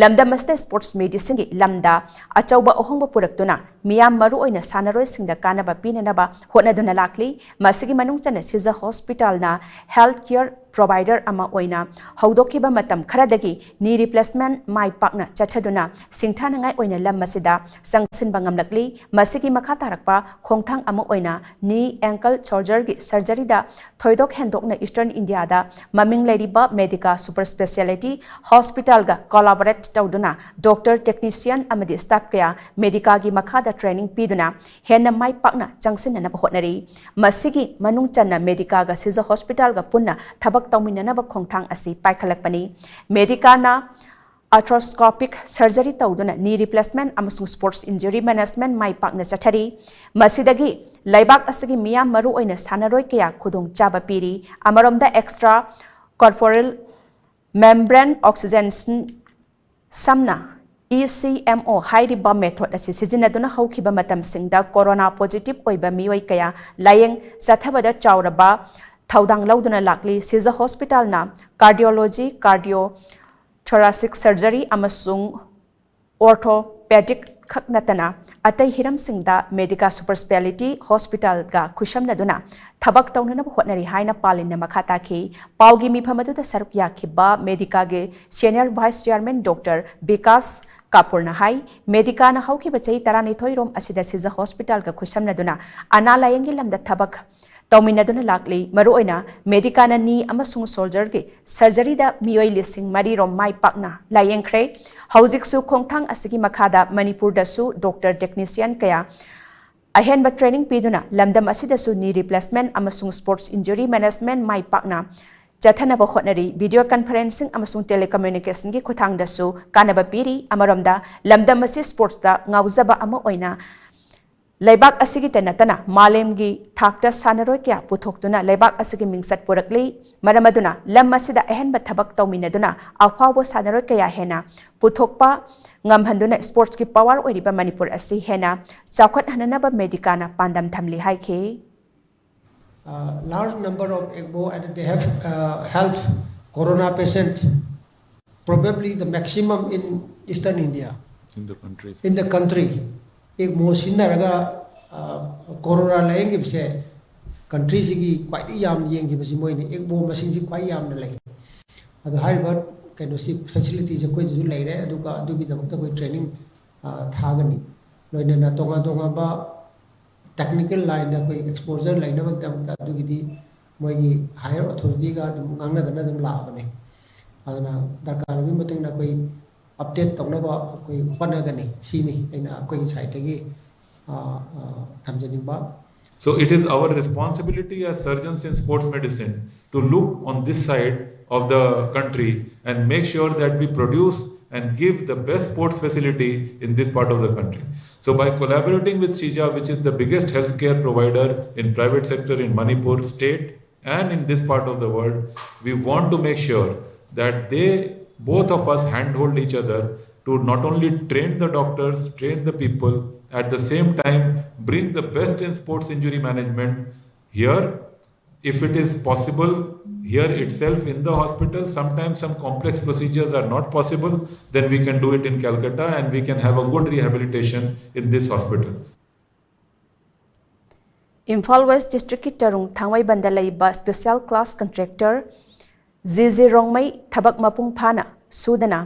ꯂꯝꯗꯝ ꯑꯁꯤꯗ ꯁ꯭ꯄꯣꯔꯠꯁ ꯃꯦꯗꯤꯁꯤꯟꯒꯤ ꯂꯝꯗ ꯑꯆꯧꯕ ꯑꯍꯣꯡꯕ ꯄꯨꯔꯛꯇꯨꯅ ꯃꯤꯌꯥꯝ ꯃꯔꯨꯑꯣꯏꯅ ꯁꯥꯟꯅꯔꯣꯏꯁꯤꯡꯗ ꯀꯥꯟꯅꯕ ꯄꯤꯅꯅꯕ ꯍꯣꯠꯅꯗꯨꯅ ꯂꯥꯛꯂꯤ꯫ ꯃꯁꯤꯒꯤ ꯃꯅꯨꯡ ꯆꯟꯅ ꯁꯤꯖ ꯍꯣꯁꯄꯤꯇꯥꯜꯅ ꯍꯦꯜꯊ ꯀꯤꯌꯔ provider ꯑꯃ ꯑꯣꯏꯅ ꯍꯧꯗꯣꯛꯈꯤꯕ ꯃꯇꯝ ꯈꯔꯗꯒꯤ knee replacement ꯃꯥꯏ ꯄꯥꯛꯅ ꯆꯠꯊꯗꯨꯅ ꯁꯤꯡꯊꯥꯅꯉꯥꯏ ꯑꯣꯏꯅ ꯂꯝ ꯑꯁꯤꯗ ꯆꯪꯁꯤꯟꯕ ꯉꯝꯂꯛꯂꯤ꯫ ꯃꯁꯤꯒꯤ ꯃꯈꯥ ꯇꯥꯔꯛꯄ ꯈꯣꯡꯊꯥꯡ ꯑꯃ ꯑꯣꯏꯅ knee ankle shoulderꯒꯤ surgeryꯗ ꯊꯣꯏꯗꯣꯛ ꯍꯦꯟꯗꯣꯛꯅ Eastern Indiaꯗ ꯃꯃꯤꯡ ꯂꯩꯔꯤꯕ Medica Super Speciality Hospitalꯒ collaborate ꯇꯧꯗꯨꯅ doctor, technician ꯑꯃꯗꯤ staff ꯀꯌꯥ Medicaꯒꯤ ꯃꯈꯥꯗ training ꯄꯤꯗꯨꯅ ꯍꯦꯟꯅ ꯃꯥꯏ ꯄꯥꯛꯅ ꯆꯪꯁꯤꯟꯅꯅꯕ ꯍꯣꯠꯅꯔꯤ꯫ ꯃꯁꯤꯒꯤ ꯃꯅꯨꯡ ꯆꯟꯅ Medicaꯒ Siza Hospitalꯒ ꯄꯨꯟꯅ ꯊꯕꯛ ꯇꯧꯃꯤꯟꯅꯅꯕ ꯈꯣꯡꯊꯥꯡ ꯑꯁꯤ ꯄꯥꯏꯈꯠꯂꯛꯄꯅꯤ꯫ Medicaꯅ arthroscopic surgery ꯇꯧꯗꯨꯅ knee replacement ꯑꯃꯁꯨꯡ sports injury management ꯃꯥꯏ ꯄꯥꯛꯅ ꯆꯠꯊꯔꯤ꯫ ꯃꯁꯤꯗꯒꯤ ꯂꯩꯕꯥꯛ ꯑꯁꯤꯒꯤ ꯃꯤꯌꯥꯝ, ꯃꯔꯨꯑꯣꯏꯅ ꯁꯥꯟꯅꯔꯣꯏ ꯀꯌꯥ ꯈꯨꯗꯣꯡꯆꯥꯕ ꯄꯤꯔꯤ꯫ ꯑꯃꯔꯣꯝꯗ extra corporeal membrane oxygenation, ꯁꯝꯅ E C M O ꯍꯥꯏꯔꯤꯕ method ꯑꯁꯤ ꯁꯤꯖꯤꯟꯅꯗꯨꯅ ꯍꯧꯈꯤꯕ ꯃꯇꯝꯁꯤꯡꯗ corona positive ꯑꯣꯏꯕ ꯃꯤꯑꯣꯏ ꯀꯌꯥ ꯂꯥꯌꯦꯡ ꯆꯠꯊꯕꯗ ꯆꯥꯎꯔꯕ ꯊꯧꯗꯥꯡ ꯂꯧꯗꯨꯅ ꯂꯥꯛꯂꯤ꯫ Siza Hospitalꯅ cardiology, cardio thoracic surgery ꯑꯃꯁꯨꯡ orthopedic ꯈꯛ ꯅꯠꯇꯅ ꯑꯇꯩ ꯍꯤꯔꯝꯁꯤꯡꯗ Medica Super Speciality Hospitalꯒ ꯈꯨꯠꯁꯝꯅꯗꯨꯅ ꯊꯕꯛ ꯇꯧꯅꯅꯕ ꯍꯣꯠꯅꯔꯤ ꯍꯥꯏꯅ ꯄꯥꯂꯤꯟꯅ ꯃꯈꯥ ꯇꯥꯈꯤ꯫ ꯄꯥꯎꯒꯤ ꯃꯤꯐꯝ ꯑꯗꯨꯗ ꯁꯔꯨꯛ ꯌꯥꯈꯤꯕ Medicaꯒꯤ senior vice chairman doctor Vikas ꯀꯥꯄꯨꯔꯅ ꯍꯥꯏ, Medicaꯅ ꯍꯧꯈꯤꯕ ꯆꯍꯤ ꯇꯔꯥꯅꯤꯊꯣꯏ ꯔꯣꯝ ꯑꯁꯤꯗ Siza Hospitalꯒ ꯈꯨꯠꯁꯝꯅꯗꯨꯅ ꯑꯅꯥ ꯂꯥꯌꯦꯡꯒꯤ ꯂꯝꯗ ꯊꯕꯛ ꯇꯧꯃꯤꯟꯅꯗꯨꯅ ꯂꯥꯛꯂꯤ꯫ ꯃꯔꯨꯑꯣꯏꯅ Medicaꯅ knee ꯑꯃꯁꯨꯡ shoulderꯒꯤ surgeryꯗ ꯃꯤꯑꯣꯏ ꯂꯤꯁꯤꯡ ꯃꯔꯤ ꯔꯣꯝ ꯃꯥꯏ ꯄꯥꯛꯅ ꯂꯥꯌꯦꯡꯈ꯭ꯔꯦ꯫ ꯍꯧꯖꯤꯛꯁꯨ ꯈꯣꯡꯊꯥꯡ ꯑꯁꯤꯒꯤ ꯃꯈꯥꯗ ꯃꯅꯤꯄꯨꯔꯗꯁꯨ doctor, technician ꯀꯌꯥ ꯑꯍꯦꯟꯕ training ꯄꯤꯗꯨꯅ ꯂꯝꯗꯝ ꯑꯁꯤꯗꯁꯨ knee replacement ꯑꯃꯁꯨꯡ sports injury management ꯃꯥꯏ ꯄꯥꯛꯅ ꯆꯠꯊꯅꯕ ꯍꯣꯠꯅꯔꯤ꯫ Video conferencing ꯑꯃꯁꯨꯡ telecommunicationꯒꯤ ꯈꯨꯠꯊꯥꯡꯗꯁꯨ ꯀꯥꯟꯅꯕ ꯄꯤꯔꯤ꯫ ꯑꯃꯔꯣꯝꯗ ꯂꯝꯗꯝ ꯑꯁꯤ sportsꯇ ꯉꯥꯎꯖꯕ ꯑꯃ ꯑꯣꯏꯅ ꯂꯩꯕꯥꯛ ꯑꯁꯤꯒꯤꯇ ꯅꯠꯇꯅ ꯃꯥꯂꯦꯝꯒꯤ ꯊꯥꯛꯇ ꯁꯥꯟꯅꯔꯣꯏ ꯀꯌꯥ ꯄꯨꯊꯣꯛꯇꯨꯅ ꯂꯩꯕꯥꯛ ꯑꯁꯤꯒꯤ ꯃꯤꯡꯆꯠ ꯄꯨꯔꯛꯂꯤ꯫ ꯃꯔꯝ ꯑꯗꯨꯅ ꯂꯝ ꯑꯁꯤꯗ ꯑꯍꯦꯟꯕ ꯊꯕꯛ ꯇꯧꯃꯤꯟꯅꯗꯨꯅ ꯑꯐꯥꯎꯕ ꯁꯥꯟꯅꯔꯣꯏ ꯀꯌꯥ ꯍꯦꯟꯅ ꯄꯨꯊꯣꯛꯄ ꯉꯝꯍꯟꯗꯨꯅ sportsꯀꯤ power ꯑꯣꯏꯔꯤꯕ ꯃꯅꯤꯄꯨꯔ ꯑꯁꯤ ꯍꯦꯟꯅ ꯆꯥꯎꯈꯠꯍꯟꯅꯅꯕ Medicaꯅ ꯄꯥꯟꯗꯝ ꯊꯝꯂꯤ ꯍꯥꯏꯈꯤ꯫ Uh, large number of ECMO and they have uh, helped corona patient, probably the maximum in Eastern India, in the country. In the country. ECMO ꯁꯤꯖꯤꯟꯅꯔꯒ corona ꯂꯥꯌꯦꯡꯈꯤꯕꯁꯦ ꯀꯟꯇ꯭ꯔꯤꯁꯤꯒꯤ ꯈ꯭ꯋꯥꯏꯗꯒꯤ ꯌꯥꯝꯅ ꯌꯦꯡꯈꯤꯕꯁꯤ ꯃꯣꯏꯅꯤ꯫ ꯑꯦꯛꯕꯣ ꯃꯁꯤꯡꯁꯤ ꯈ꯭ꯋꯥꯏ ꯌꯥꯝꯅ ꯂꯩ꯫ ꯑꯗꯣ ꯍꯥꯏꯔꯤꯕ ꯀꯩꯅꯣꯁꯤ, ꯐꯦꯁꯤꯂꯤꯇꯤꯁꯦ ꯑꯩꯈꯣꯏꯗꯁꯨ ꯂꯩꯔꯦ, ꯑꯗꯨꯒ ꯑꯗꯨꯒꯤꯗꯃꯛꯇ ꯑꯩꯈꯣꯏ ꯇ꯭ꯔꯦꯅꯤꯡ ꯊꯥꯒꯅꯤ꯫ ꯂꯣꯏꯅꯅ ꯇꯣꯉꯥꯟ ꯇꯣꯉꯥꯟꯕ ꯇꯦꯛꯅꯤꯀꯦꯜ ꯂꯥꯏꯟꯗ ꯑꯩꯈꯣꯏ ꯑꯦꯛꯁꯄꯣꯖꯔ ꯂꯩꯅꯕꯒꯤꯗꯃꯛꯇ ꯑꯗꯨꯒꯤꯗꯤ ꯃꯣꯏꯒꯤ ꯍꯥꯌꯔ ꯑꯣꯊꯣꯔꯤꯇꯤꯒ ꯑꯗꯨꯝ ꯉꯥꯡꯅꯗꯅ ꯑꯗꯨꯝ ꯂꯥꯛꯑꯕꯅꯦ꯫ ꯑꯗꯨꯅ ꯗꯔꯀꯥꯔ ꯑꯣꯏꯕꯒꯤ ꯃꯇꯨꯡ ꯏꯟꯅ ꯑꯩꯈꯣꯏ ꯑꯞꯗꯦꯠ ꯇꯧꯅꯕ ꯑꯩꯈꯣꯏ ꯍꯣꯠꯅꯒꯅꯤ꯫ ꯁꯤꯅꯤ ꯑꯩꯅ ꯑꯩꯈꯣꯏꯒꯤ ꯁꯥꯏꯠꯇꯒꯤ, ꯑ, ꯑ, ꯊꯝꯖꯅꯤꯡꯕ꯫ So it is our responsibility as surgeons in sports medicine to look on this side of the country and make sure that we produce and give the best sports facility in this part of the country. So by collaborating with CIHA, which is the biggest healthcare provider in private sector in Manipur state and in this part of the world, we want to make sure that they, both of us, handhold each other to not only train the doctors, train the people, at the same time bring the best in sports injury management here, if it is possible, here itself in the hospital. Sometimes some complex procedures are not possible, then we can do it in Calcutta and we can have a good rehabilitation in this hospital. Imphal west ꯗꯤꯁꯇ꯭ꯔꯤꯛꯀꯤ ꯇꯔꯨꯡ ꯊꯥꯡꯃꯩꯕꯟꯗ ꯂꯩꯕ special class contractor J J Rongmei ꯊꯕꯛ ꯃꯄꯨꯡ ꯐꯥꯅ ꯁꯨꯗꯅ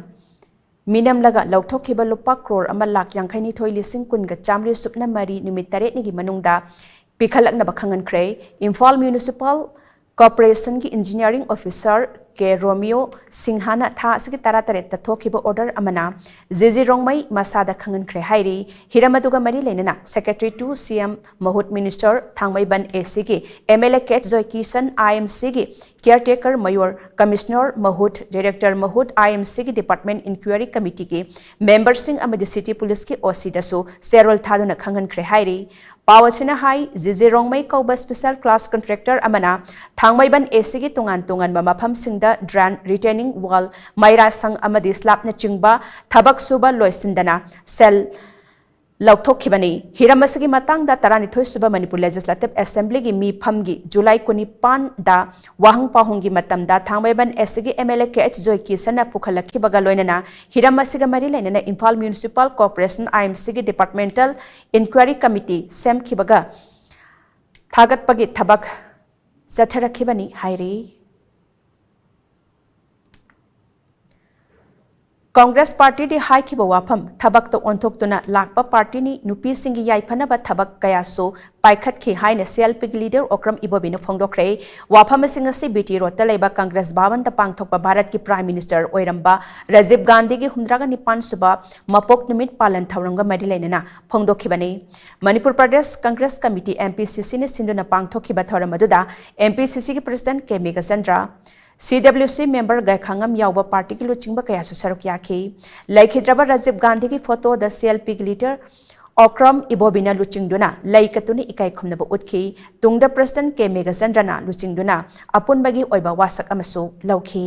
ꯃꯤꯅꯝꯂꯒ ꯂꯧꯊꯣꯛꯈꯤꯕ ꯂꯨꯄꯥ ꯀ꯭ꯔꯣꯔ ꯑꯃ ꯂꯥꯈ ꯌꯥꯡꯈꯩ ꯅꯤꯊꯣꯏ ꯂꯤꯁꯤꯡ ꯀꯨꯟꯒ ꯆꯥꯃꯔꯤ ꯁꯨꯞꯅ ꯃꯔꯤ ꯅꯨꯃꯤꯠ ꯇꯔꯦꯠꯅꯤꯒꯤ ꯃꯅꯨꯡꯗ ꯄꯤꯈꯠꯂꯛꯅꯕ ꯈꯪꯍꯟꯈ꯭ꯔꯦ꯫ ꯏꯝꯐꯥꯜ ꯃ꯭ꯌꯨꯅꯤꯁꯤꯄꯥꯜ ꯀꯣꯔꯄꯣꯔꯦꯁꯟꯒꯤ ꯏꯟꯖꯤꯅꯤꯌꯥꯔꯤꯡ ꯑꯣꯐꯤꯁꯥꯔ ꯀꯦ ꯔꯣꯃꯤꯌꯣ ꯁꯤꯡꯍꯥꯅ ꯊꯥ ꯑꯁꯤꯒꯤ ꯇꯔꯥꯇꯔꯦꯠꯇ ꯊꯣꯛꯈꯤꯕ ꯑꯣꯔꯗꯔ ꯑꯃꯅ ꯖꯦ ꯖꯦ ꯔꯣꯡꯃꯩ ꯃꯁꯥꯗ ꯈꯪꯍꯟꯈ꯭ꯔꯦ ꯍꯥꯏꯔꯤ꯫ ꯍꯤꯔꯝ ꯑꯗꯨꯒ ꯃꯔꯤ ꯂꯩꯅꯅ Secretary to C M ꯃꯍꯨꯠ, Minister ꯊꯥꯡꯃꯩꯕꯟ A C ꯒꯤ M L A K H Joykishan, I M C ꯒꯤ caretaker mayor, Commissioner ꯃꯍꯨꯠ, Director ꯃꯍꯨꯠ, I M C ꯒꯤ Department Inquiry Committee ꯒꯤ member ꯁꯤꯡ ꯑꯃꯗꯤ City Police ꯀꯤ O C ꯗꯁꯨ ꯆꯦꯔꯣꯜ ꯊꯥꯗꯨꯅ ꯈꯪꯍꯟꯈ꯭ꯔꯦ ꯍꯥꯏꯔꯤ꯫ ꯄꯥꯎ ꯑꯁꯤꯅ ꯍꯥꯏ, ꯖꯦ ꯖꯦ ꯔꯣꯡꯃꯩ ꯀꯧꯕ special class contractor ꯑꯃꯅ ꯊꯥꯡꯃꯩꯕꯟ A C ꯒꯤ ꯇꯣꯉꯥꯟ ꯇꯣꯉꯥꯟꯕ ꯃꯐꯝꯁꯤꯡꯗ drain, retaining wall, ꯃꯩꯔꯥ ꯁꯪ ꯑꯃꯗꯤ slab ꯅꯆꯤꯡꯕ ꯊꯕꯛ ꯁꯨꯕ ꯂꯣꯏꯁꯤꯟꯗꯅ ꯁꯦꯜ ꯂꯧꯊꯣꯛꯈꯤꯕꯅꯤ꯫ ꯍꯤꯔꯝ ꯑꯁꯤꯒꯤ ꯃꯇꯥꯡꯗ ꯇꯔꯥꯅꯤꯊꯣꯏ ꯁꯨꯕ Manipur Legislative Assembly ꯒꯤ ꯃꯤꯐꯝꯒꯤ July ꯀꯨꯟꯅꯤꯄꯥꯟꯗ ꯋꯥꯍꯪ ꯄꯥꯎꯍꯪꯒꯤ ꯃꯇꯝꯗ ꯊꯥꯡꯃꯩꯕꯟ A C ꯒꯤ M L A K H ꯖꯣꯏꯀꯤꯁꯟꯅ ꯄꯨꯈꯠꯂꯛꯈꯤꯕꯒ ꯂꯣꯏꯅꯅ ꯍꯤꯔꯝ ꯑꯁꯤꯒ ꯃꯔꯤ ꯂꯩꯅꯅ Imphal Municipal Corporation I M C ꯒꯤ Departmental Inquiry Committee ꯁꯦꯝꯈꯤꯕꯒ ꯊꯥꯒꯠꯄꯒꯤ ꯊꯕꯛ ꯆꯠꯊꯔꯛꯈꯤꯕꯅꯤ ꯍꯥꯏꯔꯤ꯫ ꯀꯪꯒ꯭ꯔꯦꯁ ꯄꯥꯔꯇꯤꯗꯤ ꯍꯥꯏꯈꯤꯕ ꯋꯥꯐꯝ ꯊꯕꯛꯇ ꯑꯣꯟꯊꯣꯛꯇꯨꯅ ꯂꯥꯛꯄ ꯄꯥꯔꯇꯤꯅꯤ, ꯅꯨꯄꯤꯁꯤꯡꯒꯤ ꯌꯥꯏꯐꯅꯕ ꯊꯕꯛ ꯀꯌꯥꯁꯨ ꯄꯥꯏꯈꯠꯈꯤ ꯍꯥꯏꯅ ꯁꯤ ꯑꯦꯜ ꯄꯤꯒꯤ ꯂꯤꯗꯔ ꯑꯣꯀ꯭ꯔꯝ ꯏꯕꯣꯕꯤꯅ ꯐꯣꯡꯗꯣꯛꯈ꯭ꯔꯦ꯫ ꯋꯥꯐꯝ ꯑꯁꯤꯡ ꯑꯁꯤ ꯕꯤ ꯇꯤ ꯔꯣꯗꯇ ꯂꯩꯕ ꯀꯪꯒ꯭ꯔꯦꯁ ꯚꯥꯕꯟꯗ ꯄꯥꯡꯊꯣꯛꯄ ꯚꯥꯔꯠꯀꯤ ꯄ꯭ꯔꯥꯏꯝ ꯃꯤꯅꯤꯁꯇꯔ ꯑꯣꯏꯔꯝꯕ ꯔꯥꯖꯤꯕ ꯒꯥꯟꯙꯤꯒꯤ ꯍꯨꯝꯗ꯭ꯔꯥꯒ ꯅꯤꯄꯥꯟ ꯁꯨꯕ ꯃꯄꯣꯛ ꯅꯨꯃꯤꯠ ꯄꯥꯂꯟ ꯊꯧꯔꯝꯒ ꯃꯔꯤ ꯂꯩꯅꯅ ꯐꯣꯡꯗꯣꯛꯈꯤꯕꯅꯤ꯫ Manipur Pradesh Congress committee, M P C ꯁꯤꯅ ꯁꯤꯟꯗꯨꯅ ꯄꯥꯡꯊꯣꯛꯈꯤꯕ ꯊꯧꯔꯝ ꯑꯗꯨꯗ ꯑꯦꯝ ꯄꯤ ꯁꯤ ꯁꯤꯒꯤ ꯄ꯭ꯔꯁꯤꯗꯦꯟꯠ ꯀꯦ ꯃꯦꯘꯆꯟꯗ꯭ꯔ, ꯁꯤ ꯗꯕ꯭ꯂ꯭ꯌꯨ ꯁꯤ ꯃꯦꯝꯕꯔ ꯒꯥꯏꯈꯥꯉꯝ ꯌꯥꯎꯕ ꯄꯥꯔꯇꯤꯒꯤ ꯂꯨꯆꯤꯡꯕ ꯀꯌꯥꯁꯨ ꯁꯔꯨꯛ ꯌꯥꯈꯤ꯫ ꯂꯩꯈꯤꯗ꯭ꯔꯕ ꯔꯥꯖꯤꯕ ꯒꯥꯟꯙꯤꯒꯤ ꯐꯣꯇꯣꯗ ꯁꯤ ꯑꯦꯜ ꯄꯤꯒꯤ ꯂꯤꯗꯔ ꯑꯣꯀ꯭ꯔꯝ ꯏꯕꯣꯕꯤꯅ ꯂꯨꯆꯤꯡꯗꯨꯅ ꯂꯩ ꯀꯠꯇꯨꯅ ꯏꯀꯥꯏ ꯈꯨꯝꯅꯕ ꯎꯠꯈꯤ꯫ ꯇꯨꯡꯗ ꯄ꯭ꯔꯁꯤꯗꯦꯟꯠ ꯀꯦ ꯃꯦꯘꯆꯟꯗ꯭ꯔꯅ ꯂꯨꯆꯤꯡꯗꯨꯅ ꯑꯄꯨꯟꯕꯒꯤ ꯑꯣꯏꯕ ꯋꯥꯁꯛ ꯑꯃꯁꯨ ꯂꯧꯈꯤ꯫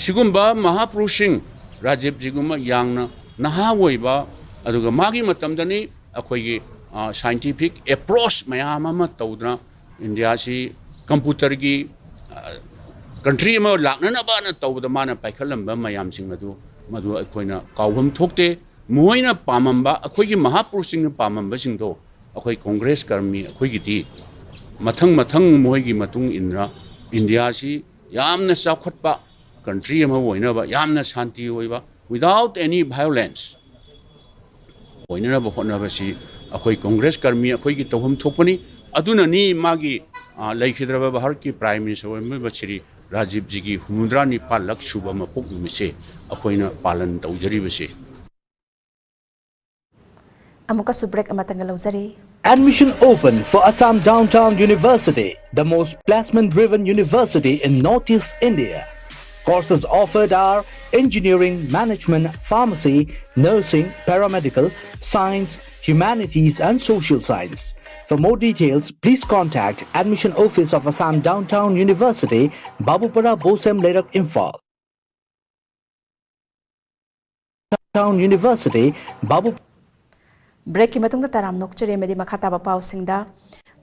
ꯁꯤꯒꯨꯝꯕ ꯃꯍꯥꯄꯨꯔꯨꯁꯁꯤꯡ, ꯔꯥꯖꯤꯕꯖꯤꯒꯨꯝꯕ ꯌꯥꯝꯅ ꯅꯍꯥ ꯑꯣꯏꯕ, ꯑꯗꯨꯒ ꯃꯥꯒꯤ ꯃꯇꯝꯗꯅꯤ ꯑꯩꯈꯣꯏꯒꯤ, ꯑ, scientific approach ꯃꯌꯥꯝ ꯑꯃ ꯇꯧꯗꯅ ꯏꯟꯗꯤꯌꯥꯁꯤ ꯀꯝꯄ꯭ꯌꯨꯇꯔꯒꯤ, ꯑ, country ꯑꯃ ꯂꯥꯛꯅꯅꯕꯅ ꯇꯧꯕꯗ ꯃꯥꯅ ꯄꯥꯏꯈꯠꯂꯝꯕ ꯃꯌꯥꯝꯁꯤꯡ ꯑꯗꯨ, ꯃꯗꯨ ꯑꯩꯈꯣꯏꯅ ꯀꯥꯎꯐꯝ ꯊꯣꯛꯇꯦ꯫ ꯃꯈꯣꯏꯅ ꯄꯥꯝꯃꯝꯕ, ꯑꯩꯈꯣꯏꯒꯤ ꯃꯍꯥꯄꯨꯔꯨꯁꯁꯤꯡꯅ ꯄꯥꯝꯃꯝꯕꯁꯤꯡꯗꯣ ꯑꯩꯈꯣꯏ ꯀꯪꯒ꯭ꯔꯦꯁ ꯀꯔꯃꯤ ꯑꯩꯈꯣꯏꯒꯤꯗꯤ ꯃꯊꯪ ꯃꯊꯪ ꯃꯈꯣꯏꯒꯤ ꯃꯇꯨꯡ ꯏꯟꯅ ꯏꯟꯗꯤꯌꯥꯁꯤ ꯌꯥꯝꯅ ꯆꯥꯎꯈꯠꯄ country ꯑꯃ ꯑꯣꯏꯅꯕ, ꯌꯥꯝꯅ ꯁꯥꯟꯇꯤ ꯑꯣꯏꯕ, without any violence ꯑꯣꯏꯅꯅꯕ ꯍꯣꯠꯅꯕꯁꯤ ꯑꯩꯈꯣꯏ ꯀꯪꯒ꯭ꯔꯦꯁ ꯀꯔꯃꯤ ꯑꯩꯈꯣꯏꯒꯤ ꯇꯧꯐꯝ ꯊꯣꯛꯄꯅꯤ꯫ ꯑꯗꯨꯅꯅꯤ ꯃꯥꯒꯤ, ꯑ, ꯂꯩꯈꯤꯗ꯭ꯔꯕ ꯚꯥꯔꯠꯀꯤ ꯄ꯭ꯔꯥꯏꯝ ꯃꯤꯅꯤꯁꯇꯔ ꯑꯣꯏꯔꯝꯂꯤꯕ ꯁ꯭ꯔꯤ ꯔꯥꯖꯤꯕꯖꯤꯒꯤ ꯍꯨꯝꯐꯨꯇꯔꯥ ꯅꯤꯄꯥꯜꯂꯛ ꯁꯨꯕ ꯃꯄꯣꯛ ꯅꯨꯃꯤꯠꯁꯦ ꯑꯩꯈꯣꯏꯅ ꯄꯥꯂꯟ ꯇꯧꯖꯔꯤꯕꯁꯦ꯫ ꯑꯃꯨꯛꯀꯁꯨ break ꯑꯃꯇꯪꯒ ꯂꯧꯖꯔꯤ꯫ Admission open for Assam Downtown University, the most placement-driven university in Northeast India. Courses offered are engineering, management, pharmacy, nursing, paramedical, science, humanities and social science. For more details, please contact Admission Office of Assam Downtown University, Babupara, Bosem Leirak, Imphal. Town University, Babu. ꯕ꯭ꯔꯦꯛꯀꯤ ꯃꯇꯨꯡꯗ ꯇꯔꯥꯝꯅ ꯑꯣꯛꯆꯔꯤ ꯑꯃꯗꯤ ꯃꯈꯥ ꯇꯥꯕ ꯄꯥꯎꯁꯤꯡꯗ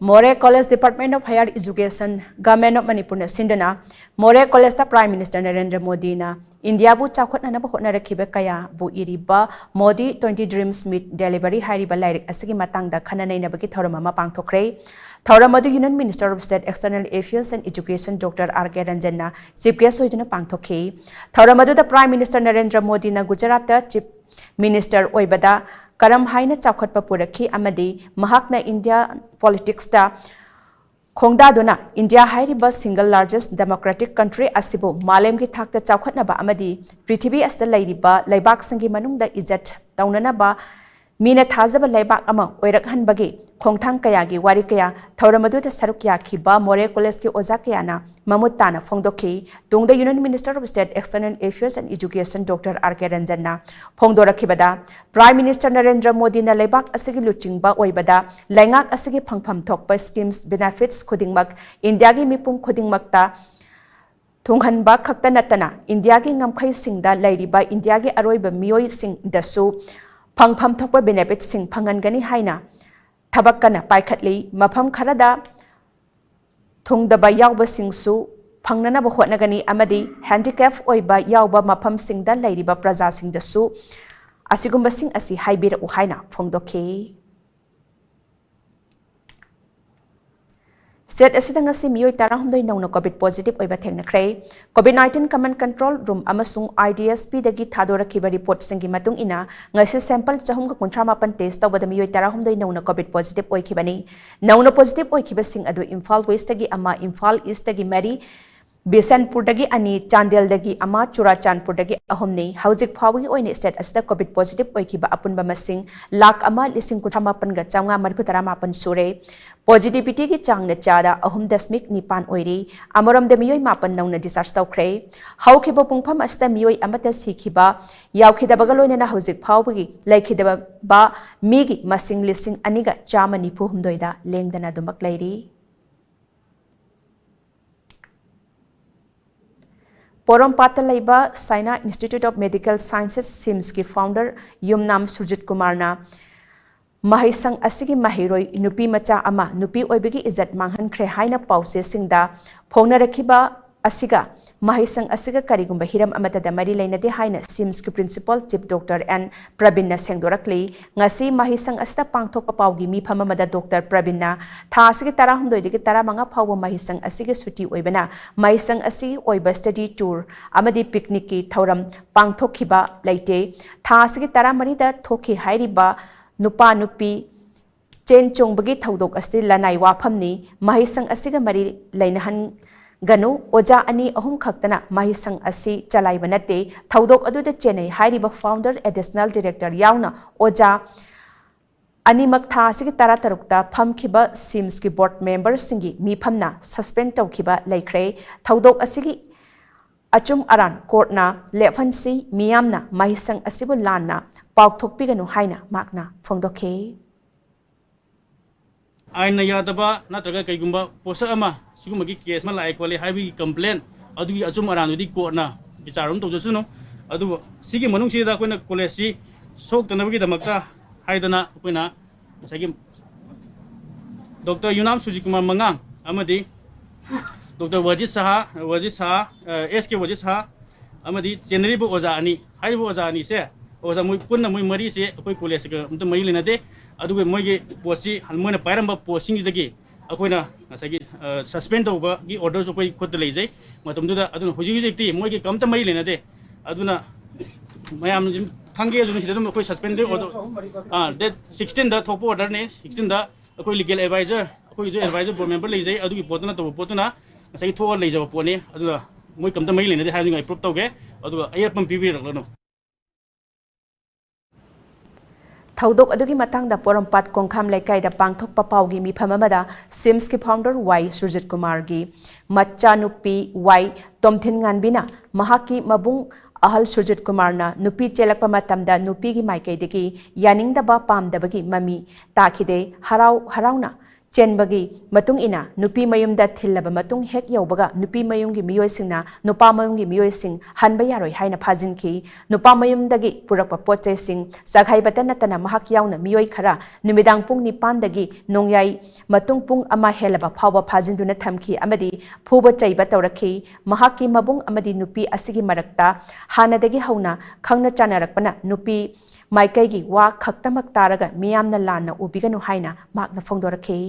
Moreh College Department of Higher Education, Government of Manipurꯅ ꯁꯤꯟꯗꯨꯅ ꯃꯣꯔꯦ ꯀꯣꯂꯦꯖꯇ Prime Minister ꯅꯔꯦꯟꯗ꯭ꯔ ꯃꯣꯗꯤꯅ ꯏꯟꯗꯤꯌꯥꯕꯨ ꯆꯥꯎꯈꯠꯅꯅꯕ ꯍꯣꯠꯅꯔꯛꯈꯤꯕ ꯀꯌꯥꯕꯨ ꯏꯔꯤꯕ Modi twenty Dreams Meet Delivering ꯍꯥꯏꯔꯤꯕ ꯂꯥꯏꯔꯤꯛ ꯑꯁꯤꯒꯤ ꯃꯇꯥꯡꯗ ꯈꯟꯅ ꯅꯩꯅꯕꯒꯤ ꯊꯧꯔꯝ ꯑꯃ ꯄꯥꯡꯊꯣꯛꯈ꯭ꯔꯦ꯫ ꯊꯧꯔꯝ ꯑꯗꯨ Union Minister of State External Affairs and Education Doctor R K Ranjanꯅ Chief Guest ꯑꯣꯏꯗꯨꯅ ꯄꯥꯡꯊꯣꯛꯈꯤ꯫ ꯊꯧꯔꯝ ꯑꯗꯨꯗ Prime Minister ꯅꯔꯦꯟꯗ꯭ꯔ ꯃꯣꯗꯤꯅ ꯒꯨꯖꯔꯥꯠꯇ Chief Minister ꯑꯣꯏꯕꯗ ꯀꯔꯝ ꯍꯥꯏꯅ ꯆꯥꯎꯈꯠꯄ ꯄꯨꯔꯛꯈꯤ ꯑꯃꯗꯤ ꯃꯍꯥꯛꯅ India politicsꯇ ꯈꯣꯡꯗꯥꯗꯨꯅ ꯏꯟꯗꯤꯌꯥ ꯍꯥꯏꯔꯤꯕ single largest democratic country ꯑꯁꯤꯕꯨ ꯃꯥꯂꯦꯝꯒꯤ ꯊꯥꯛꯇ ꯆꯥꯎꯈꯠꯅꯕ ꯑꯃꯗꯤ ꯄ꯭ꯔꯤꯊꯤꯕꯤ ꯑꯁꯤꯗ ꯂꯩꯔꯤꯕ ꯂꯩꯕꯥꯛꯁꯤꯡꯒꯤ ꯃꯅꯨꯡꯗ ꯏꯖꯠ ꯇꯧꯅꯅꯕ ꯃꯤꯅ ꯊꯥꯖꯕ ꯂꯩꯕꯥꯛ ꯑꯃ ꯑꯣꯏꯔꯛꯍꯟꯕꯒꯤ ꯈꯣꯡꯊꯥꯡ ꯀꯌꯥꯒꯤ ꯋꯥꯔꯤ ꯀꯌꯥ ꯊꯧꯔꯝ ꯑꯗꯨꯗ ꯁꯔꯨꯛ ꯌꯥꯈꯤꯕ ꯃꯣꯔꯦ ꯀꯣꯂꯦꯖꯀꯤ ꯑꯣꯖꯥ ꯀꯌꯥꯅ ꯃꯃꯨꯠ ꯇꯥꯅ ꯐꯣꯡꯗꯣꯛꯈꯤ꯫ ꯇꯨꯡꯗ Union Minister of State External Affairs and Education Doctor R K Ranjanꯅ ꯐꯣꯡꯗꯣꯔꯛꯈꯤꯕꯗ, Prime Minister Narendra ꯃꯣꯗꯤꯅ ꯂꯩꯕꯥꯛ ꯑꯁꯤꯒꯤ ꯂꯨꯆꯤꯡꯕ ꯑꯣꯏꯕꯗ ꯂꯩꯉꯥꯛ ꯑꯁꯤꯒꯤ ꯐꯪꯐꯝ ꯊꯣꯛꯄ schemes, benefits ꯈꯨꯗꯤꯡꯃꯛ ꯏꯟꯗꯤꯌꯥꯒꯤ ꯃꯤꯄꯨꯝ ꯈꯨꯗꯤꯡꯃꯛꯇ ꯊꯨꯡꯍꯟꯕ ꯈꯛꯇ ꯅꯠꯇꯅ ꯏꯟꯗꯤꯌꯥꯒꯤ ꯉꯝꯈꯩꯁꯤꯡꯗ ꯂꯩꯔꯤꯕ ꯏꯟꯗꯤꯌꯥꯒꯤ ꯑꯔꯣꯏꯕ ꯃꯤꯑꯣꯏꯁꯤꯡꯗꯁꯨ ꯐꯪꯐꯝ ꯊꯣꯛꯄ benefitꯁꯤꯡ ꯐꯪꯍꯟꯒꯅꯤ ꯍꯥꯏꯅ ꯊꯕꯛ ꯀꯟꯅ ꯄꯥꯏꯈꯠꯂꯤ꯫ ꯃꯐꯝ ꯈꯔꯗ ꯊꯨꯡꯗꯕ ꯌꯥꯎꯕꯁꯤꯡꯁꯨ ꯐꯪꯅꯅꯕ ꯍꯣꯠꯅꯒꯅꯤ ꯑꯃꯗꯤ handicap ꯑꯣꯏꯕ ꯌꯥꯎꯕ ꯃꯐꯝꯁꯤꯡꯗ ꯂꯩꯔꯤꯕ ꯄ꯭ꯔꯖꯥꯁꯤꯡꯗꯁꯨ ꯑꯁꯤꯒꯨꯝꯕꯁꯤꯡ ꯑꯁꯤ ꯍꯥꯏꯕꯤꯔꯛꯎ ꯍꯥꯏꯅ ꯐꯣꯡꯗꯣꯛꯈꯤ꯫ State ꯑꯁꯤꯗ ꯉꯁꯤ ꯃꯤꯑꯣꯏ ꯇꯔꯥꯍꯨꯝꯗꯣꯏ ꯅꯧꯅ COVID positive ꯑꯣꯏꯕ ꯊꯦꯡꯅꯈ꯭ꯔꯦ꯫ COVID nineteen Command Control Room ꯑꯃꯁꯨꯡ IDSPꯗꯒꯤ ꯊꯥꯗꯣꯔꯛꯈꯤꯕ reportꯁꯤꯡꯒꯤ ꯃꯇꯨꯡ ꯏꯟꯅ, ꯉꯁꯤ sample ꯆꯍꯨꯝꯒ ꯀꯨꯟꯊ꯭ꯔꯥ ꯃꯥꯄꯟ test ꯇꯧꯕꯗ ꯃꯤꯑꯣꯏ ꯇꯔꯥꯍꯨꯝꯗꯣꯏ ꯅꯧꯅ COVID positive ꯑꯣꯏꯈꯤꯕꯅꯤ꯫ ꯅꯧꯅ positive ꯑꯣꯏꯈꯤꯕꯁꯤꯡ ꯑꯗꯨ ꯏꯝꯐꯥꯜ Westꯇꯒꯤ ꯑꯃ, ꯏꯝꯐꯥꯜ Eastꯇꯒꯤ ꯃꯔꯤ, ꯕꯤꯁꯦꯟꯄꯨꯔꯗꯒꯤ ꯑꯅꯤ, ꯆꯥꯟꯗꯦꯜꯗꯒꯤ ꯑꯃ, ꯆꯨꯔꯥꯆꯥꯟꯄꯨꯔꯗꯒꯤ ꯑꯍꯨꯝꯅꯤ꯫ ꯍꯧꯖꯤꯛ ꯐꯥꯎꯕꯒꯤ ꯑꯣꯏꯅ state ꯑꯁꯤꯗ COVID positive ꯑꯣꯏꯈꯤꯕ ꯑꯄꯨꯟꯕ ꯃꯁꯤꯡ ꯂꯥꯈ ꯑꯃ ꯂꯤꯁꯤꯡ ꯀꯨꯟꯊ꯭ꯔꯥ ꯃꯥꯄꯟꯒ ꯆꯥꯝꯃꯉꯥ ꯃꯔꯤꯐꯨ ꯇꯔꯥ ꯃꯥꯄꯟ ꯁꯨꯔꯦ꯫ Positivityꯒꯤ ꯆꯥꯡꯅ ꯆꯥꯗ ꯑꯍꯨꯝ ꯗꯁꯃꯤꯛ ꯅꯤꯄꯥꯟ ꯑꯣꯏꯔꯤ꯫ ꯑꯃꯔꯣꯝꯗ ꯃꯤꯑꯣꯏ ꯃꯥꯄꯟ ꯅꯧꯅ discharge ꯇꯧꯈ꯭ꯔꯦ꯫ ꯍꯧꯈꯤꯕ ꯄꯨꯡꯐꯝ ꯑꯁꯤꯗ ꯃꯤꯑꯣꯏ ꯑꯃꯠꯇ ꯁꯤꯈꯤꯕ ꯌꯥꯎꯈꯤꯗꯕꯒ ꯂꯣꯏꯅꯅ ꯍꯧꯖꯤꯛ ꯐꯥꯎꯕꯒꯤ ꯂꯩꯈꯤꯗꯕ ꯃꯤꯒꯤ ꯃꯁꯤꯡ ꯂꯤꯁꯤꯡ ꯑꯅꯤꯒ ꯆꯥꯝꯃ ꯅꯤꯐꯨ ꯍꯨꯝꯗꯣꯏꯗ ꯂꯦꯡꯗꯅ ꯑꯗꯨꯃꯛ ꯂꯩꯔꯤ꯫ ꯄꯣꯔꯣꯝꯄꯥꯠꯇ ꯂꯩꯕ China Institute of Medical Sciences, SIMSꯀꯤ founder ꯌꯨꯝꯅꯥꯝ ꯁꯨꯔꯖꯤꯠ ꯀꯨꯃꯥꯔꯅ ꯃꯍꯩꯁꯪ ꯑꯁꯤꯒꯤ ꯃꯍꯩꯔꯣꯏ ꯅꯨꯄꯤ ꯃꯆꯥ ꯑꯃ ꯅꯨꯄꯤ ꯑꯣꯏꯕꯒꯤ ꯏꯖꯠ ꯃꯥꯡꯍꯟꯈ꯭ꯔꯦ ꯍꯥꯏꯅ ꯄꯥꯎꯆꯦꯁꯤꯡꯗ ꯐꯣꯡꯅꯔꯛꯈꯤꯕ ꯑꯁꯤꯒ ꯃꯍꯩꯁꯪ ꯑꯁꯤꯒ ꯀꯔꯤꯒꯨꯝꯕ ꯍꯤꯔꯝ ꯑꯃꯠꯇꯗ ꯃꯔꯤ ꯂꯩꯅꯗꯦ ꯍꯥꯏꯅ ꯁꯤꯝꯁꯀꯤ principal chief doctor N ꯄ꯭ꯔꯕꯤꯟꯅ ꯁꯦꯡꯗꯣꯔꯛꯂꯤ꯫ ꯉꯁꯤ ꯃꯍꯩꯁꯪ ꯑꯁꯤꯗ ꯄꯥꯡꯊꯣꯛꯄ ꯄꯥꯎꯒꯤ ꯃꯤꯐꯝ ꯑꯃꯗ ꯗꯣꯛꯇꯔ ꯄ꯭ꯔꯕꯤꯟꯅ ꯊꯥ ꯑꯁꯤꯒꯤ ꯇꯔꯥꯍꯨꯝꯗꯣꯏꯗꯒꯤ ꯇꯔꯥꯃꯉꯥ ꯐꯥꯎꯕ ꯃꯍꯩꯁꯪ ꯑꯁꯤꯒꯤ ꯁꯨꯇꯤ ꯑꯣꯏꯕꯅ ꯃꯍꯩꯁꯪ ꯑꯁꯤꯒꯤ ꯑꯣꯏꯕ study tour ꯑꯃꯗꯤ picnicꯀꯤ ꯊꯧꯔꯝ ꯄꯥꯡꯊꯣꯛꯈꯤꯕ ꯂꯩꯇꯦ꯫ ꯊꯥ ꯑꯁꯤꯒꯤ ꯇꯔꯥꯃꯔꯤꯗ ꯊꯣꯛꯈꯤ ꯍꯥꯏꯔꯤꯕ ꯅꯨꯄꯥ ꯅꯨꯄꯤ ꯆꯦꯟ ꯆꯣꯡꯕꯒꯤ ꯊꯧꯗꯣꯛ ꯑꯁꯤ ꯂꯅꯥꯏ ꯋꯥꯐꯝꯅꯤ꯫ ꯃꯍꯩꯁꯪ ꯑꯁꯤꯒ ꯃꯔꯤ ꯂꯩꯅꯍꯟꯒꯅꯨ꯫ ꯑꯣꯖꯥ ꯑꯅꯤ ꯑꯍꯨꯝ ꯈꯛꯇꯅ ꯃꯍꯩꯁꯪ ꯑꯁꯤ ꯆꯂꯥꯏꯕ ꯅꯠꯇꯦ꯫ ꯊꯧꯗꯣꯛ ꯑꯗꯨꯗ ꯆꯦꯟꯅꯩ ꯍꯥꯏꯔꯤꯕ founder, additional director ꯌꯥꯎꯅ ꯑꯣꯖꯥ ꯑꯅꯤꯃꯛ ꯊꯥ ꯑꯁꯤꯒꯤ ꯇꯔꯥꯇꯔꯨꯛꯇ ꯐꯝꯈꯤꯕ ꯁꯤꯝꯁꯀꯤ board memberꯁꯤꯡꯒꯤ ꯃꯤꯐꯝꯅ suspend ꯇꯧꯈꯤꯕ ꯂꯩꯈ꯭ꯔꯦ꯫ ꯊꯧꯗꯣꯛ ꯑꯁꯤꯒꯤ ꯑꯆꯨꯝ ꯑꯔꯥꯟ courtꯅ ꯂꯦꯞꯍꯟꯁꯤ, ꯃꯤꯌꯥꯝꯅ ꯃꯍꯩꯁꯪ ꯑꯁꯤꯕꯨ ꯂꯥꯟꯅ ꯄꯥꯎꯊꯣꯛꯄꯤꯒꯅꯨ ꯍꯥꯏꯅ ꯃꯍꯥꯛꯅ ꯐꯣꯡꯗꯣꯛꯈꯤ꯫ ꯑꯥꯏꯟꯅ ꯌꯥꯗꯕ ꯅꯠꯇ꯭ꯔꯒ ꯀꯩꯒꯨꯝꯕ ꯄꯣꯠꯁꯛ ꯑꯃ ꯁꯤꯒꯨꯝꯕꯒꯤ case ꯑꯃ ꯂꯥꯛꯑꯦ ꯈꯣꯠꯂꯦ ꯍꯥꯏꯕꯒꯤ complain ꯑꯗꯨꯒꯤ ꯑꯆꯨꯝ ꯑꯔꯥꯟꯗꯨꯗꯤ courtꯅ ꯕꯤꯆꯥꯔ ꯑꯗꯨꯝ ꯇꯧꯖꯁꯅꯨ꯫ ꯑꯗꯨꯕꯨ ꯁꯤꯒꯤ ꯃꯅꯨꯡꯁꯤꯗ ꯑꯩꯈꯣꯏꯅ collegeꯁꯤ ꯁꯣꯛꯇꯅꯕꯒꯤꯗꯃꯛꯇ ꯍꯥꯏꯗꯅ ꯑꯩꯈꯣꯏꯅ ꯉꯁꯥꯏꯒꯤ ꯗꯣꯛꯇꯔ ꯌꯨꯅꯥꯝ ꯁꯨꯖꯤꯠ ꯀꯨꯃꯥꯔ ꯃꯉꯥꯡ ꯑꯃꯗꯤ ꯗꯣꯛꯇꯔ ꯋꯥꯖꯤꯠ ꯁꯍꯥ, ꯋꯥꯖꯤꯠ ꯁꯍꯥ, ꯑ, ꯑꯦꯁ ꯀꯦ ꯋꯥꯖꯤꯠ ꯁꯍꯥ ꯑꯃꯗꯤ ꯆꯦꯟꯅꯔꯤꯕ ꯑꯣꯖꯥ ꯑꯅꯤ, ꯍꯥꯏꯔꯤꯕ ꯑꯣꯖꯥ ꯑꯅꯤꯁꯦ, ꯑꯣꯖꯥ ꯃꯣꯏ ꯄꯨꯟꯅ ꯃꯣꯏ ꯃꯔꯤꯁꯦ ꯑꯩꯈꯣꯏ collegeꯀ ꯑꯝꯇ ꯃꯔꯤ ꯂꯩꯅꯗꯦ꯫ ꯑꯗꯨꯒ ꯃꯣꯏꯒꯤ ꯄꯣꯠꯁꯤ ꯃꯣꯏꯅ ꯄꯥꯏꯔꯝꯕ ꯄꯣꯠꯁꯤꯡꯁꯤꯗꯒꯤ ꯑꯩꯈꯣꯏꯅ ꯉꯁꯥꯏꯒꯤ, ꯑ, suspend ꯇꯧꯕꯒꯤ orderꯁꯨ ꯑꯩꯈꯣꯏ ꯈꯨꯠꯇ ꯂꯩꯖꯩ꯫ ꯃꯇꯝꯗꯨꯗ ꯑꯗꯨꯅ ꯍꯧꯖꯤꯛ ꯍꯧꯖꯤꯛꯇꯤ ꯃꯣꯏꯒꯤ ꯀꯝꯇ ꯃꯔꯤ ꯂꯩꯅꯗꯦ꯫ ꯑꯗꯨꯅ ꯃꯌꯥꯝꯁꯤ ꯈꯪꯒꯦꯁꯨ ꯁꯤꯗ ꯑꯗꯨꯝ ꯑꯩꯈꯣꯏ suspend order, ꯑꯥ, date sixteenꯗ ꯊꯣꯛꯄ orderꯅꯤ꯫ Sixteenꯗ ꯑꯩꯈꯣꯏ legal advisor, ꯑꯩꯈꯣꯏꯒꯤꯁꯨ advisor board member ꯂꯩꯖꯩ꯫ ꯑꯗꯨꯒꯤ ꯄꯣꯠꯇꯨꯅ ꯇꯧꯕ ꯄꯣꯠꯇꯨꯅ ꯉꯁꯥꯏꯒꯤ ꯊꯣꯛꯑ ꯂꯩꯖꯕ ꯄꯣꯠꯅꯤ꯫ ꯑꯗꯨꯅ ꯃꯣꯏ ꯀꯝꯇ ꯃꯔꯤ ꯂꯩꯅꯗꯦ ꯍꯥꯏꯕꯗꯨ ꯑꯩ proof ꯇꯧꯒꯦ꯫ ꯑꯗꯨꯒ ꯑꯌꯦꯠꯄ ꯑꯃ ꯄꯤꯕꯤꯔꯛꯂꯅꯨ꯫ ꯊꯧꯗꯣꯛ ꯑꯗꯨꯒꯤ ꯃꯇꯥꯡꯗ ꯄꯣꯔꯣꯝꯄꯥꯠ ꯀꯣꯡꯈꯥꯝ ꯂꯩꯀꯥꯏꯗ ꯄꯥꯡꯊꯣꯛꯄ ꯄꯥꯎꯒꯤ ꯃꯤꯐꯝ ꯑꯃꯗ ꯁꯤꯝꯁꯀꯤ founder ꯋꯥꯏ ꯁꯨꯔꯖꯤꯠ ꯀꯨꯃꯥꯔꯒꯤ ꯃꯆꯥꯅꯨꯄꯤ ꯋꯥꯏ ꯇꯣꯝꯊꯤꯟꯉꯥꯟꯕꯤꯅ ꯃꯍꯥꯛꯀꯤ ꯃꯕꯨꯡ ꯑꯍꯜ ꯁꯨꯔꯖꯤꯠ ꯀꯨꯃꯥꯔꯅ ꯅꯨꯄꯤ ꯆꯦꯜꯂꯛꯄ ꯃꯇꯝꯗ ꯅꯨꯄꯤꯒꯤ ꯃꯥꯏꯀꯩꯗꯒꯤ ꯌꯥꯅꯤꯡꯗꯕ ꯄꯥꯝꯗꯕꯒꯤ ꯃꯃꯤ ꯇꯥꯈꯤꯗꯦ꯫ ꯍꯔꯥꯎ ꯍꯔꯥꯎꯅ ꯆꯦꯟꯕꯒꯤ ꯃꯇꯨꯡ ꯏꯟꯅ ꯅꯨꯄꯤ ꯃꯌꯨꯝꯗ ꯊꯤꯜꯂꯕ ꯃꯇꯨꯡ ꯍꯦꯛ ꯌꯧꯕꯒ ꯅꯨꯄꯤ ꯃꯌꯨꯝꯒꯤ ꯃꯤꯑꯣꯏꯁꯤꯡꯅ ꯅꯨꯄꯥ ꯃꯌꯨꯝꯒꯤ ꯃꯤꯑꯣꯏꯁꯤꯡ ꯍꯟꯕ ꯌꯥꯔꯣꯏ ꯍꯥꯏꯅ ꯐꯥꯖꯤꯟꯈꯤ꯫ ꯅꯨꯄꯥ ꯃꯌꯨꯝꯗꯒꯤ ꯄꯨꯔꯛꯄ ꯄꯣꯠ ꯆꯩꯁꯤꯡ ꯆꯥꯈꯥꯏꯕꯇ ꯅꯠꯇꯅ ꯃꯍꯥꯛ ꯌꯥꯎꯅ ꯃꯤꯑꯣꯏ ꯈꯔ ꯅꯨꯃꯤꯗꯥꯡ ꯄꯨꯡ ꯅꯤꯄꯥꯟꯗꯒꯤ ꯅꯣꯡꯌꯥꯏ ꯃꯇꯨꯡ ꯄꯨꯡ ꯑꯃ ꯍꯦꯜꯂꯕ ꯐꯥꯎꯕ ꯐꯥꯖꯤꯟꯗꯨꯅ ꯊꯝꯈꯤ ꯑꯃꯗꯤ ꯐꯨꯕ ꯆꯩꯕ ꯇꯧꯔꯛꯈꯤ꯫ ꯃꯍꯥꯛꯀꯤ ꯃꯕꯨꯡ ꯑꯃꯗꯤ ꯅꯨꯄꯤ ꯑꯁꯤꯒꯤ ꯃꯔꯛꯇ ꯍꯥꯟꯅꯗꯒꯤ ꯍꯧꯅ ꯈꯪꯅ ꯆꯥꯟꯅꯔꯛꯄꯅ ꯅꯨꯄꯤ ꯃꯥꯏꯀꯩꯒꯤ ꯋꯥ ꯈꯛꯇꯃꯛ ꯇꯥꯔꯒ ꯃꯤꯌꯥꯝꯅ ꯂꯥꯟꯅ ꯎꯕꯤꯒꯅꯨ ꯍꯥꯏꯅ ꯃꯍꯥꯛꯅ ꯐꯣꯡꯗꯣꯔꯛꯈꯤ꯫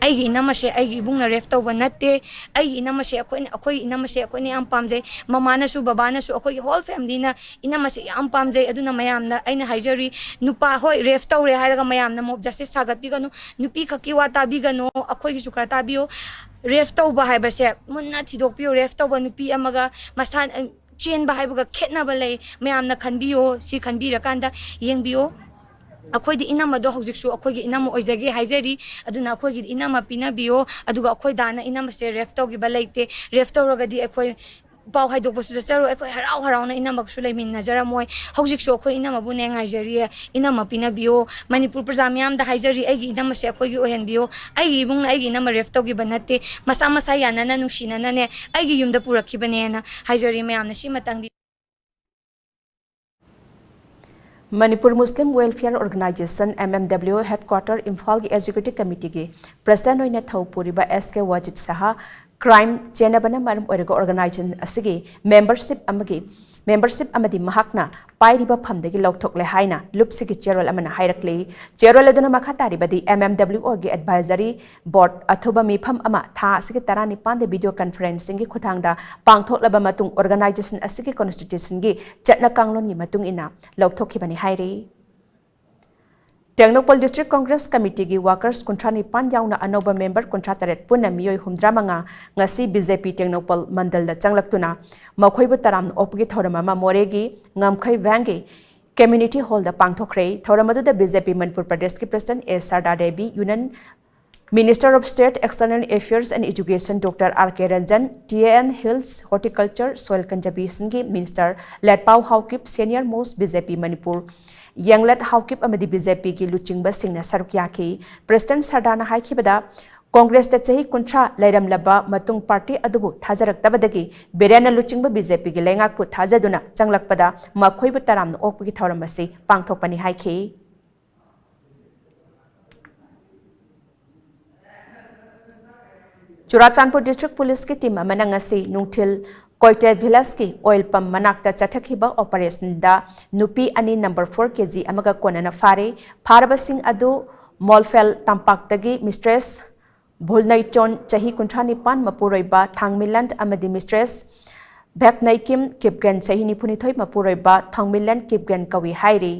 ꯑꯩꯒꯤ ꯏꯅꯝꯃꯁꯦ ꯑꯩꯒꯤ ꯏꯕꯨꯡꯅ ꯔꯦꯞ ꯇꯧꯕ ꯅꯠꯇꯦ꯫ ꯑꯩꯒꯤ ꯏꯅꯝꯃꯁꯦ ꯑꯩꯈꯣꯏꯅ, ꯑꯩꯈꯣꯏꯒꯤ ꯏꯅꯝꯃꯁꯦ ꯑꯩꯈꯣꯏꯅ ꯌꯥꯝ ꯄꯥꯝꯖꯩ꯫ ꯃꯃꯥꯅꯁꯨ ꯕꯕꯥꯅꯁꯨ ꯑꯩꯈꯣꯏꯒꯤ ꯍꯣꯜ ꯐꯦꯃꯤꯂꯤꯅ ꯏꯅꯝꯃꯁꯦ ꯌꯥꯝ ꯄꯥꯝꯖꯩ꯫ ꯑꯗꯨꯅ ꯃꯌꯥꯝꯅ ꯑꯩꯅ ꯍꯥꯏꯖꯔꯤ, ꯅꯨꯄꯥ, ꯍꯣꯏ, ꯔꯦꯞ ꯇꯧꯔꯦ ꯍꯥꯏꯔꯒ ꯃꯌꯥꯝꯅ ꯃꯣꯞ ꯖꯁꯇꯤꯁ ꯊꯥꯒꯠꯄꯤꯒꯅꯨ꯫ ꯅꯨꯄꯤ ꯈꯛꯀꯤ ꯋꯥ ꯇꯥꯕꯤꯒꯅꯨ, ꯑꯩꯈꯣꯏꯒꯤꯁꯨ ꯈꯔ ꯇꯥꯕꯤꯌꯨ꯫ ꯔꯦꯞ ꯇꯧꯕ ꯍꯥꯏꯕꯁꯦ ꯃꯨꯟꯅ ꯊꯤꯗꯣꯛꯄꯤꯌꯨ꯫ ꯔꯦꯞ ꯇꯧꯕ ꯅꯨꯄꯤ ꯑꯃꯒ ꯃꯁꯥ ꯆꯦꯟꯕ ꯍꯥꯏꯕꯒ ꯈꯦꯠꯅꯕ ꯂꯩ꯫ ꯃꯌꯥꯝꯅ ꯈꯟꯕꯤꯌꯣ, ꯁꯤ ꯈꯟꯕꯤꯔꯀꯥꯟꯗ ꯌꯦꯡꯕꯤꯌꯣ꯫ ꯑꯩꯈꯣꯏꯗꯤ ꯏꯅꯝꯃꯗꯣ ꯍꯧꯖꯤꯛꯁꯨ ꯑꯩꯈꯣꯏꯒꯤ ꯏꯅꯝꯃ ꯑꯣꯏꯖꯒꯦ ꯍꯥꯏꯖꯔꯤ꯫ ꯑꯗꯨꯅ ꯑꯩꯈꯣꯏꯒꯤ ꯏꯅꯝꯃ ꯄꯤꯅꯕꯤꯌꯣ꯫ ꯑꯗꯨꯒ ꯑꯩꯈꯣꯏ ꯗꯥꯅ ꯏꯅꯝꯃꯁꯦ ꯔꯦꯞ ꯇꯧꯈꯤꯕ ꯂꯩꯇꯦ꯫ ꯔꯦꯞ ꯇꯧꯔꯒꯗꯤ ꯑꯩꯈꯣꯏ ꯄꯥꯎ ꯍꯥꯏꯗꯣꯛꯄꯁꯨ ꯆꯠꯆꯔꯣꯏ꯫ ꯑꯩꯈꯣꯏ ꯍꯔꯥꯎ ꯍꯔꯥꯎꯅ ꯏꯅꯝꯃꯒꯁꯨ ꯂꯩꯃꯤꯟꯅꯖꯔꯝꯃꯣꯏ꯫ ꯍꯧꯖꯤꯛꯁꯨ ꯑꯩꯈꯣꯏ ꯏꯅꯝꯃꯕꯨꯅꯦ ꯉꯥꯏꯖꯔꯤꯌꯦ꯫ ꯏꯅꯝꯃ ꯄꯤꯅꯕꯤꯌꯣ꯫ ꯃꯅꯤꯄꯨꯔ ꯄ꯭ꯔꯖꯥ ꯃꯤꯌꯥꯝꯗ ꯍꯥꯏꯖꯔꯤ, ꯑꯩꯒꯤ ꯏꯅꯝꯃꯁꯦ ꯑꯩꯈꯣꯏꯒꯤ ꯑꯣꯏꯍꯟꯕꯤꯌꯣ꯫ ꯑꯩꯒꯤ ꯏꯕꯨꯡꯅ ꯑꯩꯒꯤ ꯏꯅꯝꯃ ꯔꯦꯞ ꯇꯧꯈꯤꯕ ꯅꯠꯇꯦ꯫ ꯃꯁꯥ ꯃꯁꯥ ꯌꯥꯅꯅ ꯅꯨꯡꯁꯤꯅꯅꯅꯦ ꯑꯩꯒꯤ ꯌꯨꯝꯗ ꯄꯨꯔꯛꯈꯤꯕꯅꯦꯅ ꯍꯥꯏꯖꯔꯤ꯫ ꯃꯌꯥꯝꯅ ꯁꯤꯃꯇꯪꯗꯤ Manipur Muslim welfare organisation, M M W, headquarter ꯏꯝꯐꯥꯜꯒꯤ ꯑꯦꯛꯖꯤꯀ꯭ꯌꯨꯇꯤꯚ ꯀꯃꯤꯇꯤꯒꯤ ꯄ꯭ꯔꯁꯤꯗꯦꯟꯠ ꯑꯣꯏꯅ ꯊꯧ ꯄꯨꯔꯤꯕ ꯑꯦꯁ ꯀꯦ ꯋꯥꯖꯤꯗ ꯁꯍꯥ ꯀ꯭ꯔꯥꯏꯝ ꯆꯦꯟꯅꯕꯅ ꯃꯔꯝ ꯑꯣꯏꯔꯒ ꯑꯣꯔꯒꯅꯥꯏꯖꯦꯁꯟ ꯑꯁꯤꯒꯤ ꯃꯦꯝꯕꯔꯁꯤꯞ ꯑꯃꯒꯤ, ꯃꯦꯝꯕꯔꯁꯤꯞ ꯑꯃꯗꯤ ꯃꯍꯥꯛꯅ ꯄꯥꯏꯔꯤꯕ ꯐꯝꯗꯒꯤ ꯂꯧꯊꯣꯛꯂꯦ ꯍꯥꯏꯅ ꯂꯨꯞꯁꯤꯒꯤ ꯆꯦꯔꯣꯜ ꯑꯃꯅ ꯍꯥꯏꯔꯛꯂꯤ꯫ ꯆꯦꯔꯣꯜ ꯑꯗꯨꯅ ꯃꯈꯥ ꯇꯥꯔꯤꯕꯗꯤ, ꯑꯦꯝ ꯑꯦꯝ ꯗꯕ꯭ꯂꯤꯌꯨ ꯑꯣꯒꯤ ꯑꯦꯗꯚꯥꯏꯖꯔꯤ ꯕꯣꯔꯗ ꯑꯊꯨꯕ ꯃꯤꯐꯝ ꯑꯃ ꯊꯥ ꯑꯁꯤꯒꯤ ꯇꯔꯥꯅꯤꯄꯥꯟꯗ ꯚꯤꯗꯤꯑꯣ ꯀꯟꯐꯔꯦꯟꯁꯤꯡꯒꯤ ꯈꯨꯠꯊꯥꯡꯗ ꯄꯥꯡꯊꯣꯛꯂꯕ ꯃꯇꯨꯡ ꯑꯣꯔꯒꯅꯥꯏꯖꯦꯁꯟ ꯑꯁꯤꯒꯤ ꯀꯣꯟꯁꯇꯤꯇ꯭ꯌꯨꯁꯟꯒꯤ ꯆꯠꯅ ꯀꯥꯡꯂꯣꯟꯒꯤ ꯃꯇꯨꯡ ꯏꯟꯅ ꯂꯧꯊꯣꯛꯈꯤꯕꯅꯤ ꯍꯥꯏꯔꯤ꯫ ꯇꯦꯡꯅꯧꯄꯜ ꯗꯤꯁꯇ꯭ꯔꯤꯛ ꯀꯣꯡꯒ꯭ꯔꯦꯁ ꯀꯃꯤꯇꯤꯒꯤ ꯋꯥꯀꯔꯁ ꯀꯨꯟꯊ꯭ꯔꯥ ꯅꯤꯄꯥꯟ ꯌꯥꯎꯅ ꯑꯅꯧꯕ ꯃꯦꯝꯕꯔ ꯀꯨꯟꯊ꯭ꯔꯥ ꯇꯔꯦꯠ ꯄꯨꯟꯅ ꯃꯤꯑꯣꯏ ꯍꯨꯝꯗ꯭ꯔꯥ ꯃꯉꯥ ꯉꯁꯤ ꯕꯤ ꯖꯦ ꯄꯤ ꯇꯦꯡꯅꯧꯄꯜ ꯃꯟꯗꯜꯗ ꯆꯪꯂꯛꯇꯨꯅ ꯃꯈꯣꯏꯕꯨ ꯇꯔꯥꯝꯅ ꯑꯣꯛꯄꯒꯤ ꯊꯧꯔꯝ ꯑꯃ ꯃꯣꯔꯦꯒꯤ ꯉꯝꯈꯩ ꯚꯦꯡꯒꯤ ꯀꯝꯃ꯭ꯌꯨꯅꯤꯇꯤ ꯍꯣꯜꯗ ꯄꯥꯡꯊꯣꯛꯈ꯭ꯔꯦ꯫ ꯊꯧꯔꯝ ꯑꯗꯨꯗ ꯕꯤ ꯖꯦ ꯄꯤ ꯃꯅꯤꯄꯨꯔ ꯄ꯭ꯔꯗꯦꯁꯀꯤ president A Sarda Devi, union Minister of State External Affairs and Education Doctor R K Ranjan, T A N Hills Horticulture Soil Conservation ꯒꯤ Minister Letpao Haokip, Senior Most B J P Manipur, Yanglet Haokip ꯑꯃꯗꯤ B J P ꯒꯤ ꯂꯨꯆꯤꯡꯕꯁꯤꯡꯅ ꯁꯔꯨꯛ ꯌꯥꯈꯤ꯫ President ꯁꯔꯗꯥꯔꯅ ꯍꯥꯏꯈꯤꯕꯗ, ꯀꯣꯡꯒ꯭ꯔꯦꯁꯇ ꯆꯍꯤ ꯀꯨꯟꯊ꯭ꯔꯥ ꯂꯩꯔꯝꯂꯕ ꯃꯇꯨꯡ party ꯑꯗꯨꯕꯨ ꯊꯥꯖꯔꯛꯇꯕꯗꯒꯤ ꯕꯤꯔꯦꯟꯅ ꯂꯨꯆꯤꯡꯕ B J P ꯒꯤ ꯂꯩꯉꯥꯛꯄꯨ ꯊꯥꯖꯗꯨꯅ ꯆꯪꯂꯛꯄꯗ ꯃꯈꯣꯏꯕꯨ ꯇꯔꯥꯝꯅ ꯑꯣꯛꯄꯒꯤ ꯊꯧꯔꯝ ꯑꯁꯤ ꯄꯥꯡꯊꯣꯛꯄꯅꯤ ꯍꯥꯏꯈꯤ꯫ ꯆꯨꯔꯥꯆꯥꯟꯄꯨꯔ District Police ꯀꯤ team ꯑꯃꯅ ꯉꯁꯤ ꯅꯨꯡꯊꯤꯜ ꯀꯣꯏꯇꯦ Village ꯀꯤ oil pump ꯃꯅꯥꯛꯇ ꯆꯠꯊꯈꯤꯕ operation ꯗ ꯅꯨꯄꯤ ꯑꯅꯤ number four K G ꯑꯃꯒ ꯀꯣꯟꯅꯅ ꯐꯥꯔꯦ꯫ ꯐꯥꯔꯕꯁꯤꯡ ꯑꯗꯨ ꯃꯣꯜꯐꯦꯜ ꯇꯝꯄꯥꯛꯇꯒꯤ Mistress ꯚꯨꯜꯅꯩꯆꯣꯟ, ꯆꯍꯤ ꯀꯨꯟꯊ꯭ꯔꯥ ꯅꯤꯄꯥꯟ, ꯃꯄꯨꯔꯣꯏꯕ ꯊꯥꯡꯃꯤꯂꯟ ꯑꯃꯗꯤ Mistress ꯚꯦꯛꯅꯩꯀꯤꯝ ꯀꯤꯞꯒꯦꯟ, ꯆꯍꯤ ꯅꯤꯐꯨꯅꯤꯊꯣꯏ, ꯃꯄꯨꯔꯣꯏꯕ ꯊꯥꯡꯃꯤꯂꯟ ꯀꯤꯞꯒꯦꯟ ꯀꯧꯏ ꯍꯥꯏꯔꯤ꯫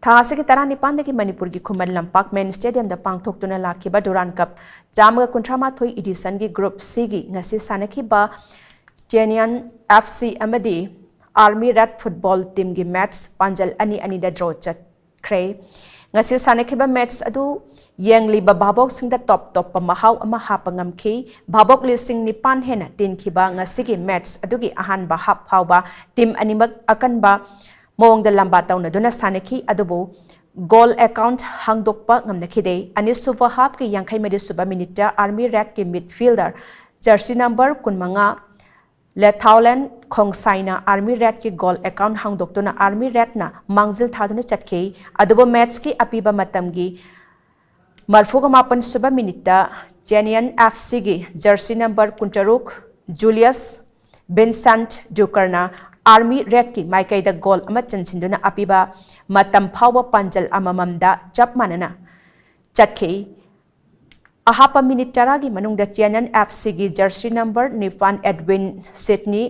ꯊꯥ ꯑꯁꯤꯒꯤ ꯇꯔꯥꯅꯤꯄꯥꯟꯗꯒꯤ ꯃꯅꯤꯄꯨꯔꯒꯤ ꯈꯨꯃꯟ ꯂꯝꯄꯥꯛ Main Stadium ꯗ ꯄꯥꯡꯊꯣꯛꯇꯨꯅ ꯂꯥꯛꯈꯤꯕ Durand Cup ꯆꯥꯝꯃꯒ ꯀꯨꯟꯊ꯭ꯔꯥ ꯃꯥꯊꯣꯏ edition ꯒꯤ Group C ꯒꯤ ꯉꯁꯤ ꯁꯥꯟꯅꯈꯤꯕ Chennaiyin F C ꯑꯃꯗꯤ Army Red football team ꯒꯤ match ꯄꯥꯟꯖꯜ ꯑꯅꯤ ꯑꯅꯤꯗ draw ꯆꯠꯈ꯭ꯔꯦ꯫ ꯉꯁꯤ ꯁꯥꯟꯅꯈꯤꯕ match ꯑꯗꯨ ꯌꯦꯡꯂꯤꯕ ꯚꯥꯕꯣꯛꯁꯤꯡꯗ top ꯇꯣꯞꯄ ꯃꯍꯥꯎ ꯑꯃ ꯍꯥꯞꯄ ꯉꯝꯈꯤ꯫ ꯚꯥꯕꯣꯛ ꯂꯤꯁꯤꯡ ꯅꯤꯄꯥꯟ ꯍꯦꯟꯅ ꯇꯤꯟꯈꯤꯕ ꯉꯁꯤꯒꯤ match ꯑꯗꯨꯒꯤ ꯑꯍꯥꯟꯕ half ꯐꯥꯎꯕ team ꯑꯅꯤꯃꯛ ꯑꯀꯟꯕ ꯃꯑꯣꯡꯗ ꯂꯝꯕꯥ ꯇꯧꯅꯗꯨꯅ ꯁꯥꯟꯅꯈꯤ, ꯑꯗꯨꯕꯨ goal account ꯍꯥꯡꯗꯣꯛꯄ ꯉꯝꯅꯈꯤꯗꯦ꯫ ꯑꯅꯤꯁꯨꯕ half ꯀꯤ ꯌꯥꯡꯈꯩ ꯃꯔꯤꯁꯨꯕ minute ꯇ Army Red ꯀꯤ midfielder jersey number ꯀꯨꯟꯃꯉꯥ ꯂꯦꯊꯥꯎꯂꯦꯟ ꯈꯣꯡꯁꯥꯏꯅ Army Red ꯀꯤ goal account ꯍꯥꯡꯗꯣꯛꯇꯨꯅ Army Red ꯅ ꯃꯥꯡꯖꯤꯜ ꯊꯥꯗꯨꯅ ꯆꯠꯈꯤ꯫ ꯑꯗꯨꯕꯨ match ꯀꯤ ꯑꯄꯤꯕ ꯃꯇꯝꯒꯤ ꯃꯔꯐꯨꯒ ꯃꯥꯄꯟ ꯁꯨꯕ minute ꯇ Chennaiyin F C ꯒꯤ jersey number ꯀꯨꯟꯇꯔꯨꯛ Julius Vincent Duker ꯅ Army Red ꯀꯤ ꯃꯥꯏꯀꯩꯗ goal ꯑꯃ ꯆꯟꯁꯤꯟꯗꯨꯅ ꯑꯄꯤꯕ ꯃꯇꯝ ꯐꯥꯎꯕ ꯄꯥꯟꯖꯜ ꯑꯃꯃꯝꯗ ꯆꯞ ꯃꯥꯟꯅꯅ ꯆꯠꯈꯤ꯫ ꯑꯍꯥꯞꯄ minute ꯇꯔꯥꯒꯤ ꯃꯅꯨꯡꯗ Chennaiyin F C ꯒꯤ jersey number ꯅꯤꯄꯥꯟ Edwin Sydney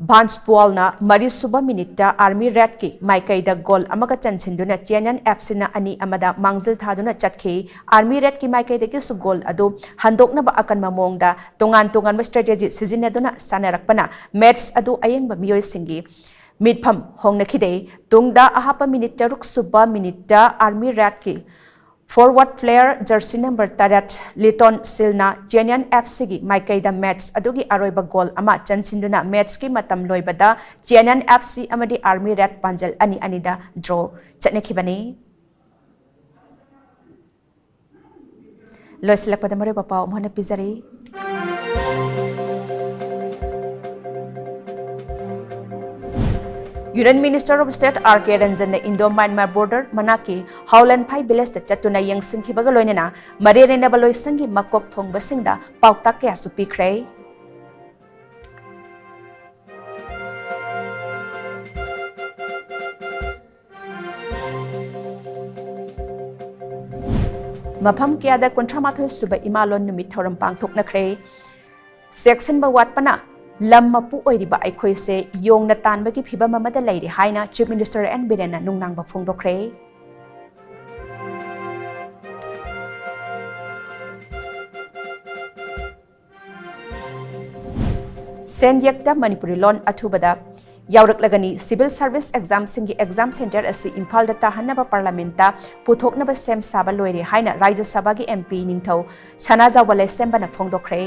Banspual ꯅ ꯃꯔꯤꯁꯨꯕ minute ꯇ Army Red ꯀꯤ ꯃꯥꯏꯀꯩꯗ goal ꯑꯃꯒ ꯆꯟꯁꯤꯟꯗꯨꯅ Chennaiyin F C ꯅ ꯑꯅꯤ ꯑꯃꯗ ꯃꯥꯡꯖꯤꯜ ꯊꯥꯗꯨꯅ ꯆꯠꯈꯤ꯫ Army Red ꯀꯤ ꯃꯥꯏꯀꯩꯗꯒꯤꯁꯨ goal ꯑꯗꯨ ꯍꯟꯗꯣꯛꯅꯕ ꯑꯀꯟꯕ ꯃꯑꯣꯡꯗ ꯇꯣꯉꯥꯟ ꯇꯣꯉꯥꯟꯕ strategy ꯁꯤꯖꯤꯟꯅꯗꯨꯅ ꯁꯥꯟꯅꯔꯛꯄꯅ match ꯑꯗꯨ ꯑꯌꯦꯡꯕ ꯃꯤꯑꯣꯏꯁꯤꯡꯒꯤ ꯃꯤꯠꯐꯝ ꯍꯣꯡꯅꯈꯤꯗꯦ꯫ ꯇꯨꯡꯗ ꯑꯍꯥꯞꯄ ꯃꯤꯅꯤꯠ ꯇꯔꯨꯛ ꯁꯨꯕ ꯃꯤꯅꯤꯠꯇ Army Red ꯀꯤ forward player jersey number ꯇꯔꯦꯠ ꯂꯤꯇꯣꯟ ꯁꯤꯜꯅ ꯆꯦꯟꯅꯥꯏ ꯑꯦꯐ ꯁꯤꯒꯤ ꯃꯥꯏꯀꯩꯗ match ꯑꯗꯨꯒꯤ ꯑꯔꯣꯏꯕ goal ꯑꯃ ꯆꯟꯁꯤꯟꯗꯨꯅ match ꯀꯤ ꯃꯇꯝ ꯂꯣꯏꯕꯗ ꯆꯦꯟꯅꯥꯏ ꯑꯦꯐ ꯁꯤ ꯑꯃꯗꯤ Army Red ꯄꯥꯟꯖꯜ ꯑꯅꯤ ꯑꯅꯤꯗ draw ꯆꯠꯅꯈꯤꯕꯅꯤ꯫ ꯂꯣꯏꯁꯤꯜꯂꯛꯄꯗ ꯃꯔꯨꯑꯣꯏꯕ ꯄꯥꯎ ꯑꯃꯨꯛ ꯍꯟꯅ ꯄꯤꯖꯔꯤ꯫ Union Minister of State R K ꯔꯟꯖꯟꯅ Indo Myanmar border ꯃꯅꯥꯛꯀꯤ ꯍꯥꯎꯂꯟꯐꯥꯏ village ꯇ ꯆꯠꯇꯨꯅ ꯌꯦꯡꯁꯤꯟꯈꯤꯕꯒ ꯂꯣꯏꯅꯅ ꯃꯔꯤ ꯂꯩꯅꯕ ꯂꯣꯏꯁꯪꯒꯤ ꯃꯀꯣꯛ ꯊꯣꯡꯕꯁꯤꯡꯗ ꯄꯥꯎꯇꯥꯛ ꯀꯌꯥꯁꯨ ꯄꯤꯈ꯭ꯔꯦ꯫ ꯃꯐꯝ ꯀꯌꯥꯗ ꯀꯨꯟꯊ꯭ꯔꯥ ꯃꯥꯊꯣꯏ ꯁꯨꯕ ꯏꯃꯥꯂꯣꯟ ꯅꯨꯃꯤꯠ ꯊꯧꯔꯝ ꯄꯥꯡꯊꯣꯛꯅꯈ꯭ꯔꯦ꯫ ꯆꯦꯛꯁꯤꯟꯕ ꯋꯥꯠꯄꯅ ꯂꯝ ꯃꯄꯨ ꯑꯣꯏꯔꯤꯕ ꯑꯩꯈꯣꯏꯁꯦ ꯌꯣꯡꯅ ꯇꯥꯟꯕꯒꯤ ꯐꯤꯚꯝ ꯑꯃꯗ ꯂꯩꯔꯦ ꯍꯥꯏꯅ Chief Minister ꯑꯦꯟ ꯕꯤꯔꯦꯟꯅ ꯅꯨꯡꯅꯥꯡꯕ ꯐꯣꯡꯗꯣꯛꯈ꯭ꯔꯦ꯫ ꯁꯦꯟꯌꯦꯛꯇ ꯃꯅꯤꯄꯨꯔꯤ ꯂꯣꯟ ꯑꯊꯨꯕꯗ ꯌꯥꯎꯔꯛꯂꯒꯅꯤ꯫ Civil Service exam ꯁꯤꯡꯒꯤ exam centre ꯑꯁꯤ ꯏꯝꯐꯥꯜꯗ ꯇꯥꯍꯟꯅꯕ Parliament ꯇ ꯄꯨꯊꯣꯛꯅꯕ ꯁꯦꯝ ꯁꯥꯕ ꯂꯣꯏꯔꯦ ꯍꯥꯏꯅ ꯔꯥꯖ꯭ꯌ ꯁꯚꯥꯒꯤ ꯑꯦꯝ ꯄꯤ ꯅꯤꯡꯊꯧ ꯁꯅꯥꯖꯥꯎꯕ ꯂꯩꯁꯦꯝꯕꯅ ꯐꯣꯡꯗꯣꯛꯈ꯭ꯔꯦ꯫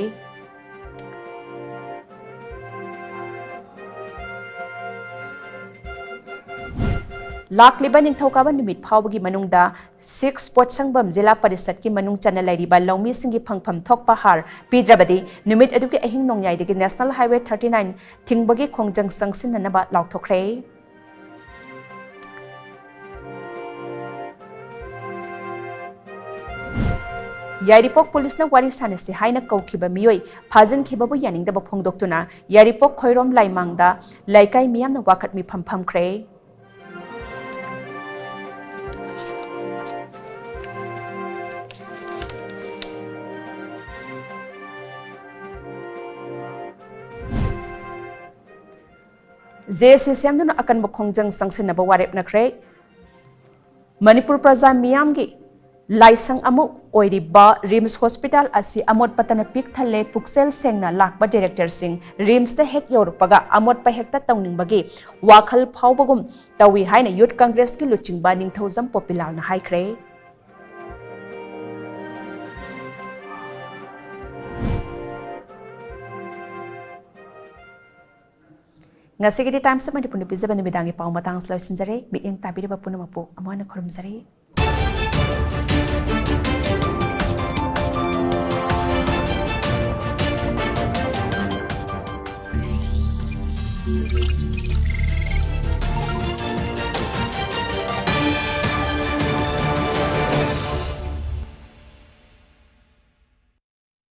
ꯂꯥꯛꯂꯤꯕ ꯅꯤꯡꯊꯧꯀꯥꯕ ꯅꯨꯃꯤꯠ ꯐꯥꯎꯕꯒꯤ ꯃꯅꯨꯡꯗ ꯁꯤꯛꯁ ꯄꯣꯠꯁꯪꯕꯝ ꯖꯤꯂꯥ ꯄꯔꯤꯁꯠꯀꯤ ꯃꯅꯨꯡ ꯆꯟꯅ ꯂꯩꯔꯤꯕ ꯂꯧꯃꯤꯁꯤꯡꯒꯤ ꯐꯪꯐꯝ ꯊꯣꯛꯄ ꯍꯥꯔ ꯄꯤꯗ꯭ꯔꯕꯗꯤ ꯅꯨꯃꯤꯠ ꯑꯗꯨꯒꯤ ꯑꯍꯤꯡ ꯅꯣꯡꯌꯥꯏꯗꯒꯤ National Highway thirty nine ꯊꯤꯡꯕꯒꯤ ꯈꯣꯡꯖꯪ ꯆꯪꯁꯤꯟꯅꯅꯕ ꯂꯥꯎꯊꯣꯛꯈ꯭ꯔꯦ꯫ ꯌꯥꯏꯔꯤꯄꯣꯛ ꯄꯨꯂꯤꯁꯅ ꯋꯥꯔꯤ ꯁꯥꯟꯅꯁꯤ ꯍꯥꯏꯅ ꯀꯧꯈꯤꯕ ꯃꯤꯑꯣꯏ ꯐꯥꯖꯤꯟꯈꯤꯕꯕꯨ ꯌꯥꯅꯤꯡꯗꯕ ꯐꯣꯡꯗꯣꯛꯇꯨꯅ ꯌꯥꯏꯔꯤꯄꯣꯛ ꯈꯣꯏꯔꯣꯝ ꯂꯥꯏꯃꯥꯡꯗ ꯂꯩꯀꯥꯏ ꯃꯤꯌꯥꯝꯅ ꯋꯥꯀꯠ ꯃꯤꯐꯝ ꯐꯝꯈ꯭ꯔꯦ꯫ ꯖꯦ ꯑꯦꯁ ꯁꯤ ꯁꯦꯝꯗꯨꯅ ꯑꯀꯟꯕ ꯈꯣꯡꯖꯪ ꯆꯪꯁꯤꯟꯅꯕ ꯋꯥꯔꯦꯞꯅꯈ꯭ꯔꯦ꯫ ꯃꯅꯤꯄꯨꯔ ꯄ꯭ꯔꯖꯥ ꯃꯤꯌꯥꯝꯒꯤ ꯂꯥꯏꯁꯪ ꯑꯃ ꯑꯣꯏꯔꯤꯕ ꯔꯤꯝꯁ ꯍꯣꯁꯄꯤꯇꯥꯜ ꯑꯁꯤ ꯑꯃꯣꯠꯄꯇꯅ ꯄꯤꯛ ꯊꯜꯂꯦ꯫ ꯄꯨꯛꯆꯦꯜ ꯁꯦꯡꯅ ꯂꯥꯛꯄ ꯗꯤꯔꯦꯛꯇꯔꯁꯤꯡ ꯔꯤꯝꯁꯇ ꯍꯦꯛ ꯌꯧꯔꯛꯄꯒ ꯑꯃꯣꯠꯄ ꯍꯦꯛꯇ ꯇꯧꯅꯤꯡꯕꯒꯤ ꯋꯥꯈꯜ ꯐꯥꯎꯕꯒꯨꯝ ꯇꯧꯏ ꯍꯥꯏꯅ ꯌꯨꯠ ꯀꯪꯒ꯭ꯔꯦꯁꯀꯤ ꯂꯨꯆꯤꯡꯕ ꯅꯤꯡꯊꯧꯖꯝ ꯄꯣꯄꯤꯂꯥꯜꯅ ꯍꯥꯏꯈ꯭ꯔꯦ꯫ ꯉꯁꯤꯒꯤꯗꯤ Times of Manipurꯅ ꯄꯤꯖꯕ ꯅꯨꯃꯤꯗꯥꯡꯒꯤ ꯄꯥꯎ ꯃꯇꯥꯡ ꯑꯁꯤꯗ ꯂꯣꯏꯁꯤꯟꯖꯔꯦ꯫ ꯃꯤꯠꯌꯦꯡ ꯇꯥꯕꯤꯔꯤꯕ ꯄꯨꯝꯅꯃꯛꯄꯨ ꯑꯃꯨꯛ ꯍꯟꯅ ꯈꯨꯔꯨꯝꯖꯔꯤ꯫